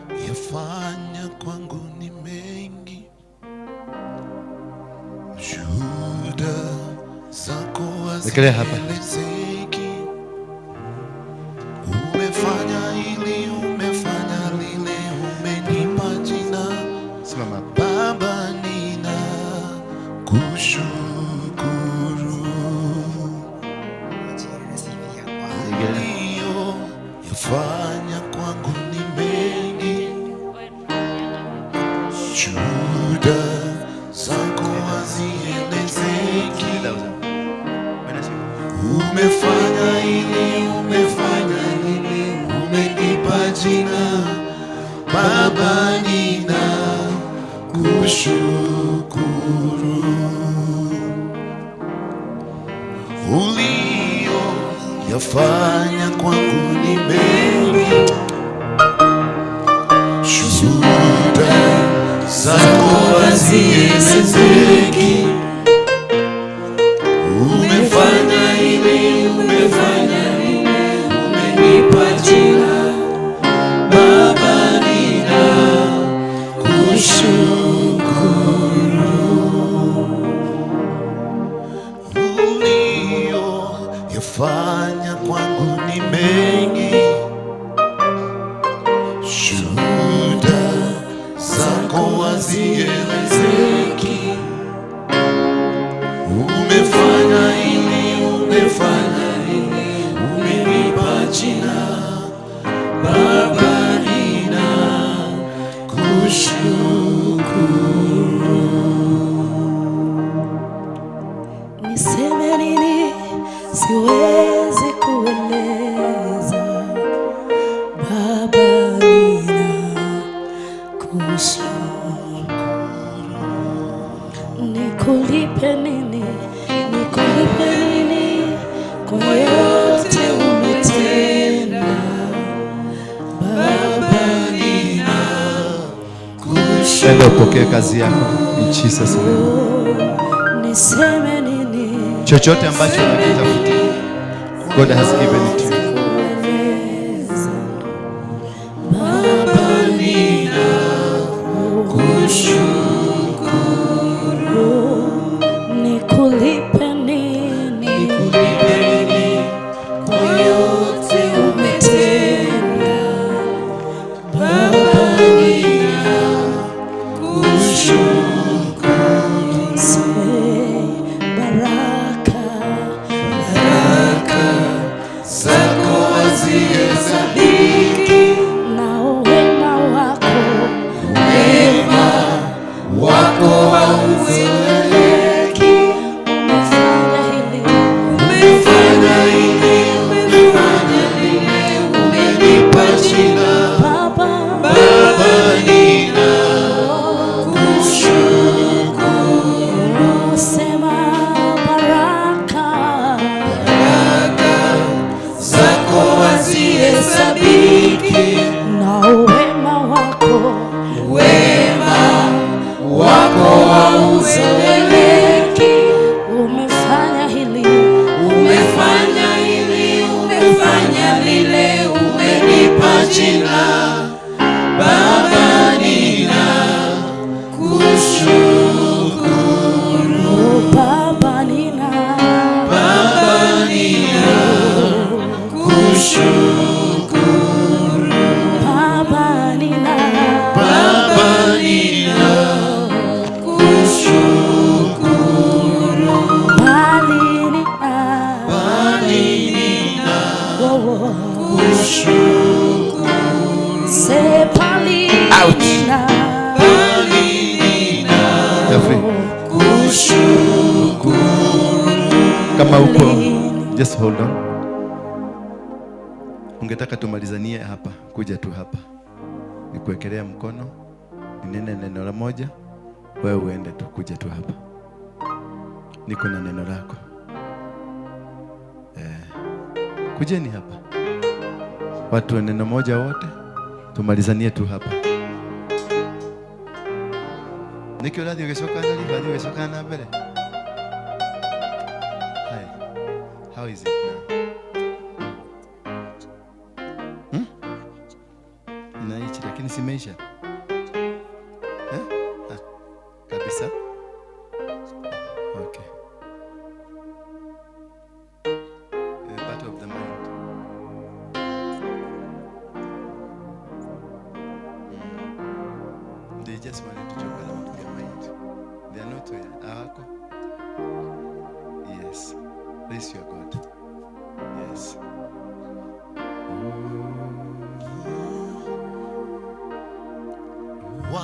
Uliyofanya kwangu ni mengi, shuhuda zako Wekelea hapa. hazielezeki. Umefanya hili, umefanya lile, umenipa jina. Simama hapo. Baba nina kushukuru. Uliyofanya kwangu ni mengi, shuhuda zako hazielezeki. Umefanya hili, umefanya lile, umenipa jina. Baba nina kushukuru. Uliyofanya kwangu ni mengi, shuhuda zako hazielezeki. Hazielezeki. Umefanya hili, umefanya lile, umenipa jina. Baba, ninakushukuru. Uliyoyafanya kwangu ni mengi, shuhuda zako hazielezeki. Umefanya hili, umefanya lile, umenipa jina. Baba, ninakushukuru. Niseme nini? Siwezi kueleza. Baba, ninakushukuru. Nikulipe nini? Nikulipe nini kwa yote umetenda? Baba, Enda upokee kazi yako in Jesus name. Niseme nini? Chochote ambacho unakitafuta, God has given it to you. Kueleza. Baba, ninakushukuru. Nikulipe nini? Kwa yote umetenda. Baba, ninakushukuru. Say, baraka, baraka zako hazihesabiki, na wema wako, wema wako hauzoeleki. Umefanya hili, Umefanya hili, umefanya lile, umenipa jina. Baba, Baba, ninakushukuru. Sema baraka, Baraka zako hazihesabiki, na wema wako, wema wako hauzoeleki. Umefanya hili, Umefanya hili, umefanya lile, umenipa jina. Baba, ninakushukuru. Baba, nina Baba, ninakushukuru. Baba, nina Baba, ninakushukuru. Bali nina Bali nina Oh, kushukuru. Se pali Out. nina Bali nina You're free. kushukuru. Kama uko, just hold on. Ungetaka tumalizanie hapa, kuja tu hapa, nikuwekelea mkono, ninene neno la moja, wewe uende tu, kuja tu hapa, niko na neno lako. Kujeni hapa watu wa neno moja wote, tumalizanie tu hapa. Nĩkĩ ũrathiĩ ũgĩcoka na thutha, ũrathiĩ ũgĩcoka na mbere? Hi. How is it now? Hmm? Inaichi lakini si imeisha. Eh? Ah, kabisa. Okay. The battle of the mind. They just wanted to joke around with their mind. They are not where. Hawako. Yes. This your God. Yes.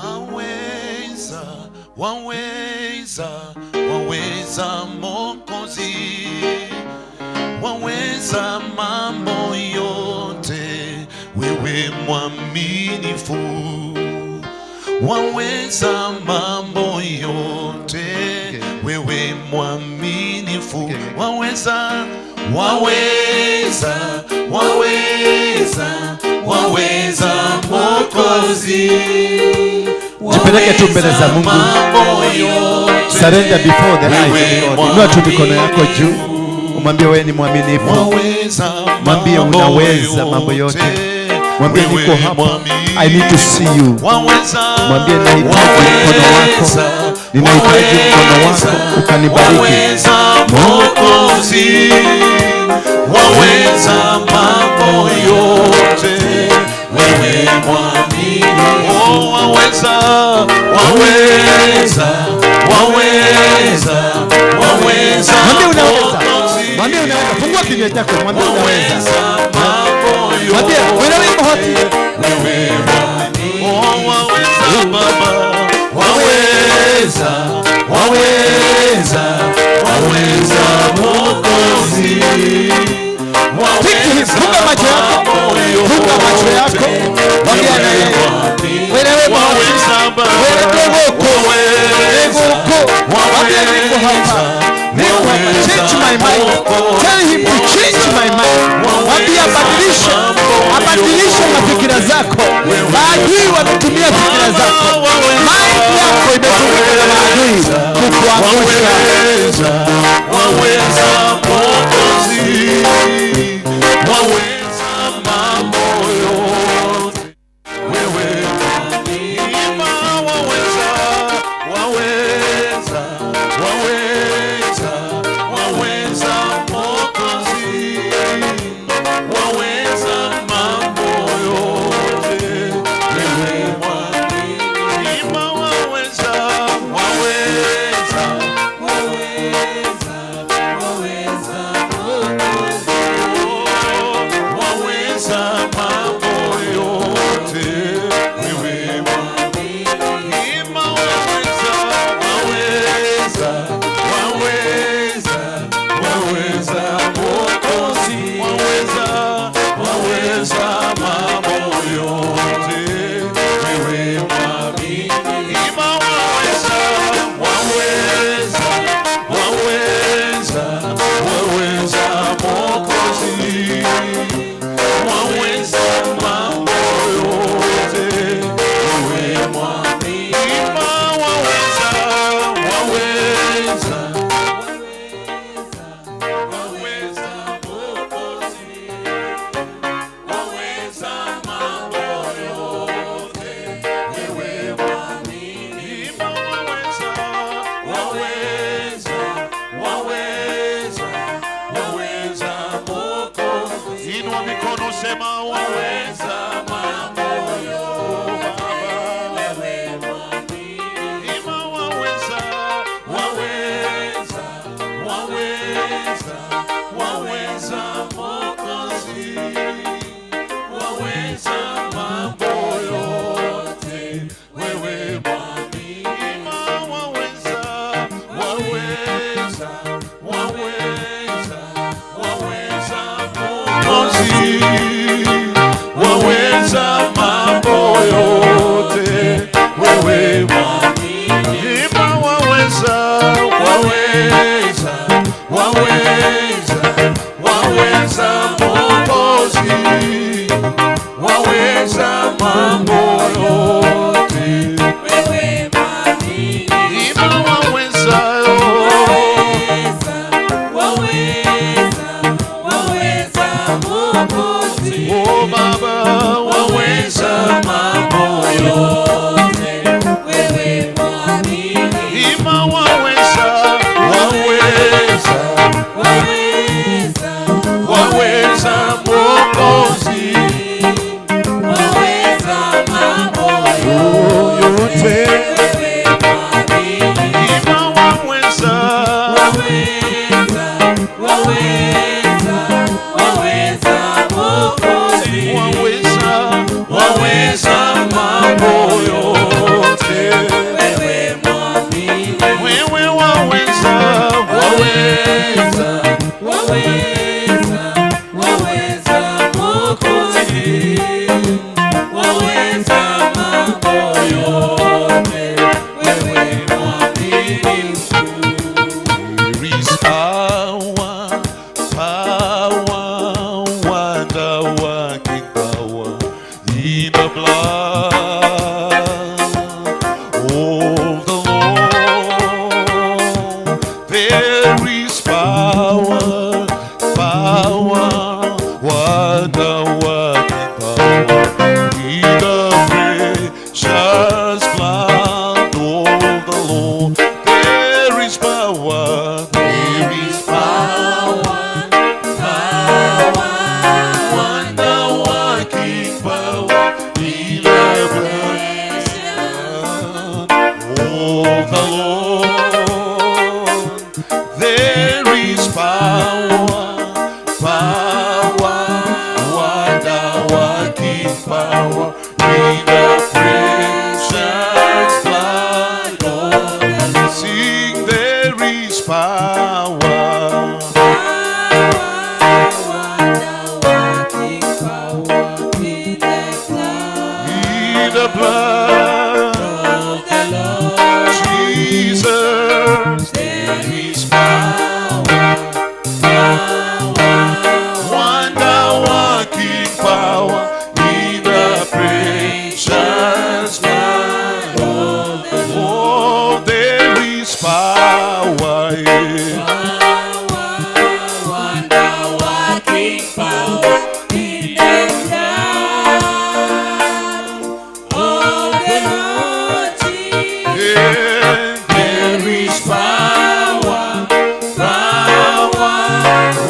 Waweza, waweza, waweza Mwokozi, waweza mambo yote, wewe mwaminifu, waweza mambo yote, wewe mwaminifu, waweza, waweza, waweza, waweza Mwokozi, Jipeleke tu mbele za Mungu. Mambo yote. Surrender before the eyes of God. Inua tu mikono yako juu, umwambie wewe ni mwaminifu. Waweza Mwambie mambo unaweza mambo yote. Mwambie Wewe niko hapa. mwaminifu. I need to see you. Waweza, Mwambie nahitaji mkono wako. Ninahitaji mkono wako ukanibariki. Waweza Mwokozi, waweza mambo yote, wewe mwaminifu. Oh, waweza, Waweza, waweza, waweza Mwambie unaweza. Mwokozi. Mwambie unaweza. Fungua kinywa chako, mwambie unaweza. Waweza mambo Mwambie yote, wewe bahati. wewe mwaminifu. oh, waweza Baba, Waweza, waweza, waweza Mwokozi. Speak to him. Funga macho yako. Funga macho yako. Ongea na yeye. Wewe bahati. waweza Baba, Wewe goko. Goko. Mwambie niko hapa. Niko hapa. Change my mind. Tell him to change my mind. Mwambie abadilishe. Abadilishe mafikira zako. Maadui wametumia fikira zako. Mind yako imetumika na maadui kukuangusha. waweza, waweza Mwokozi, waweza mambo yote, wewe ima, waweza, waweza, waweza, waweza Mwokozi, waweza mambo yote, wewe mwaminifu, ima, waweza, waweza. Waweza, waweza Mwokozi. Waweza mambo yote, wewe ima, waweza, waweza, waweza, waweza Mwokozi, waweza, waweza mambo yote, wewe mwaminifu, ima, waweza, waweza, waweza, waweza Mwokozi, waweza mambo yote, wewe mwaminifu, waweza, waweza, waweza Mwokozi, waweza mambo yote, wewe mwaminifu, waweza, waweza, waweza, waweza Mwokozi. Inua mikono, sema waweza mambo yote, Wewe mwaminifu. Ima, waweza, waweza, waweza, waweza Mwokozi, waweza mambo yote, wewe mwaminifu, waweza, waweza, waweza, waweza Mwokozi, waweza mambo yote, wewe mwaminifu, waweza, waweza, waweza, waweza Mwokozi, waweza mambo yote, Wewe mwaminifu. ima, waweza, Waweza, waweza, waweza Mwokozi. oh Baba, waweza mambo Yote, wewe mwaminifu. ima, waweza, waweza, Waweza, waweza Mwokozi waweza mambo yote. yote, Wewe mwaminifu. ima, waweza, Waweza, waweza, waweza Mwokozi. waweza, waweza mambo yote, Wewe mwaminifu. wewe waweza, waweza, Waweza, waweza Mwokozi. Waweza mambo yote. In the blood of the Lord Jesus. There is power, power, wonder working power in the precious blood of the Lord. Oh, there is power in Power, wonder working power in the blood of the Lord Jesus. Yeah, There is power, power,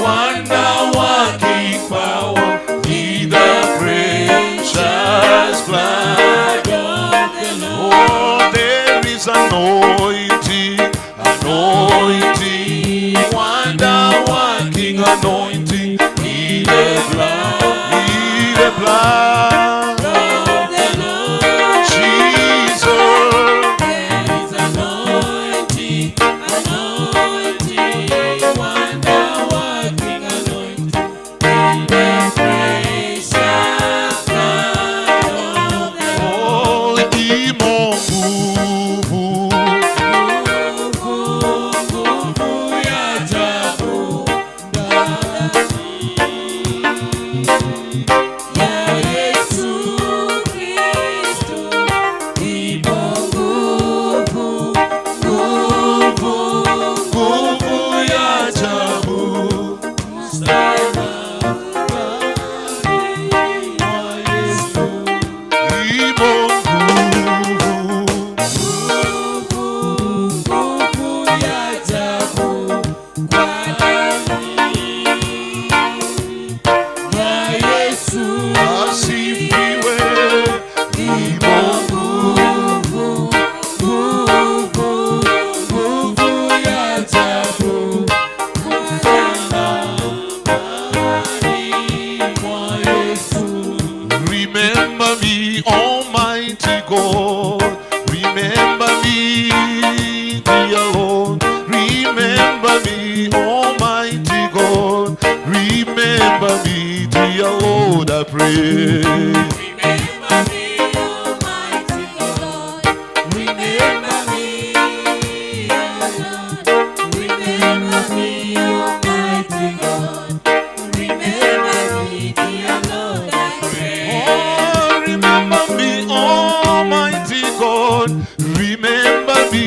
wonder working power in the precious blood. of the Lord. Oh, there is anointing, anointing, wonder working anointing in the blood, in the blood. Of the Lord. Jesus. There is anointing, anointing, wonder working anointing in the precious blood of the Oh, imo nguvu. Nguvu, nguvu ya ajabu ndani ya Yesu Kristo. Ipo nguvu, nguvu, Nguvu ya ajabu. msalabani mwa Yesu. Imo nguvu. Nguvu, nguvu ya ajabu kwa damu ya Yesu. Asifiwe. Ipo nguvu, nguvu, nguvu ya ajabu msalabani mwa Yesu. Remember me, Almighty God. Remember me, dear Lord. Remember me, Almighty God. Remember me, dear Lord, I pray. Remember me, Almighty God. Remember me, O Lord. Remember me, Almighty God. Remember me, dear Lord, I pray. Oh, remember me, Almighty God. Remember me,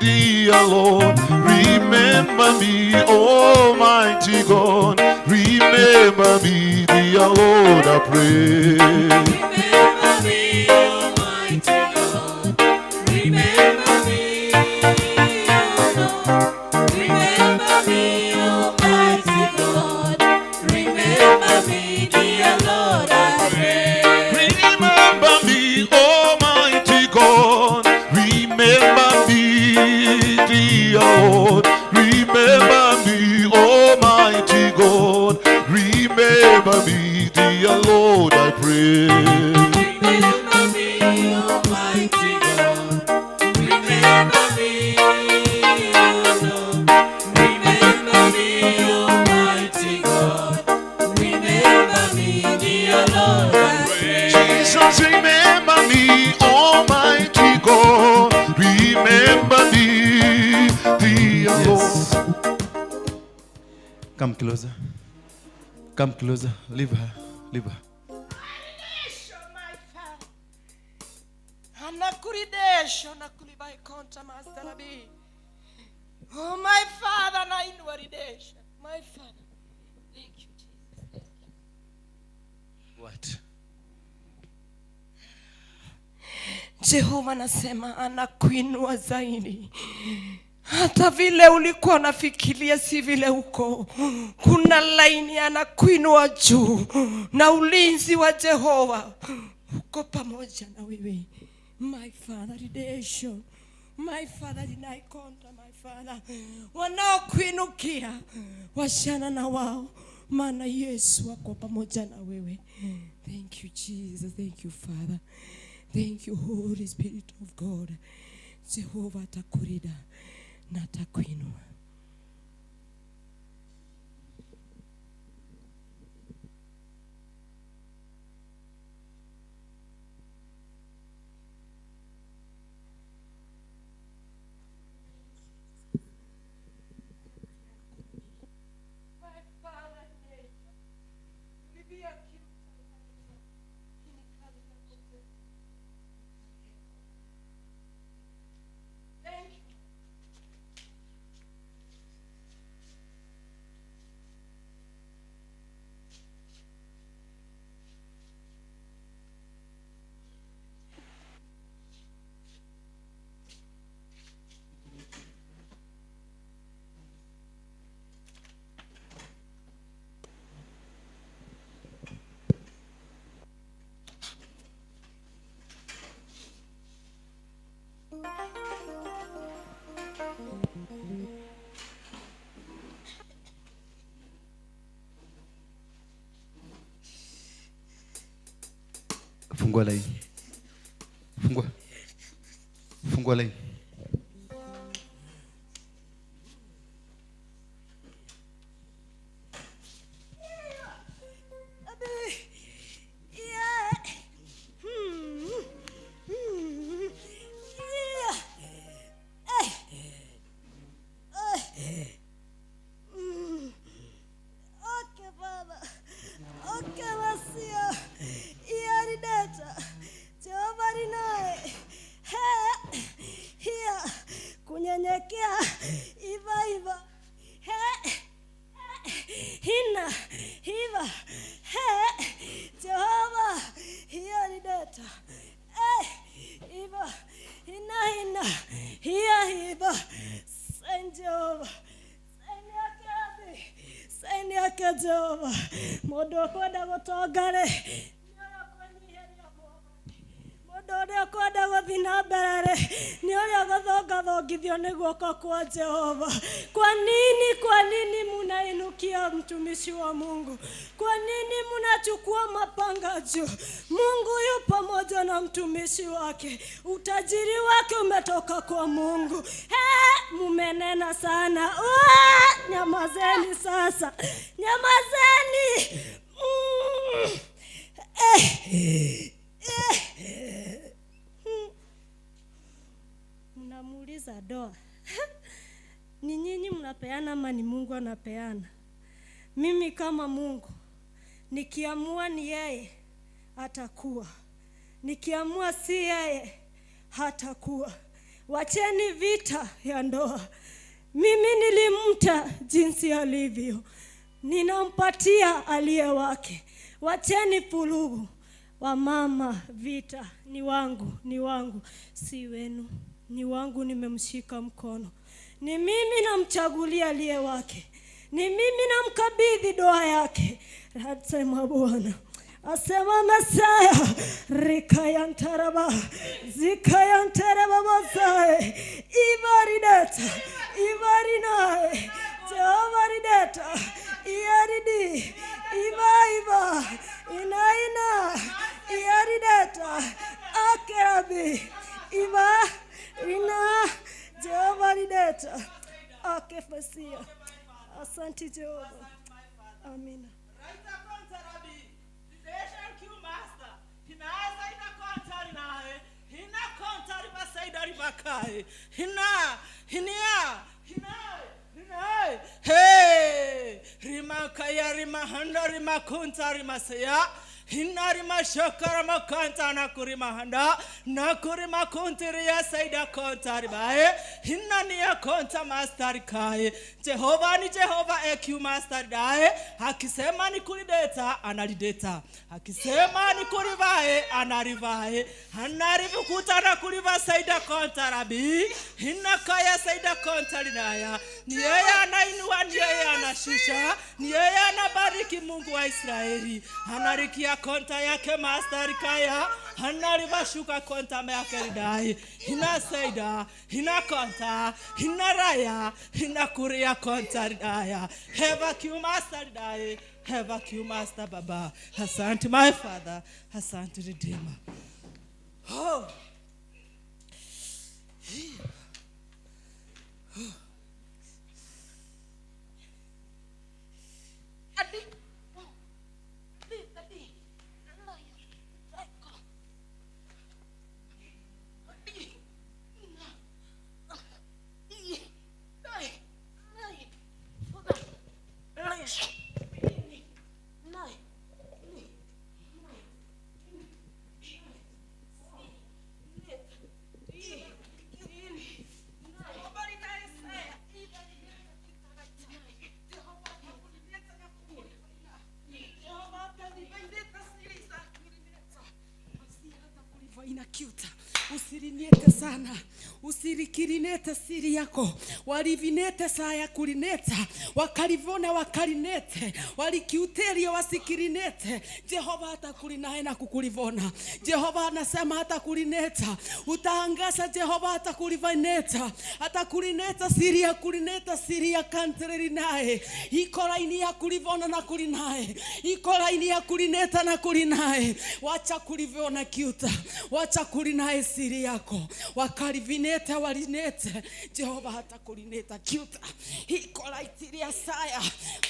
dear Lord. Remember me, Almighty God. Remember me, dear Lord, I pray. Remember me, Almighty God. Remember me, O Lord. Remember me, Almighty God. Remember me, dear Lord, I pray. Remember me, Almighty God. Remember me, dear Lord. Remember me, Almighty God. Remember me, dear Lord, I pray. Remember me, Almighty God. Remember me, O Lord. Remember me, Almighty God. Remember me, dear Lord, I pray. Jesus, remember me, Almighty God. Remember me, dear Lord. Yes. Come closer. Come closer. Leave her. Leave her. My Father. Anakuridesha nakulibai konta mastarabi. Oh my Father, nainuaridesha. My Father. Thank you, Jesus. What? Jehova anasema anakuinua zaidi. Hata vile ulikuwa unafikiria si vile uko. Kuna laini anakuinua juu, na ulinzi wa Jehova uko pamoja na wewe. My Father, redemption. My Father, ninaikonda, my Father. Wanaokuinukia washana na wao, maana Yesu ako pamoja na wewe. Thank you Jesus, thank you Father. Thank you Holy Spirit of God. Jehova atakulinda na atakuinua. Fungua laini. Fungua. Fungua laini. Kwa Jehova. Kwa nini munainukia mtumishi wa Mungu? Kwa nini munachukua mapanga juu? Mungu yu pamoja na mtumishi wake. Utajiri wake umetoka kwa Mungu. He, mumenena sana. Nyamazeni sasa. Nyamazeni. Mnamuuliza doa. Ni nyinyi mnapeana ama ni Mungu anapeana? Mimi kama Mungu nikiamua ni yeye atakuwa, nikiamua si yeye hatakuwa. Wacheni vita ya ndoa. Mimi nilimta jinsi alivyo, ninampatia aliye wake. Wacheni fulugu wa mama, vita ni wangu, ni wangu, si wenu, ni wangu, nimemshika mkono. Ni mimi namchagulia aliye wake. Ni mimi namkabidhi doa yake. Asema Bwana. Asema Mesaya. Rikayantaraba. Zikayantaraba Masaya. Ivarideta. Ivarinae. Jehovarideta. Iaridi. Iva iva. Ina ina. Iarideta. Akerabi. Iva. Ina. Jehova rideta. Akefasia. Asante Jehova. Amina. Hey, rimakaya rimahanda rimakunta rimasaya. Hinarima shakara makanta nakurima handa nakurima kuntiria saida kontari bae hinania konta master kai Jehova ni Jehova EQ master dae akisema ni kulideta analideta akisema ni kurivae anarivae anarivukuta na kuriva saida kontarabi hinakaya saida kontari naya ni yeye anainua ni yeye anashusha ni yeye anabariki Mungu wa Israeli anarikia konta yake master kaya hanarivashuka konta yake ridai hina saida hina konta hina raya hina kuria konta ridaya heva kiu master ridai heva kiu master baba. Asante my father, asante redeemer. Oh. Oh. Usiriniete sana, usirikirinete siri yako. Walivinete saa ya kurineta, wakalivona wakarinete, walikiuteria wasikirinete. Jehova atakurinae na kukulivona. Jehova anasema atakurineta, utaangasa. Jehova atakulivaneta, atakurineta siri ya kurineta, siri ya kantrerinae. Iko laini ya kulivona na kulinae, iko laini ya kurineta na kulinae. Wacha kulivona kiuta, wacha kulinae siri yako. Wakalivineta walinete, Jehova hatakulineta kiuta. Iko laitiria saya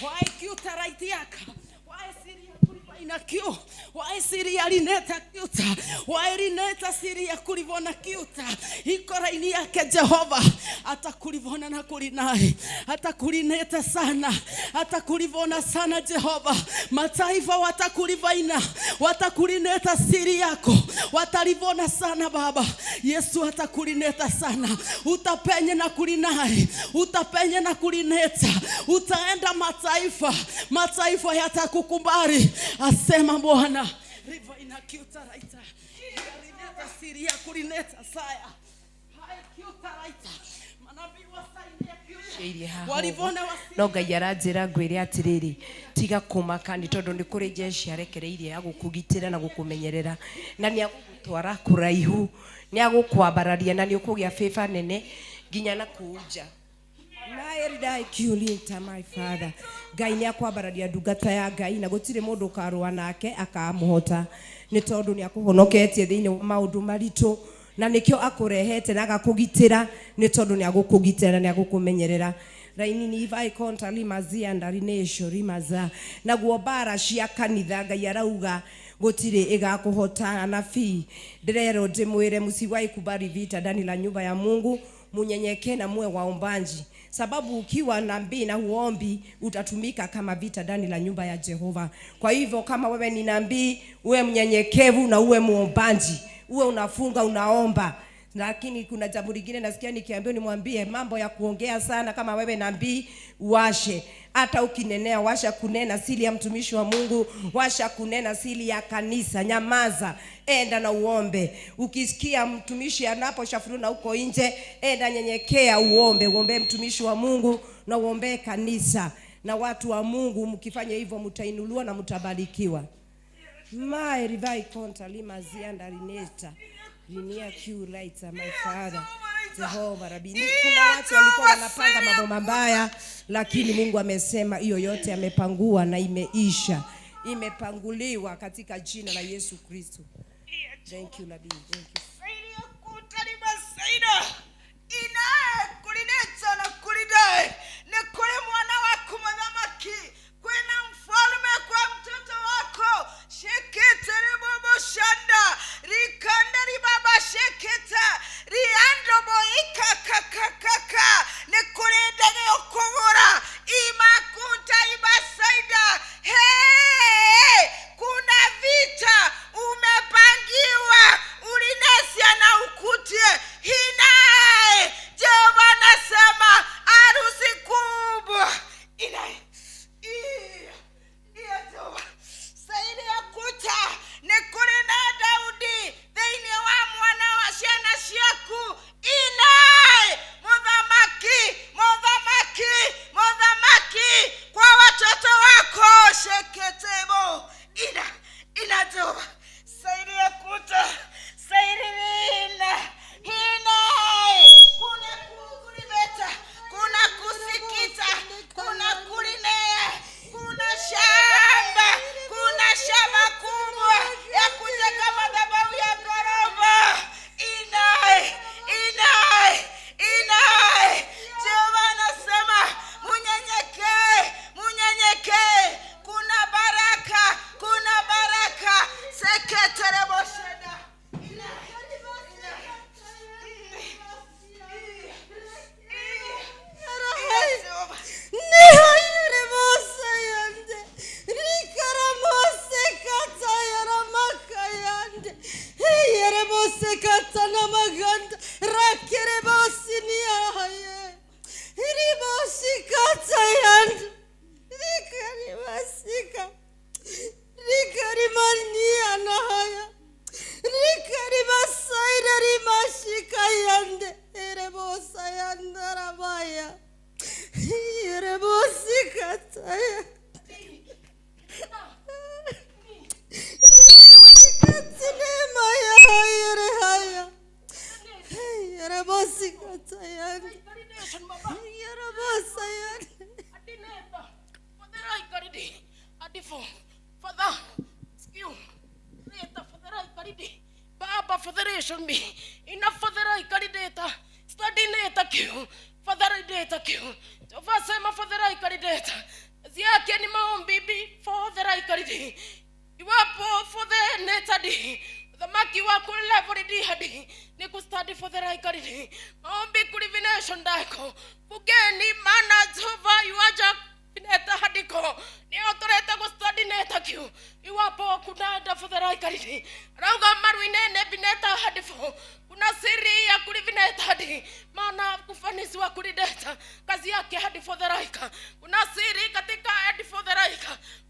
wae kiuta raitiaka wae siri ya kulivaina kiu wae siri ya lineta kiuta wae lineta siri ya kulivona kiuta. Iko laini yake Jehova atakulivona na kulinai, atakulineta sana, atakulivona sana Jehova. Mataifa watakulivaina, watakulineta siri yako, watalivona sana Baba. Yesu atakulineta sana, utapenye na kulinai, utapenye na kulineta, utaenda mataifa, mataifa yatakukumbari, asema Bwana. Rivaina kiuta raita, yarineta siri ya kulineta saya hai kiuta raita, manabii wasaidia kiuta Irie haha walivona ũguo. wasi No Ngai aranjĩra ngwĩre atĩrĩrĩ, tiga kũmaka nĩ tondũ nĩ kũrĩ jeshi arekereirie ya gũkũgitĩra na gũkũmenyerera, na nĩ agũgũtwara kũraihu, nĩ agũkwambararia na nĩ ũkũgĩa favor nene nginya na kũu nja. Naeridakiulinta my father, Ngai nĩ akwambararia ndungata ya Ngai na gũtirĩ mũndũ ũkarũa nake akamũhota, nĩ tondũ nĩ akũhonoketie thĩinĩ wa maũndũ maritũ, na nĩkĩo akũrehete na agakũgitĩra, nĩ tondũ nĩ agũkũgitĩra na nĩ agũkũmenyerera. Raini ni ivai konta limazia ndarinesho rimaza, naguo mbara cia kanitha Ngai arauga gũtirĩ ĩgakũhota. Anabii ndĩrerwo ndĩmwĩre msiwahi kubali vita ndani la nyumba ya Mungu, munyenyekee na muwe waombaji, sababu ukiwa nabii na huombi utatumika kama vita ndani la nyumba ya Jehova. Kwa hivyo kama wewe ni nabii, uwe mnyenyekevu na uwe muombaji, uwe unafunga unaomba. Lakini kuna jambo lingine nasikia nikiambiwa nimwambie, mambo ya kuongea sana, kama wewe nabii uwashe, hata ukinenea washa kunena siri ya mtumishi wa Mungu, washa kunena siri ya kanisa, nyamaza, enda na uombe. Ukisikia mtumishi anaposhafuruna huko nje, enda nyenyekea, uombe, uombe mtumishi wa Mungu na uombe kanisa na watu wa Mungu. Mkifanya hivyo mtainuliwa na mtabarikiwa. My rivai konta lima zianda rineta rinia kiu lights my father Jehova Rabbi. Kuna watu walikuwa wanapanga mambo mabaya, lakini Mungu amesema hiyo yote amepangua na imeisha, imepanguliwa katika jina la Yesu Kristo. Thank you Rabbi, thank you. Kwina mfalme kwa mtoto wako shekete ribobo shanda rikanda ribaba sheketa riando boika kakakaka nikurenda okubura imakunta ibasaida. Hey, kuna vita umepangiwa, uline Yande erebosa yandarabaya. Yerebosikataya. Katsinema ya yerehaya. Yerebosikataya. Yerebosaya. Father, excuse Baba, federation me. Enough for the right candidate. Study neta Q. Father data Q. Sema for the right candidate. Ziake ni maombi bi for the right candidate. Iwapo for the neta di. Thamaki wako level di hadi. Ni kustudy for the right candidate. Maombi kulivination dako. Fugeni mana Jehova yuaja neta hadiko. Ni autoreta kustudy neta Q. Iwapo kuna for the right candidate. Rauga maruinene bineta hadifo. Kuna siri ya kulivineta hadi. Maana kufanisi wa kulideta. Kazi yake hadi for the right. Kuna siri katika hadi for the right.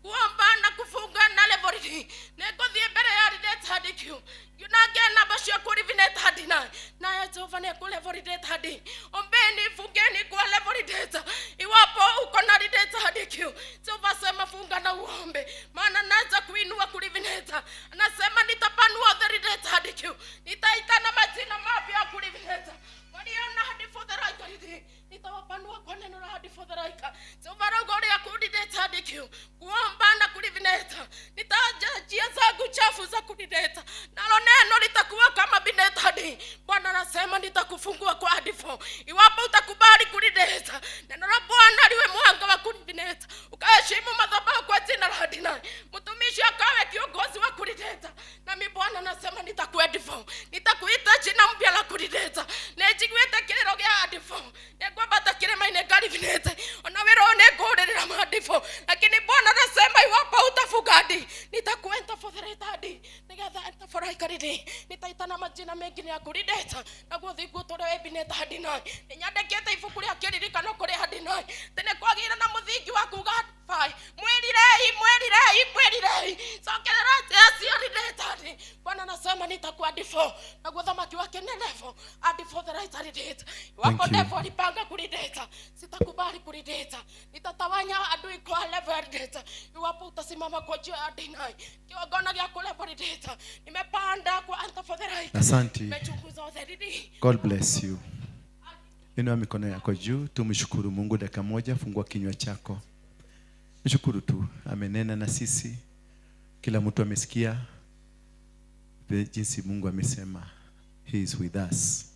Kuomba na kufunga na levoridi. Neko dhie mbere ya lideta hadi Q. Yunage na bashia kulivineta hadi na. Na ya Jehova ne kulevorideta hadi. Ombeni fungeni kwa levorideta. Iwapo uko na lideta hadi Q. Jehova sema funga na uombe. Maana naanza kuinua kulivineta. Anasema nitapanua the lideta hadi Q. Nitaitana majina mapya kulivineta. Waliona hadi for the right. Nitawapanua kwa neno la hadi for the right. Jehova rogo ya kulideta hadi Q. Kuomba na kulivineta. Nitaja njia zangu chafu za kulideta. Nalo neno litakuwa kama bineta hadi. Bwana anasema nitakufungua kwa hadi for. Iwapo utakubali kulideta. Neno la Bwana liwe mwanga wa kulivineta. Ukaheshimu madhabahu kwa jina la hadi naye. Mtumishi akawe kiongozi wa kulideta. Nami Bwana anasema nitakuedifo. Nitakuita jina mpya la kulideta. Nejigwete kirero gya hadifo. Negwambata kirema-inĩ ngarivinete. Ona wĩra ũyũ nĩngũũrĩrĩra madifo. Lakini Bwana anasema iwapo utafunga hadi. Nitakuenta for the right hadi. Nigetha enta for right hadi. Nitaitana majina mengine ya kulideta. Naguo thingu ũtũre wĩbinete hadi naye. Nĩnyandĩkĩte ibuku rĩa kĩririkano kũrĩ hadi naye. Tene kwagĩire na mũthingi wa kuuga bai. Mwĩrirei, mwĩrirei, mwĩrirei. Cokerera njĩra cia lideta hadi. Bwana anasema nitakuwa difo. Naguo thamaki wake ni level. Hadi for the right hadi. Iwapo devil alipanga kulideta. Sitakubali kulideta. Nitatawanya adui kwa level ya data. Iwapo utasimama kwa njia ya deny. Kiwagona gya kulevel data. Nimepanda kwa anta for the right. Asante. Nimechunguza the God bless you. Inua mikono yako juu, tumshukuru Mungu dakika moja, fungua kinywa chako. Mshukuru tu, amenena na sisi. Kila mtu amesikia jinsi Mungu amesema. He is with us.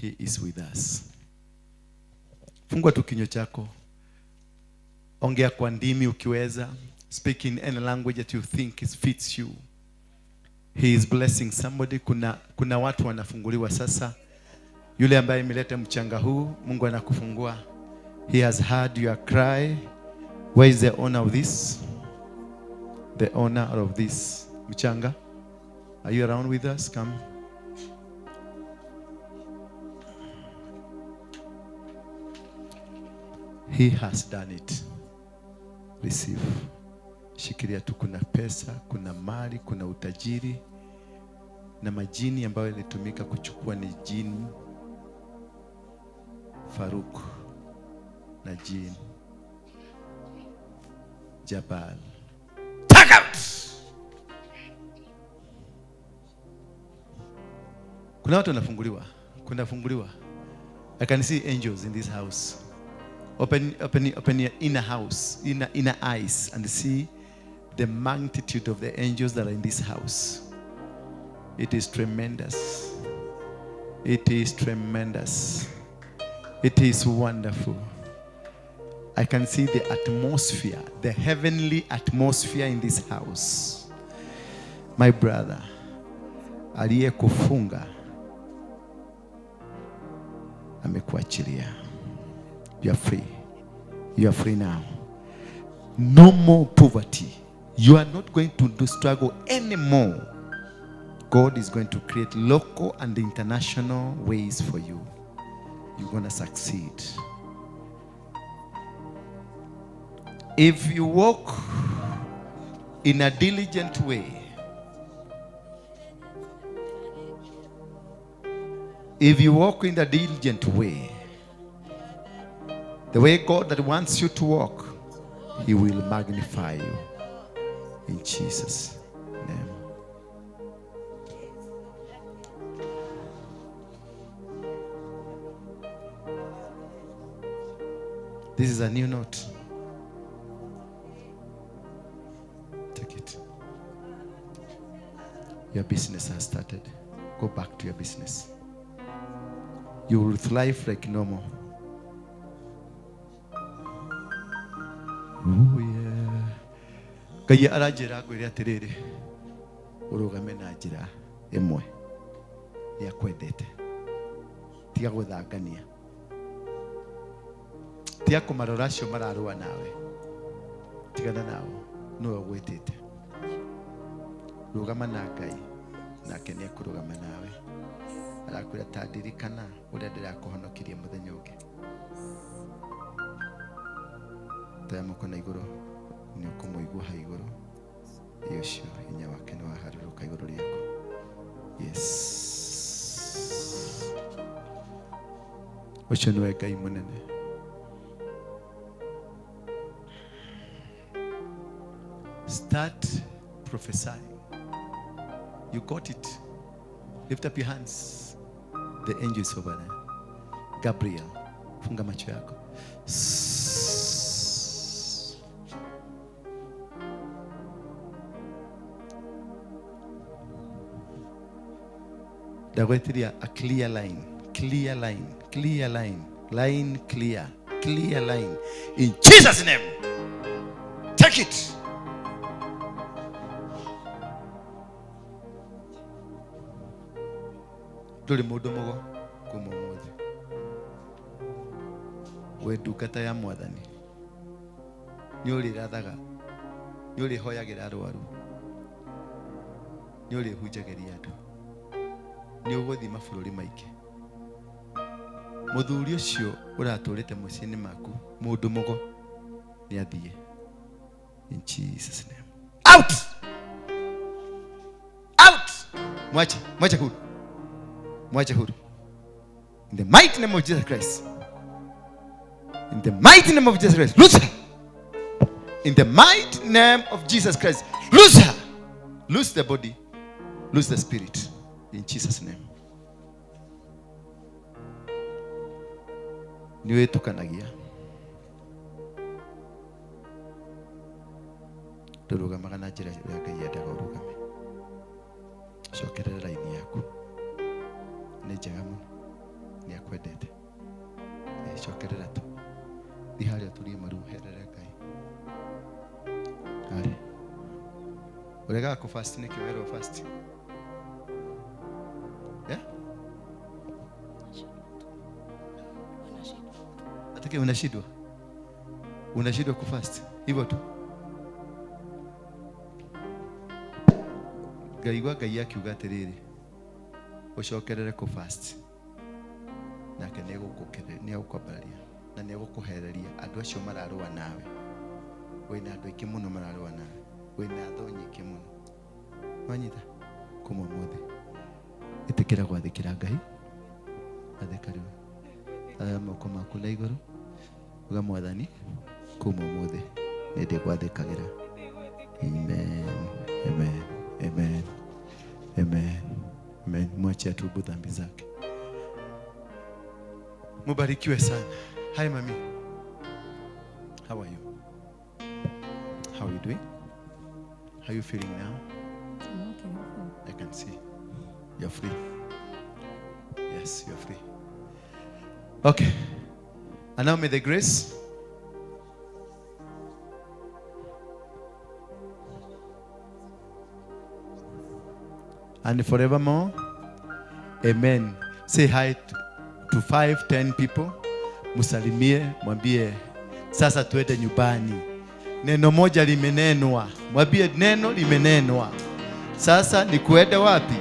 He is with us. Fungua tu kinywa chako. Ongea kwa ndimi ukiweza. Speak in any language that you think it fits you. He is blessing somebody. Kuna watu wanafunguliwa sasa. Yule ambaye ameleta mchanga huu, Mungu anakufungua. He has heard your cry. Where is the owner of this? The owner of this mchanga. Are you around with us? Come. He has done it. Receive. Shikilia tu, kuna pesa, kuna mali, kuna utajiri. Na majini ambayo yalitumika kuchukua ni jini Faruk na jini Jabal. Take out! Kuna watu wanafunguliwa. Kunafunguliwa. I can see angels in this house. Open your inner house, inner eyes, and see the magnitude of the angels that are in this house. It is tremendous. It is tremendous. It is wonderful. I can see the atmosphere, the heavenly atmosphere in this house. My brother, aliyekufunga amekuachilia. You are free. You are free now. No more poverty. You are not going to struggle anymore. God is going to create local and international ways for you. You're going to succeed. If you walk in a diligent way, If you walk in the diligent way, the way God that wants you to walk, He will magnify you. In Jesus' name. This is a new note. Take it. Your business has started. Go back to your business. You will thrive like normal. Oh yeah. Ngai aranjĩra ngwĩre atĩrĩrĩ, ũrũgame na njĩra ĩmwe nĩ akwendete. Tiga gũthangania. Tiga kũmarora acio mararũa nawe. Tigana nao, nĩwe ũgwĩtĩte. Rũgama na Ngai, nake nĩ ekũrũgama nawe. Arakwĩra ta ndirikana ũrĩa ndĩrakũhonokirie mũthenya ũngĩ. Toya moko na igũrũ, nĩ ũkũmũigua hau igũrũ. Ĩ ũcio hinya wake nĩ waharũrũka igũrũ rĩaku. Yes. Ũcio nĩwe Ngai mũnene. Start prophesying. You got it. Lift up your hands. The angel is over there. Gabriel, funga macho yako. Ndagwetiria a clear line, clear line, clear line, line clear, clear line. In Jesus' name, take it. Ndũrĩ mũndũ mũgo kuma ũmũthĩ. Wĩ ndungata ya Mwathani. Nĩ ũrĩrathaga, nĩ ũrĩhoyagĩra arwaru, nĩ ũrĩhunjagĩria andũ, nĩ ũgũthiĩ mabũrũri maingĩ. Mũthuri ũcio ũratũrĩte mũciĩ-inĩ maku, mũndũ mũgo, nĩ athiĩ. In Jesus' name. Out! Out! Mwache, mwache huru. Mwache huru. In the mighty name of Jesus Christ. In the mighty name of Jesus Christ. Loose her. In the mighty name of Jesus Christ. Loose her. Loose the body. Loose the spirit. In Jesus' name. Niwe tukanagia. Ndũrũgamaga na njĩra ĩrĩa Ngai endaga ũrũgame. Cokerera raini yaku. Nĩ njega mũno. Nĩ akwendete. Cokerera tu. Thiĩ harĩa ũturie maru ũherere Ngai. Harĩa. Ũregaga kũ fast nĩkĩ werwo fast? Yeah? Atake unashindwa. Unashindwa ku fast. Hivyo tu. Ngaigua Ngai akiuga atĩrĩrĩ, ũcokerere kũ fast. Nake nĩ egũkwambararia na nĩ egũkũhereria andũ acio mararũa nawe. Wĩna andũ aingĩ mũno mararũa nawe. Wĩna thũ nyingĩ mũno. Wanyita kuma ũmũthĩ. Ĩtĩkĩra gwathĩkĩra Ngai. Athĩka rĩu. Oya moko maku na igũrũ. Uga Mwathani, kuma ũmũthĩ nĩ ndĩgwathĩkagĩra. Amen. Amen. Amen. Amen. Amen. Mwache atubu dhambi zake. Mubarikiwe sana. Hi mami. How are you? How are you doing? How are you feeling now? I'm okay. I can see. You're free. Yes, you're free. Okay. And now may the grace and forevermore. Amen. Say hi to 5, 10 people. Musalimie, mwambie sasa tuende nyumbani. Neno moja limenenwa. Mwambie neno limenenwa. Sasa ni kuenda wapi?